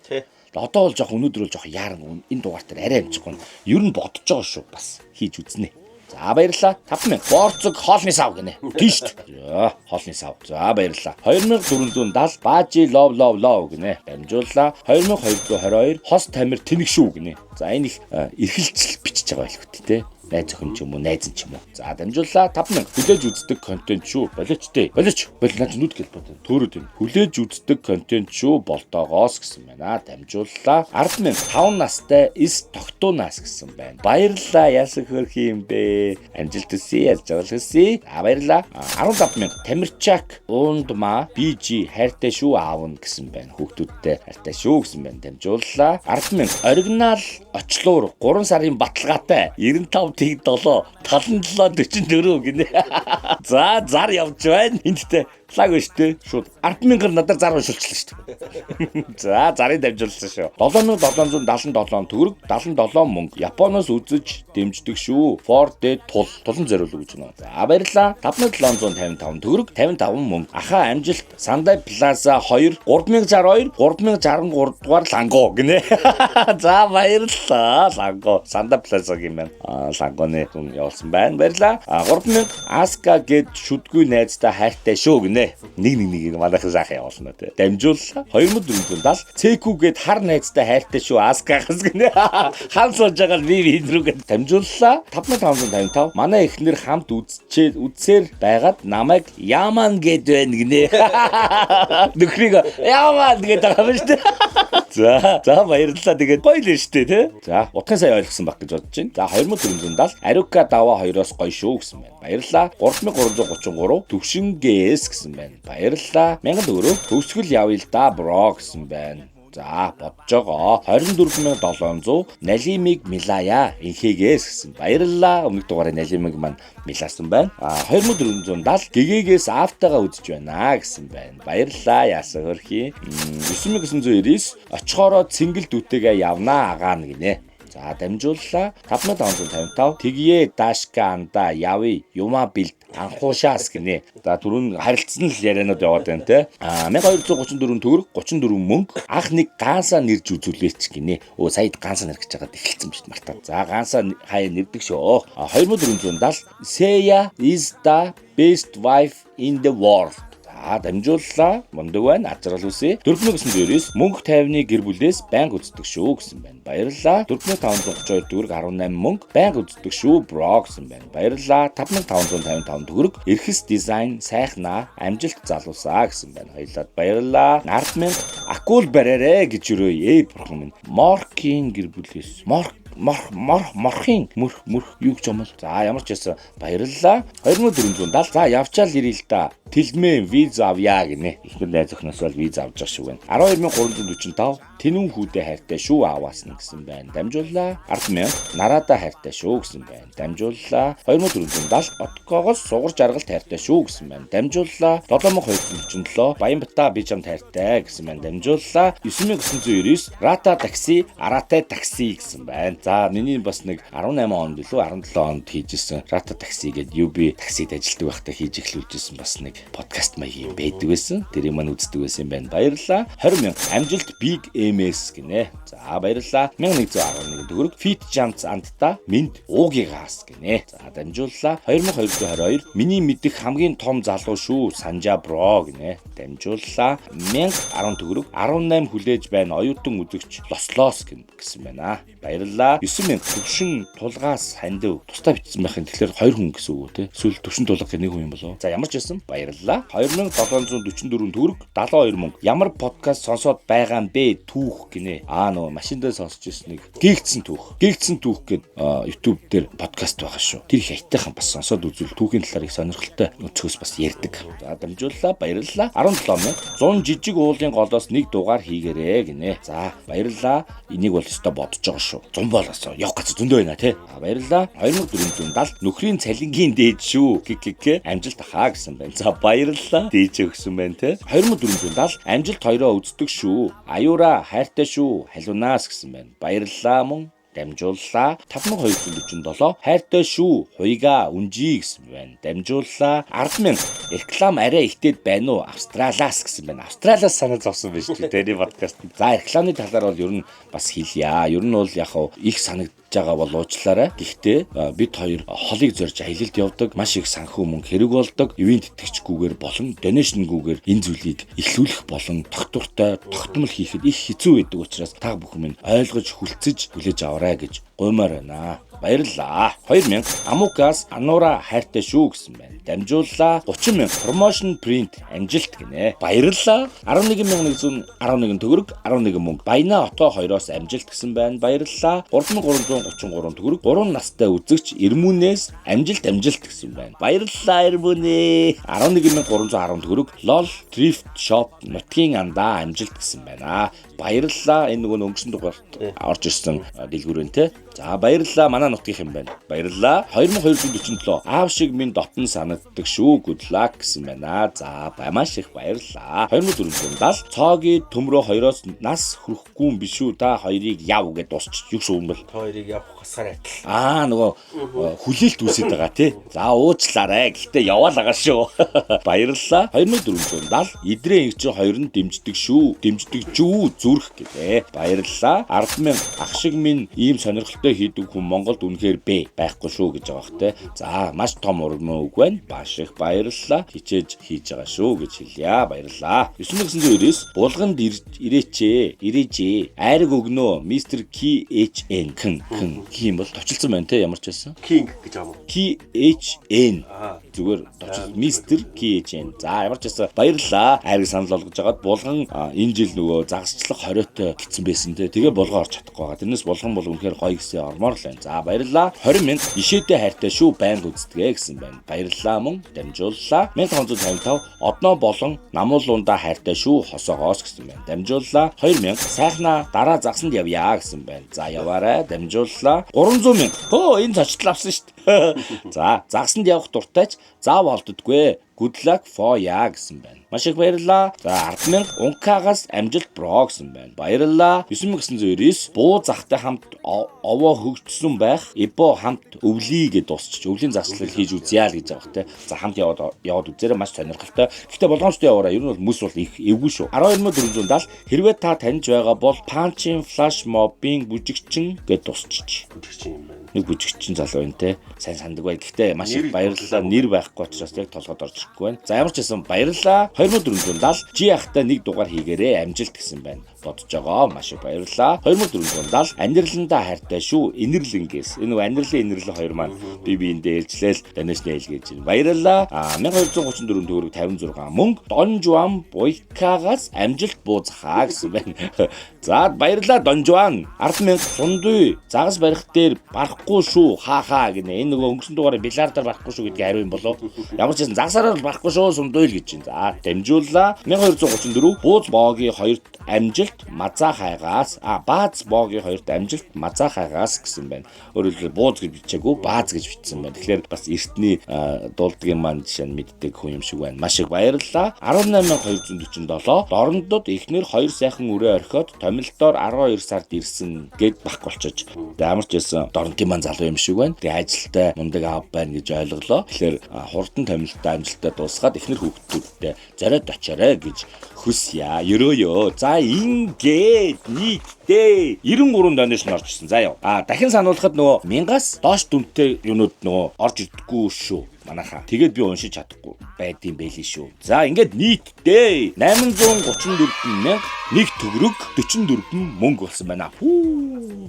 Одоо бол жоох өнөөдөр бол жоох яаран энэ дугаар дээр арай амжихгүй. Ер нь бодож байгаа шүү бас хийж үзнэ. За баярлалаа. 5000. Борцог хоолны сав гинэ. Тийм шүү дээ. За хоолны сав. За баярлалаа. 2470 баажи лов лов лов гинэ. Дамжууллаа. 2222 хос тамир тэнэг шүү гинэ. За энэ их эрхэлжил бичиж байгаа байлгүй те. Найз охин ч юм уу, найз ч юм уу. За дамжууллаа 5000. Хүлээж үздэг контент шүү. Болооч тээ. Болооч. Бол наад нүд гэл бод. Төөрөд юм. Хүлээж үздэг контент шүү болдоогоос гэсэн байна. Дамжууллаа 100000. 5 настай эс тогтуунаас гэсэн байна. Баярлалаа. Яасан хөрх юм бэ? Амжилт хүсье, яаж жаргал хүсье. За баярлалаа. 15000. Тамирчак уундма BG хайртай шүү аав нь гэсэн байна. Хүүхдүүдтэй хайртай шүү гэсэн байна. Дамжууллаа. 100000. Оригинал очлуур 3 сарын баталгаатай 95 тэг 7 77 44 гинэ. За зар явж байна. Эндтэй лаг биш үү? Шууд 100000-аар надаар зар уншуулчихлаа шүү дээ. За зарын дамжуулсан шүү. 7777 төгрөг 77 мөнгө. Японоос үзэж дэмждэг шүү. 4D тул тулан зориулг гэж байна. За баярлалаа. 5755 төгрөг 55 мөнгө. Аха амжилт Сандай Плаза 2 3062 3063 дугаар ланго гинэ. За баярлалаа. Ланго Сандай Плаза гэмээр байна. Лангоны хүн явуулсан байна. Баярлалаа. 3000 Аска гэд шүдгүй найздаа хайртай шүү гинэ. Нэг нэг нэг манайхан сайхан явуулна тий. Дамжууллаа. 2470 CQ гэд хар найздаа хайртай шүү Аскагаас гинэ. Хам сууж байгаа л би би рүү гэд дамжууллаа. 5555 манай эхнэр хамт үзчээ үзсээр байгаад намайг Яман гэд байна гинэ. Нөхрийг Яман гэд байгаа юм шүү дээ. За за баярлалаа. Тэгээд гоё л шүү дээ тий. За утгын сайн ойлгосон баг гэж бодож байна. За 2470 Арука даваа 2-оос гоё шүү гэсэн байна. Баярлалаа. 3333 Төвшингээс гэсэн байна. Баярлалаа. 1000 төгрөг төвсгөл явъя л да бро гэсэн байна. За бодож байгаа. 24700 Налимиг Милая инхэгээс гэсэн. Баярлалаа. Өмнөх дугаарыг Налимиг маань милаасан байна. 2470 гэгээгээс аавтайгаа үзэж байна гэсэн байна. Баярлалаа. Яасан хөрхий. 9999 очихороо цэнгэл дүүтэйгээ явнаа агаана гинэ. За дамжууллаа. 5555 тэгье дашка анда яви юма бэлд анхуушаас гинэ. За түрүүн харилцсан л ярианууд яваад байна те. 1234 төгрөг 34 мөнгө анх нэг ганса нэрж үзүүлээч гинэ. Өө сая ганса нэр гэж байгаад эхэлсэн биш мартаа. За ганса хаяа нэрдэг шүү. 2470 Seya is the best wife in the world. За дамжууллаа. Мундаг байна. Аз жаргал хүсье. 4999 мөнгө тайвны гэр бүлээс байнга үздэг шүү гэсэн байна. Баярлалаа. 4532 төгрөг 18 мөнгө байнга үздэг шүү бро гэсэн байна. Баярлалаа. 5555 төгрөг эрхэс дизайн сайхнаа амжилт залуусаа гэсэн байна. Хоёлаад баярлалаа. 100000 акул бариарэ гэж өрөө. Эй бурхан минь. Моркийн гэр бүлээс морк морх морх морхын мөрх мөрх юу гэж юм бол. За ямар ч байсан баярлалаа. 2470 за явчаал ирээ л да. Тэлмэн виз авъя гинэ. Эхнэр найз охиноос бол виз авч байгаа шүү байна. 12345 тэнүүн хүүдээ хайртай шүү ааваас нь гэсэн байна. Дамжууллаа. 100000 нараада хайртай шүү гэсэн байна. Дамжууллаа. 2470 Откоогоос сугар жаргалт хайртай шүү гэсэн байна. Дамжууллаа. 7247 Баянбата би чамд хайртай гэсэн байна. Дамжууллаа. 9999 Рата такси, Аратай такси гэсэн байна. За миний бас нэг 18 онд илүү 17 онд хийжсэн Рата такси гэдэг UB таксид ажилладаг байхдаа хийж эхлүүлжсэн бас нэг подкаст маягийн байдаг байсан. Тэрийг маань үздэг байсан юм байна. Баярлалаа. 20000 амжилт Big MS гинэ. За баярлалаа. 1111 төгрөг Fit Jumps андта минд уугигаас гинэ. За дамжууллаа. 2222 миний мэдих хамгийн том залуу шүү Санжа бро гинэ. Дамжууллаа. 1010 төгрөг 18 хүлээж байна. Оюутан үзэгч лослоос гэсэн байна. Баярлалаа. 9000 төвшин тулгаас хандив тусдаа бичсэн байх юм. Тэгэхээр 2 хүн гэсэн үг үү те? Эсвэл төвшин тулга гэх нэг хүн юм болов уу? За ямар ч байсан баярлалаа. 2744 төгрөг 72 мөнгө. Ямар подкаст сонсоод байгаа юм бэ? Түүх гинэ. Аа нөгөө машин дээр сонсч ирсэн нэг гэгдсэн түүх. Гэгдсэн түүх гээд YouTube дээр подкаст байгаа шүү. Тэр их аятайхан бас сонсоод үзвэл түүхийн талаар их сонирхолтой өнцгөөс бас ярьдаг. За дамжууллаа. Баярлалаа. 17100 жижиг уулын голоос нэг дугаар хийгээрэй гинэ. За баярлалаа. Энийг бол өстой бодож байгаа шүү. 100 болоос явах газар зөндөө байна те. Баярлалаа. 2470 нөхрийн цалингийн дээд шүү. ГГГ амжилт ахаа гэсэн байна. За баярлалаа. Дээж өгсөн байна те. 2470 амжилт хоёроо үздэг шүү. Аюура хайртай шүү. Халиунаас гэсэн байна. Баярлалаа мөн дамжууллаа. 5247 хайртай шүү. Хуйга үнжи гэсэн байна. Дамжууллаа. 100000 реклам арай ихтэйд байна уу? Австралиас гэсэн байна. Австралиас санаа зовсон байж тээ тэрний подкаст. За рекламны талаар бол ер нь бас хэлье. Ер нь бол яг их санагдаж байгаа бол уучлаарай. Гэхдээ бид хоёр холыг зорж аялалд явдаг. Маш их санхүү мөнгө хэрэг болдог. Ивент итгэгчгүйгээр болон донешнгүүгээр энэ зүйлийг эхлүүлэх болон тогтвортой тогтмол хийхэд их хэцүү байдаг учраас та бүхэн минь ойлгож хүлцэж хүлээж аваарай гэж гуймаар байна. Баярлалаа. 2000 Амукас Анура хайртай шүү гэсэн байна. Дамжууллаа. 30,000 Promotion print амжилт гинэ. Баярлалаа. 11,111 төгрөг 11 мөнгө. Баяна отоо 2-оос амжилт гэсэн байна. Баярлалаа. 3333 төгрөг 3 настай үзэгч Эрмүнээс амжилт амжилт гэсэн байна. Баярлалаа Эрмүнээ. 11,310 төгрөг LOL Thrift Shop нутгийн андаа амжилт гэсэн байна. Баярлалаа. Энэ нөгөө өнгөрсөн дугаарт орж ирсэн дэлгүүр байна те. За баярлалаа. Манай нутгийнх юм байна. Баярлалаа. 2247 аав шиг минь дотн санагддаг шүү. Good luck гэсэн байна. За маш их баярлалаа. 2470 цоогийн төмрөө хоёроос нас хүрэхгүй юм биш үү? Та хоёрыг яв гэдээ дуусчих. Юу шүү юм бол? Та хоёрыг явах гасгаар адил. Аа нөгөө хүлээлт үүсэж байгаа тий. За уучлаарай. Гэхдээ яваал байгаа шүү. Баярлалаа. 2470 идрээ ингэ чи хоёр нь дэмждэг шүү. Дэмждэг жүү зүрх гэлээ. Баярлалаа. 100000 ах шиг минь ийм сонирхолтой хийдэг хүн Монголд үнэхээр бэ байхгүй шүү гэж байгаа бах те. За маш том урам үг байна. Маш их баярлалаа. Хичээж хийж байгаа шүү гэж хэлье. Баярлалаа. 9999 булганд ирээч. Ирээжээ. Айраг өгнөө мистер KHN кэн кэн гэх юм бол товчилсан байна те ямар ч байсан. King гэж байгаа юм уу? KHN зүгээр товчил мистер KHN. За ямар ч байсан баярлалаа. Айраг санал болгож агаад булган энэ жил нөгөө загасчлах хориотой гисэн байсан те. Тэгээ булган орч чадахгүй байгаа. Тэрнээс булган бол үнэхээр гоё гэсэн ормоор л байна. За баярлалаа. 20,000 ишээдээ хайртай шүү байнга үздэгэ гэсэн байна. Баярлалаа мөн дамжууллаа. 1555 одноо болон намуулундаа хайртай шүү хосоогоос гэсэн байна. Дамжууллаа. 2000 сайхнаа дараа загсанд явъя гэсэн байна. За яваарай. Дамжууллаа. 300,000. Хөө энэ зочдол авсан шүү дээ. За загсанд явах дуртайч зав олддоггүй. Good luck for ya гэсэн байна. Маш их баярлалаа. За 10,000 Ункагаас амжилт бро гэсэн байна. Баярлалаа. 9999 буу захтай хамт овоо хөгжсөн байх. Эбо хамт өвлий гэдээ дуусчих. Өвлийн засчлал хийж үзье л гэж байгаа бох те. За хамт яваад үзээрэй маш сонирхолтой. Гэхдээ болгоомжтой яваарай. Ер нь бол мөс бол их эвгүй шүү. 12470 хэрвээ та таньж байгаа бол Punch-ийн Flash Mob-ын бүжигчин гэдээ дуусчих. Бүжигчин юм байна. Нэг бүжигчин залуу юм те. Сайн сандаг бай. Гэхдээ маш их баярлалаа. Нэр байхгүй учраас яг толгойд орж ирэхгүй байна. За ямар ч байсан баярлалаа. 2470 Жи ахтай нэг дугаар хийгээрэй. Амжилт гэсэн байна. Бодож байгаа. Маш их баярлалаа. 2470 Анирландаа хайртай шүү. Инэрлэнгээс. Энэ нөгөө анирлын инэрлэн хоёр маань би биэндээ ээлжлээл донешны ээлж гэж байна. Баярлалаа. 1234 төгрөг 56 мөнгө Дон Жуан Буйкагаас амжилт бууцхаа гэсэн байна. За баярлалаа Дон Жуан. 10,000 сундуй загас барих дээр барахгүй шүү. Хаа хаа гинэ. Энэ нөгөө өнгөрсөн дугаарыг бильярдаар барахгүй шүү гэдгийг хариу юм болов. Ямар ч байсан загасаараа л барахгүй шүү сундуй л гэж байна. За дамжууллаа. 1234 бууз боогийн хоёрт амжилт мазаа хайгаас бааз боогийн хоёрт амжилт мазаа хайгаас гэсэн байна. Өөрөөр хэлбэл бууз гэж бичээгүй бааз гэж бичсэн байна. Тэгэхээр бас эртний дуулдгийн маань жишээ нь мэддэг хүн юм шиг байна. Маш их баярлалаа. 18247 дорнодод эхнэр хоёр сайхан өрөө орхиод томилдоор 12 сард ирсэн гэд бах болчиж. Тэгээ ямар ч байсан дорнотын маань залуу юм шиг байна. Тэгээ ажилтай мундаг аав байна гэж ойлголоо. Тэгэхээр хурдан томилттой амжилттай дуусгаад эхнэр хүүхдүүдтэй зориод очоорой гэж хүсье. Ерөөё. За ингээд нийтдээ 93 donation орж ирсэн. За яв. Дахин сануулхад нөгөө 1000-аас доош дүнтэй юмнууд нөгөө орж ирдэггүй шүү. Манайхаа. Тэгээд би уншиж чадахгүй байдсан байли шүү. За ингээд нийтдээ 834,000 нэг төгрөг 44 мөнгө болсон байна. Хүү.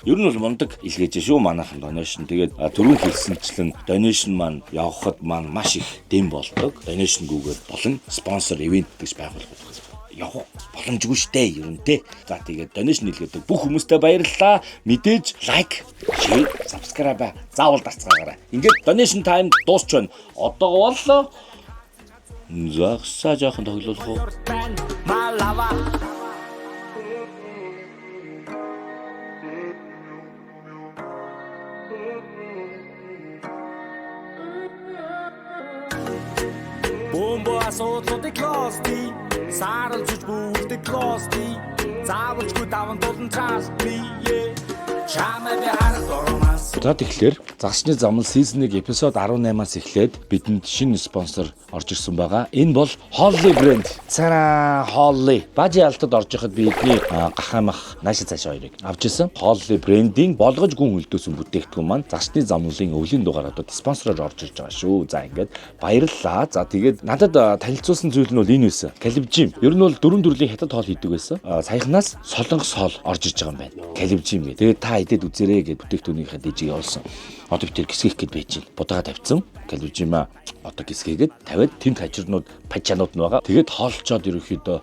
Ер нь бол мундаг илгээж шүү манайхан donation. Тэгээд түрүүн хэлсэнчлэн donation маань явахад маань маш их дэм болдог. Donation-гүйгээр болон спонсор event гэж байгуулах явах боломжгүй штэ ер нь те. За тэгээд donation илгээдэг бүх хүмүүстээ баярлалаа. Мэдээж like, share, subscribe заавал дарцгаагаарай. Ингээд donation time дуусч байна. Одоо бол загсаа жоохон тоглуулах уу? Малава. Бөмбө асуудлуудыг клости сааралж бүрдэг клости заавалчгүй даван тулан trust me yeah чамаа би харах дурмаас. За тэгэхээр загасчны замал season 1 episode 18-аас эхлээд бидэнд шинэ спонсор орж ирсэн байгаа. Энэ бол Holly брэнд. Цараа Holly. Бажи алтад орж ирэхэд би эдний гахаамах наашаа цаашаа хоёрыг авч ирсэн. Holly брендийн болгож гүн хөлдөөсөн бүтээгдэхүүн маань загасчны замлын өвлийн дугаар одоо спонсороор орж ирж байгаа шүү. За ингээд баярлалаа. За тэгээд надад танилцуулсан зүйл нь бол энэ байсан. Калибжим. Ер нь бол дөрвөн төрлийн хятад хоол хийдэг байсан. Саяхнаас солонгос хоол орж ирж байгаа юм байна. Калибжим гэ. Тэгээд та идээд үзээрэй гэд бүтээгдэхүүнийхээ дижиг явуулсан. Одоо би тэр гисгэх гээд байж байна. Будаага тавьсан. Калужима одоо гисгээгээд тавиад тэнд хажирнууд пачанууд нь байгаа. Тэгээд хоолчоод ерөнхийдөө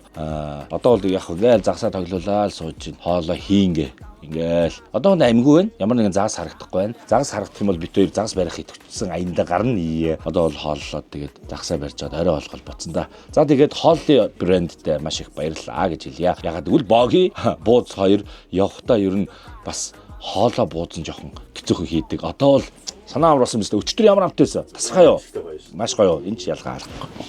одоо бол яг ингээл загсаа тоглоулаа л сууж байна. Хоолоо хийнгээ. Ингээл одоо нэг амгүй байна. Ямар нэгэн загас харагдахгүй байна. Загас харагдах юм бол бид хоёр загас барих идэвхжсэн аяндаа гарна. Одоо бол хооллоод тэгээд загсаа барьж чад орой болгол боцсон да. За тэгээд хоолны брэндтэй маш их баярлалаа гэж хэлье. Ягаад гэвэл Боги бууз хоёр явхдаа ер нь бас хоолоо бууз нь жоохон хэцүүхэн хийдэг. Одоо бол санаа амарсан биз дээ. Өчтөр ямар амт байсан? Тасархай юу? Маш гоё. Энэ ч ялгаа алахгүй.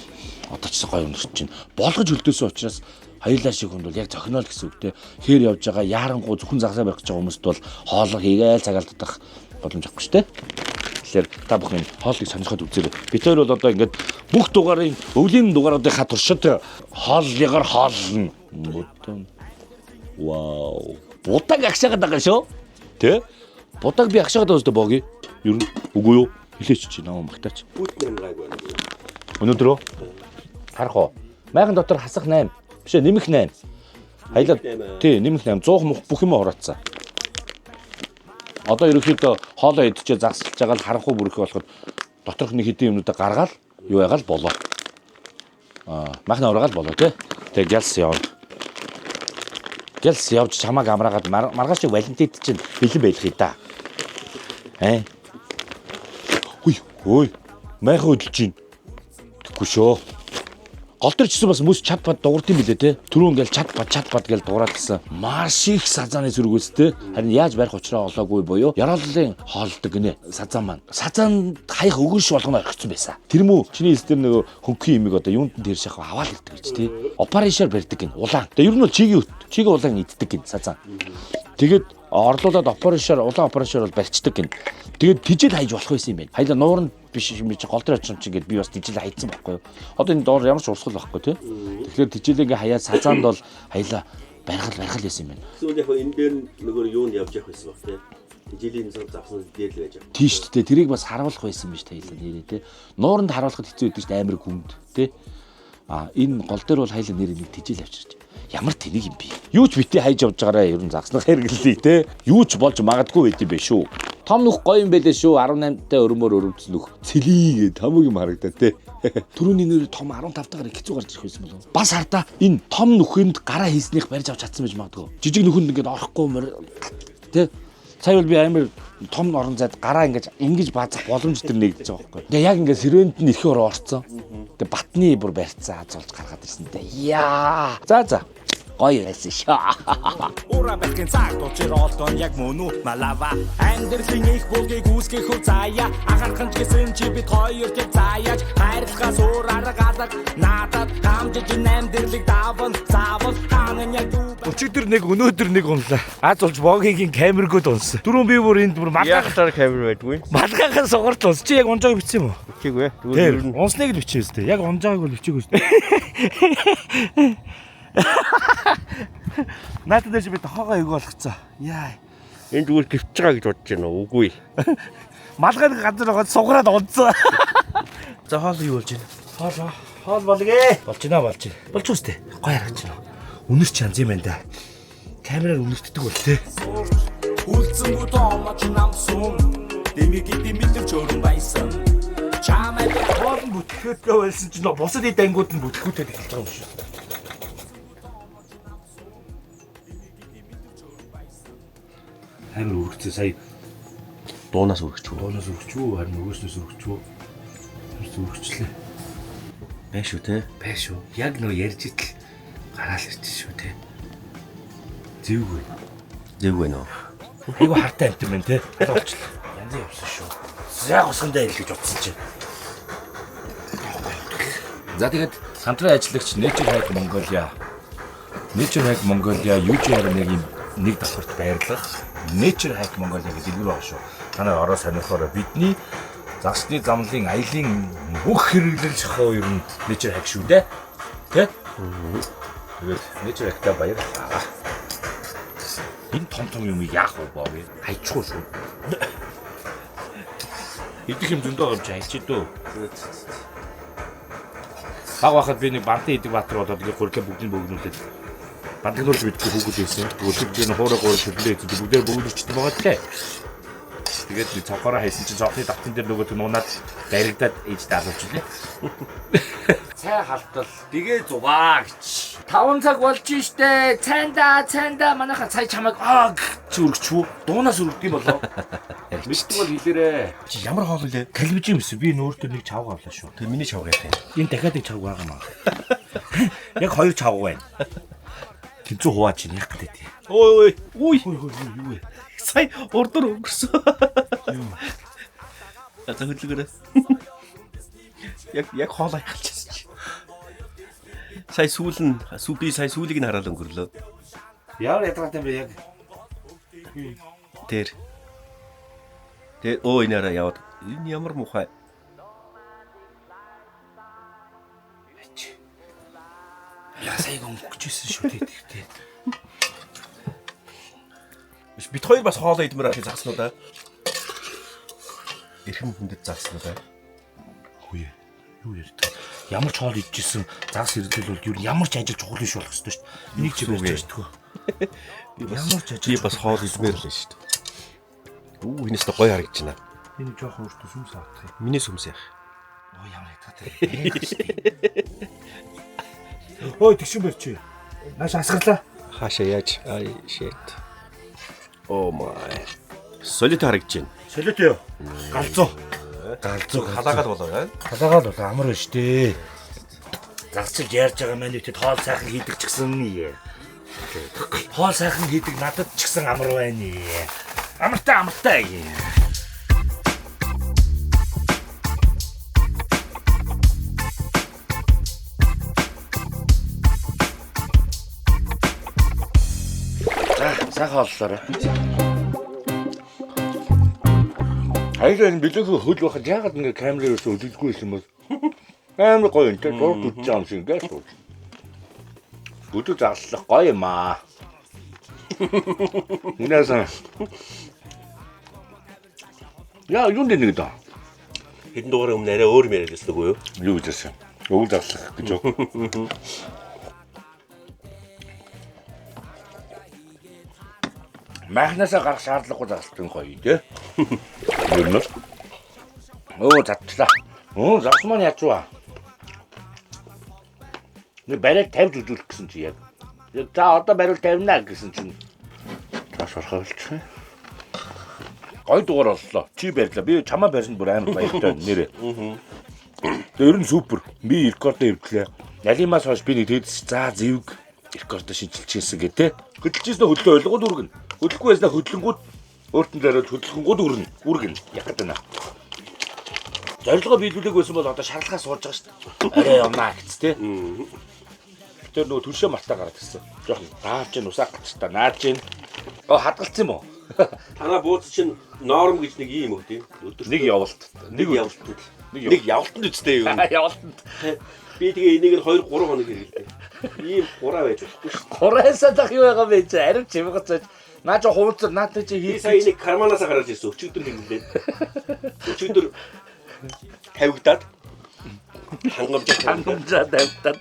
Одоо ч гоё өнөрч чинь. Болгож хөлдөөсөн учраас хоёулаа шиг хүнд бол яг зохино л гэсэн үг те. Хээр явж байгаа яарангуу зөвхөн загсаа барих гэж байгаа хүмүүст бол хоолоо хийгээл цагаалдах боломж авахгүй шүү дээ. Тэгэхээр та бүхэн хоолыг сонирхоод үзээрэй. Бид хоёр бол одоо ингээд бүх дугаарын өвлийн дугааруудынхаа туршид хооллогоор хоолно. Мөдөн. Вау. Будаг агшаагаад байгаа шүү. Тэ? Будаг би агшаагаад байгаа шүү дээ Боги. Ер нь үгүй юу? Хэлээч чи намайг магтаач. Бүгд нэм гайг байна. Өнөөдрөө харах уу? Майхан дотор хасах 8. Биш ээ, нэмэх 8. Хаялаа тий, нэмэх 8. 100 мөх бүх юм хураацсан. Одоо ерөнхийдөө хоолоо идчихээ загсалж байгаа л харанхуй бүрхээ болоход доторх нэг хэдэн юмнуудаа гаргаал юу ягаал болоо. Махна ургаал болоо тий. Тэгээ гялс явна. Гялс явж чамааг амраагаад маргааш чи Валентид чинь бэлэн байх юм да. Ээ. Хүй, хөөй. Майхан хөдөлж чинь. Тэгэхгүй шүү. Гол дээр ч гэсэн бас мөс чад бад дуурд юм билээ те. Түрүү ингээл чад бад чад бад гэж дуурал гэсэн. Маш их сазааны зүргээс те. Харин яаж барих учраа олоогүй буюу Ярооллын хоолдог гинэ сазан маань. Сазан хаях өгөнш болгоно орхицсан байсан. Тэр мүү чиний хэлс дээр нөгөө хөнгөн имийг одоо юунд нь тэр шахав аваал ирдэг гэж те. Опаришаар барьдаг гин улаан. Тэгээ ер нь бол чигийн өт. Чигийн улаан иддэг гин сазан. Тэгээд орлуулад опаришаар улаан опаришаар бол барьцдаг гин. Тэгээд тижэл хайж болох байсан юм байна. Хаяла нууранд биш юм чи гол дээр очсон чинь ингээд би бас тижэл хайцсан байхгүй юу. Одоо энэ доор ямар ч урсгал байхгүй тий. Тэгэхээр тижэл ингээ хаяад сазаанд бол хаяла барихал барихал байсан юм байна. Эсвэл яг энэ дээр нөгөө юунд явж явах байсан баг тий. Тижэлийн загсан дээр л байж байгаа. Тий шүү дээ. Тэрийг бас харуулах байсан биш тайлаа нэрээ тий. Нууранд харуулахад хэцүү байдаг шүү дээ амар гүнд тий. А энэ гол дээр бол хаяла нэрээ нэг тижэл авчирч. Ямар тэнэг юм бэ? Юу ч бити хайж явж байгаараа ер нь загснах хэрэглэе те. Юу ч болж магадгүй байд юм бэ шүү. Том нүх гоё юм байлээ шүү. 18-тай өрмөр өрөвдсөн нүх. Цэлий гэ томог юм харагдаа те. Түрүүний нэр том 15 тагаар хэцүү гарч ирэх байсан болов. Бас хардаа энэ том нүхэнд гараа хийснийх барьж авч чадсан байж магадгүй. Жижиг нүхэнд ингээд орохгүй те. Сая бол би амар том орон зайд гараа ингэж ингэж баазах боломж төр нэгдэж байгаа байхгүй. Тэгээ яг ингээд сэрвэнд нь эрхээ ороо орцсон. Тэгээ батны бүр барьцаа аз болж гаргаад ирсэн дээ. Яа. За за. Гоё байсан шүү. Ура бэлхэн цаг тучир олдон яг мөн үү малава амьдралын их булгийг үүсгэх үү заяа анхаарах ч гэсэн чи бид хоёр тэг заяач хайрлахаас өөр арга алга надад хамжиж амьдралыг даван заавал хаана яг юу Өчигдөр нэг өнөөдөр нэг унлаа. Аз болж Богигийн камергууд унсан. Түрүүн би бүр энд бүр Яг таар камер байдгүй. малгайхаа сугарт унс. Чи яг унжааг бичсэн юм уу? Бичээгүй. Тэр Зүгээр ер нь унсныг л бичээс тээ. Яг унжааг бол бичээгүй шүү дээ. Наадад дээр чи би тохоогоо эйгүү болгоцсон. Яа. энэ зүгээр гівч байгаа гэж бодож байна уу? Үгүй. Малгай нэг газар байгаа сугараад унцсан. За хоол юу болж байна? Хоол хоол болгээ. Болж байна болж байна. Болж үстэй. Гоё харагдаж байна. Үнэр ч янз юм байна да. Камераар үнэртдэг бол тээ. Үлдсэнгүү тоомоч намсун Дэмиг дэмэлж өрн байсан Чамайг Хоол нь бүтгэхээ байсан чинь бусад эд ангууд нь бүтгэхүүтэй эхэлж байгаа юм шүү. Амар үргэцээ сая Дуунаас өргөч үү? дуунаас үргэч үү харин өгөөснөөс үргэч үү. Тэрс үргэчлээ. Байх шүү те. Бай шүү. Яг нөө ярьж итэл гараал ирчих шүү те. Зэвгүй. Зэвгүй нөө. Айгу хартай амт юм байна те. Болчлоо. Янз явсан шүү. Яг усгандаа ил гэж утсан чинь. За тэгээд хамтран ажиллагч Nature Hike Mongolia. Nature Hike Mongolia UG21-ийн нэг давхарт байрлах Nature Hike Mongolia гэдэг дэлгүүр байгаа шүү. Та нар ороо сонирхоорой. Бидний загсны замлын аялын бүх хэрэглэл шахуу ер нь Nature Hike шүү дээ. Тэ? Тэгээд Nature Hike-та баярлалаа. Энэ том том юм яах вэ боо? Хайчихгүй шүү. Идэх юм зөндөө байгаа юм чи хайчих дөө. Баг байхад би нэг бантан идэг баатар болоод ингээ гурилаа бүгдийг бөгнүүлээд бантагнуулж мэдгүй хүүхэд байсан. Өдөр чинь хуурай гурил төлөө эзэд бүгдээр бөгнүүлчихсэн байгаа лээ. Тэгээд нэг цонхороо хайсан чинь цонхны давтан дээр нөгөө нунаад баригдаад ээж даалгавч лээ. Цай халтал дэгээ зугаа гэж. 5 цаг болж штэ. Цайнда цайнда манайха цай чамайг аа чи өргөчвүү. Дуунаас өргөдөг юм болоо. Мэддэг бол хэлээрээ. Чи ямар хоол үлээ? Калбижин гэсэн би нөөртөө нэг чавга авлаа шүү. Тэр миний чавга яах юм? Энэ дахиад нэг чавга байгаа маа. Яг хоёр чавга байна. Тэнцүү хуваа чинь яах гэдэг тий. Ой ой. Үй. Хөөе хөөе юу вэ? Сая урдуур өнгөрсөн. За хөдөлгөөрэй. Яг хоол аягалчихсан чи. Сая сүүл нь би сая сүүлийг нь хараад өнгөрлөө. Ямар ядгаатай бэ яг? Тэр. Тэр өө энэ араа яваад энэ ямар муухай. Яа сая өнгөчсэн шүү дээ тэр. Биш бит хоёр бас хоолоо идмээр ахыг загсан уу да? Эрхэм хүндэт загсан уу да? Хөөе. Юу ярьдаг? Ямар ч хоол идчихсэн загас хэрэглэл бол юу ямар ч ажил чухал биш болох ёстой шүү дээ. Энийг чи барьж чаддгүй. Би бас Ямар ч ажил би бас хоол идмээр л шүү дээ. Үу энэс гоё харагдаж байна. Энэ жоохон өөртөө сүмс авах юм. Миний сүмс яах. Оо ямар ядгаатай. Ой тэгшин барьчих. Нааш асгарлаа. Хаашаа яаж? Ай shit. Oh my. Солит харагдаж байна. Солиот юу? Галзуу. Галзуу Халаагаад болоо аа. Халаагаад болоо амар байна шүү дээ. Загасчилж ярьж байгаа маань үтэд хоол сайхан хийдэг ч гэсэн. Хоол сайхан хийдэг надад ч гэсэн амар байна. Амартай амартай. За, сайхан хооллоорой. Хоёлаа энэ бэлэхүү хөл байхад яагаад ингэ камер ерөөсөө өдөлгүй байсан бол амар гоё юм те зураг үзэж байгаа юм шиг ингээд сууж. Өдөө загаллах гоё юм аа. Үнээсэн. Яа юунд нэг даа. Хэдэн дугаарыг өмнө арай өөр юм яриад байсан үгүй юу? Юу гэж байсан? Өвөл загаллах гэж юу? Майхнаасаа гарах шаардлагагүй загалт юм гоё те. Ер нь. Өө задчлаа. Өө загас маань яач вэ? Нэг бариад тавьж үзүүлэх гэсэн чи яг. Яг за одоо бариул тавина гэсэн чинь цааш орхоо болчих. Гой дугаар боллоо. Чи барьлаа. Би чамаа барьсанд бүр амар баяртай байна нэрээ. Тэгээ ер нь супер. Би рекордоо эвдлээ. Налимаас хойш би нэг тэгдэж за зэвг рекордоо шинчилчихсэн гэ тэ. Хөдөлжсэн хөдлөө ойлгоод үргэн. Хөдлөхгүй байснаа хөдлөнгүүд өөртөө зориулж хөдлөхөнгүүд үргэн. Үргэн. Яхад байна. Зорилгоо биелүүлээг байсан бол одоо шарлагаа сууж байгаа шүү дээ. Арай явнаа гэц тэ. Тэр нөгөө төршөө мартаа гараад ирсэн. Жохон даавч ин усаа гацтаа нааж ин. Оо хадгалсан юм уу? Танаа бууз чинь норм гэж нэг юм уу тийм? Өдөр Нэг явалт. нэг явалтанд. Нэг Нэг явалтанд үстэй юм. Явалтанд. Би тэгээ энийг нь 2 3 хоног хэрэглэдэг. Ийм хураа байж болохгүй шүү. Хураасаа дах юу байгаа бэ чи? Аривч хэмгац байж. Наа чи хууцар наад чи Би хийх сая энийг карманаасаа гаргаж ирсэн. Өчигдөр хэрэглээд. Өчигдөр тавигдаад хангамжаа тавигдаад. хангамжаа тавьтаад.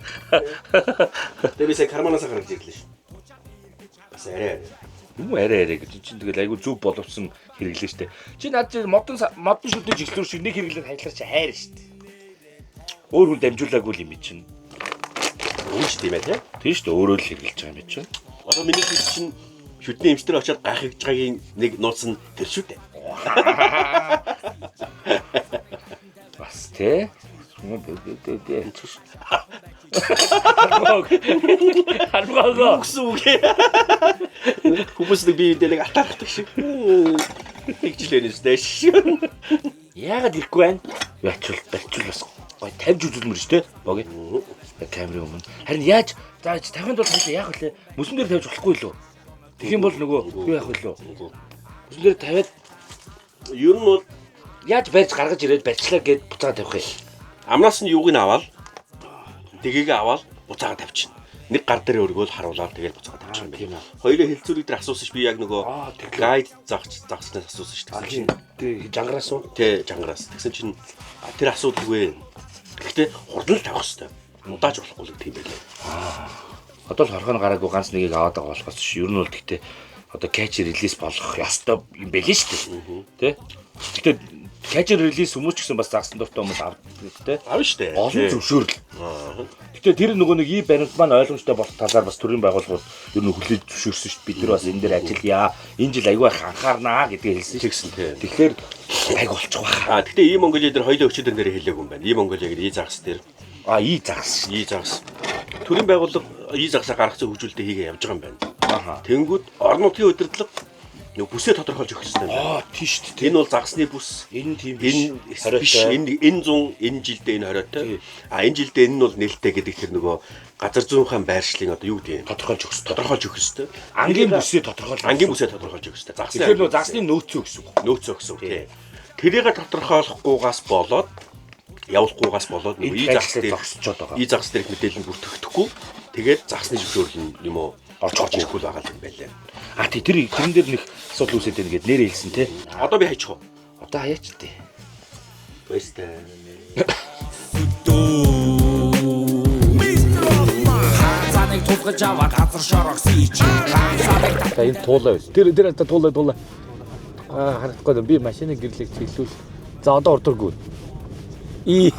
Тэгээ би сая карманаасаа гаргаж ирлээ шүү. Бас арай арай. Юм арай арай гэж чинь тэгэл айгүй зүв боловсон хэрэглээ штэ. Чи над чи модон модон шүдэж ихлүүр шиг нэг хэрэглээд хайрлаар чи хайр штэ. Өөр хүн дамжуулаагүй л юм чинь. Үгүй шүү дээ тийм. Тийм штэ өөрөө л хэрэглэж байгаа юм чинь. Одоо миний шүд чинь шүдний эмчтэр очиод гайхаж байгаагийн нэг нууц нь тэр шүү дээ. Бас тий. Бэ. Хармгаагаа. Гэсэн үг ээ. Хүмүүс нэг бие биендээ нэг атаархдаг шиг. Тэгж л байна шүү дээ. Яагаад ирэхгүй байна? Ячвал барьчвал бас гой тавьж үзүүлмэр шүү дээ. Боги. Камерын өмнө. Харин яаж за тавихын тулд хайрлаа яах вэ? Мөсөн дээр тавьж болохгүй лөө. Тэгэх юм бол нөгөө юу яах вэ лөө? Мөсөн дээр тавиад Ер нь бол яаж барьж гаргаж ирээд барьчлаа гэд буцаа тавих юм. амнаас нь юуг нь аваад тэгийг аваад буцаага тавьчихна. Нэг гар дээр өргөөл харуулаад тэгэл буцаага тавьчих юм байна. Хоёрын хэлцүүрийг дээр асуусан ш би яг нөгөө гайд загч загснаас асуусан ш. Тэгсэн чинь Тэг жангараас уу? тэ жангараас. Тэгсэн чинь тэр асуудалгүй. Гэхдээ хурдан л тавих хэвээр. Удааж болохгүй л тийм байлээ. Одоо л хорхоо гараагүй ганц нэгийг аваад байгаа болохоос ш. Ер нь бол тэгтээ одоо catch release болгох ёстой юм байлээ шүү дээ. Тэ? Гэхдээ catch release хүмүүс ч гэсэн бас загсан дуртай хүмүүс авдаг тэ. Авна шүү дээ. Олон зөвшөөрөл. Гэхдээ тэр нөгөө нэг ийм баримт маань ойлгомжтой болох талаар бас төрийн байгууллагууд ер нь хүлээж зөвшөөрсөн шүү дээ. Бид нар бас энэ дээр ажиллая. Энэ жил аягүй их анхаарнаа гэдгийг хэлсэн шүү. Тэгсэн тий. Тэгэхээр айг болчих واخ. А тэгтээ ийм Монголиа дээр хоёулаа өчигдөр нэрээ хэлээгүй юм байна. Ийм Монголиа гэдэг ий загас дээр. А ий загас. Ий загас. Төрийн байгууллага ий загсаа гаргацсан хөгжүүлэлтээ хийгээ явж байгаа юм байна. Аха. Тэнгүүд орон нутгийн удирдлага нөгөө бүсээ тодорхойлж өгөх хэрэгтэй юм байна. Аа тийш шүү дээ. Энэ бол загасны бүс. Энэ тийм биш. Энэ биш. Энэ энэ 100 энэ жилдээ энэ 20-той. А энэ жилдээ энэ нь бол нээлттэй гэдэг тэр нөгөө газар зүйнхэн байршлын одоо юу гэдэг юм? Тодорхойлж өгөх хэрэгтэй. Тодорхойлж өгөх хэрэгтэй. Ангийн бүсээ тодорхойлж. Ангийн бүсээ тодорхойлж өгөх хэрэгтэй. Загасны Тэгэхээр нөгөө загасны нөөцөө гэсэн үг. нөөцөө гэсэн үг тий. Тэрийг тодорхойлохгүйгаас болоод явуулахгүйгаас болоод нөгөө Энэ ий загас ажлыг дээр зогсчод байгаа. Ий загас дээрх мэдээлэл нь бүртгэгдэхгүй. Тэгээд загасны зөвшөөрөл нь юм уу Орж орж ирэхгүй л байгаа юм байлээ. А тий тэр тэрэн дээр нэг асуудал үүсээд байна гэд нэрээ хэлсэн те. Одоо би хайчих уу? Одоо хаяач тий. Баястай. Хаацаныг тулгаж аваад газар шорох сийч. Хаацаныг За энэ туулаа байл. Тэр тэр одоо туулаа туулаа. Аа харагдахгүй би машины гэрлийг чиглүүл. За одоо урдургүй. И.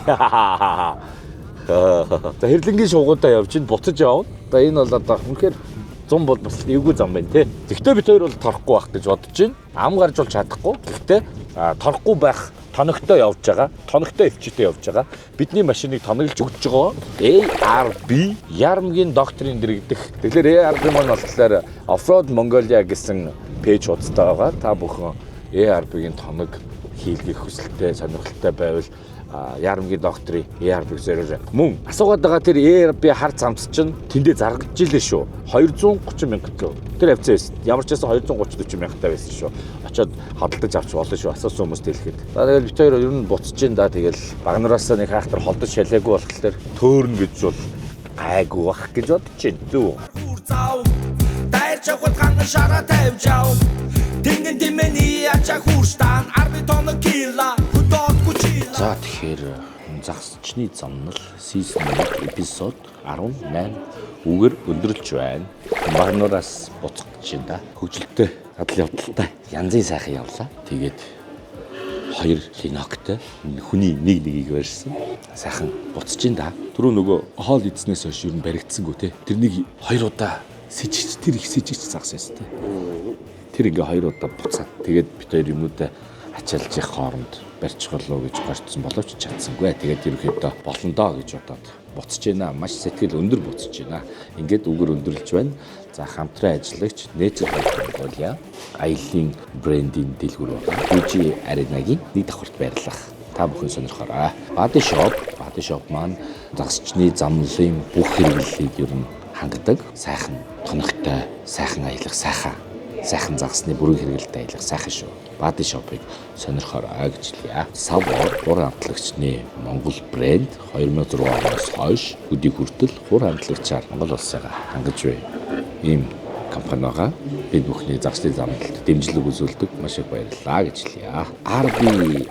За хэрлэнгийн шугуудаа явж ин буцаж явна. За энэ бол одоо үнэхээр зам бол бас эвгүй зам байна те. Гэхдээ бид хоёр бол торхгүй байх гэж бодож байна. Ам гарч бол чадахгүй. Гэхдээ торхгүй байх тоногтой явж байгаа. Тоногтой өвчтэй явж байгаа. Бидний машиныг тоноглож өгч байгаа. ARB Ярмгийн докторийн дэрэгдэх. Тэгэхээр ARB маань болохоор Offroad Mongolia гэсэн пэйж хуудастай байгаа. Та бүхэн ARB-гийн тоног хийлгэх хүсэлтэй, сонирхолтой байвал Ярамгийн докторийн ARB зэрэг мөн асуугаад байгаа тэр ARB хар замц чинь тэндээ заргаж илээ шүү. 230 мянга төлөө. Тэр хавцаа байсан. Ямар ч байсан 230 40 мянгатай байсан шүү. Очоод хадгалж авч болно шүү. Асуусан хүмүүст хэлэхэд. За тэгэл бит хоёр ер нь буцаж ин да тэгэл багнараас нэг хайхтар холдож шалаагүй болохоор төөрнө гэж бол гайгүй бах гэж бодож байна. Зөв үү? хүр зав. Дайрч явхад ганган шараа тавьж ав. Тэнгэн тимэний ачаа хурштан арби тоног кила хөдөөдгүй чила. За тэгэхээр загсчны замнал season 1 эпизод 18 үгээр өндөрлж байна. Багнуураас буцах гэж байна да. Хөгжилтэй адал явдалтай янзын сайхан явлаа. Тэгээд хоёр линоктой хүний нэг нэгийг барьсан. Сайхан буцаж байна да. Түрүү нөгөө хоол идснээс хойш ер нь баригдсангүй те. Тэрнийг хоёр удаа сэжигч тэр их сэжигч загас байсан те. Тэр ингээ хоёр удаа буцаад тэгээд бит хоёр юмнуудаа ачаалж явах хооронд барьчих болов гэж горцсон боловч чадсангүй. Тэгээд ерөнхийдөө болно доо гэж бодоод буцаж байна. Маш сэтгэл өндөр буцаж байна. Ингээд үгэр өндөрлж байна. За хамтран ажиллагч Nature Mongolia аяллаа брендийн дэлгүүр байна. UG Arena-гийн нэг давхарт байрлах. Та бүхэн сонирхоорой. Body Shop, Body Shop маань загасчны замналын бүх хэрэглэлийг ер нь хангадаг. Сайхан тоногтой, сайхан аялах, сайхан загасны бүрэн хэрэглэлтэй аялах сайхан шүү. Body Shop-ыг сонирхоорой гэж хэлье. Savor хур амтлагчны Монгол брэнд 2006 оноос хойш өдийг хүртэл хур амтлагчаар Монгол улсыгаа хангаж буй ийм компани байгаа. Бид бүхний загасны замналд дэмжлэг үзүүлдэг. Маш их баярлалаа гэж хэлье. RB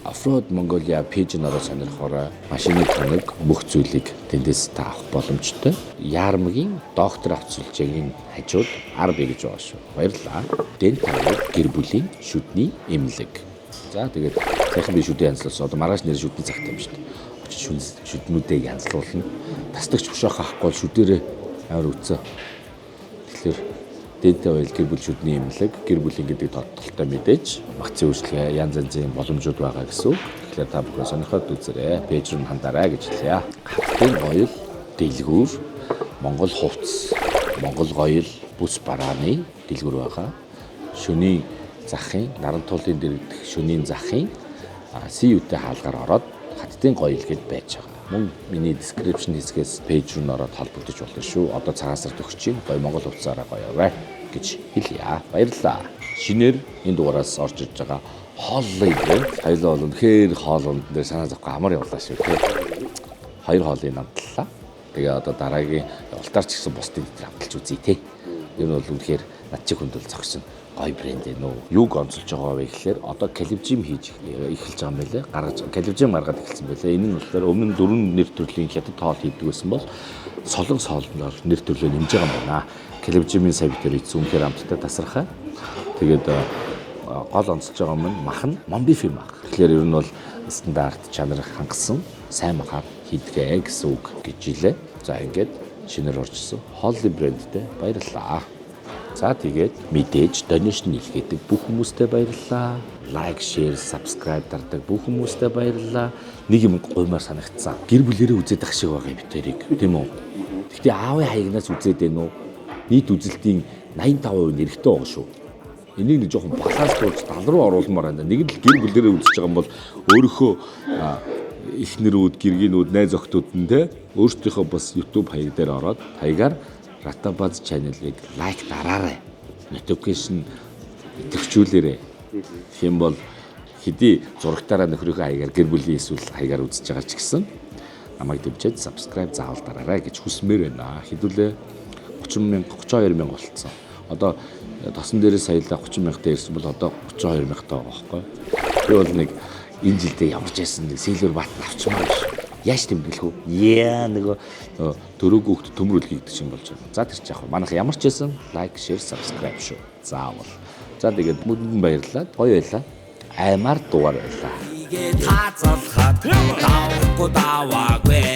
Offroad Mongolia пэйж нөрөө сонирхоорой. Машины тоног бүх зүйлийг тэндээс та авах боломжтой. Яармгийн доктор авцулжийн хажууд RB гэж байгаа шүү. Баярлалаа. Дентал гэр бүлийн шүдний эмнэлэг. За тэгээд сайхан би шүдээ янзлуулсан. Одоо маргааш нэр шүдний цагт юм шүү дээ. Очиж шүднүүдээ янзлуулна. Тасдагч бушаах авахгүй бол шүдээрээ амар үтсэн. Тэгэхээр дэнтэй ойл гэр бүл шүдний эмнэлэг, гэр бүлийн гэдэг тодтолтой мэдээж вакцины үйлчилгээ янз янзын боломжууд байгаа гэсэн үг. Тэгэхээр та бүхэн сонирхоод үзээрэй. Пэйж рүү хандарай гэж хэлье. Хаттын гоёл дэлгүүр, Монгол хувцас, Монгол гоёл бүс барааны дэлгүүр байгаа. Шөнийн захын, наран туулын дэрэгдэх шөнийн захын CU-тэй хаалгаар ороод хаттын гоёл гэд байж байгаа. Мөн миний description хэсгээс пэйж рүү ороод холбогдож болно шүү. Одоо цагаан сар төгсөж чинь гоё Монгол хувцаараа гоё яваа гэж хэлье. Баярлалаа. Шинээр энэ дугаараас орж ирж байгаа хооллын брэнд. Хоёулаа бол үнэхээр хоол унд дээр санаа зовхгүй амар явлаа шүү тий. Хоёр хоолыг амтлаа. Тэгээ одоо дараагийн явалтаар ч гэсэн бусдыг дээр амталж үзье тий. Ер нь бол үнэхээр над чиг хүнд бол зогсон гоё брэнд ээ нөө. Юуг онцолж байгаа вэ гэхээр одоо калибжим хийж эхэлж байгаа юм байлээ. Гаргаж калибжим гаргаад эхэлсэн байлээ. Энэ нь болохоор өмнө нь дөрвөн нэр төрлийн хятад хоол хийдэг байсан бол солон соолноор нэр төрлөө нэмж байгаа юм байна. Калибжимын сая битэр ийцэн үнэхээр амттай тасархай. Тэгээд гол онцолж байгаа юм нь мах нь Mombifi мах. Тэгэхээр ер нь бол стандарт чанар хангасан сайн махаар хийдгээ гэсэн үг гэж илээ. За ингээд шинээр оржсэн Holly брэндтэй баярлалаа. За тэгээд мэдээж donation илгээдэг бүх хүмүүстээ баярлалаа. Like, share, subscribe дардаг бүх хүмүүстээ баярлалаа. Нэг юм гуймаар санагдсан. Гэр бүлэрээ үзээд ах шиг байгаа юм бид тэрийг, тийм үү? Гэхдээ аавын хаягнаас үзээд байна уу? Нийт үзэлтийн 85% нь эрэгтэй байгаа шүү. Энийг нэг жоохон баланс туулж 70 руу оруулмаар байна. Нэг л гэр бүлэрээ үзэж байгаа юм бол өөрийнхөө эхнэрүүд, гэргийнүүд, найз охтууд нь те өөрсдийнхөө бас YouTube хаяг дээр ороод хаягаар Ratabaz channel-ыг like дараарай. Notification идэвхжүүлээрэй. Тэгэх юм бол хэдий зурагтаараа нөхрийнхөө хаягаар гэр бүлийн эсвэл хаягаар үзэж байгаа ч гэсэн намайг дэмжиж subscribe заавал дараарай гэж хүсмээр байна. Хэдүүлээ 30 мянга 32 мянга болцсон. Одоо тосон дээрээ саялаа 30 мянгатай ирсэн бол одоо 32 мянгатай байгаа байхгүй. Би бол нэг энэ жилдээ ямар ч байсан нэг silver button авчмаар гэж. Яаж тэмдэглэх вэ? Яа нөгөө төрөөг хүүхд төмөр үлгийгдэг юм болж байна. За тэр чи яг манайх ямар ч байсан like, share, subscribe шүү. Заавал. За тэгээд бүхэнд баярлалаа. Гоё байлаа. Аймаар дугаар байлаа. Таацалхад давхгүй даваагүй.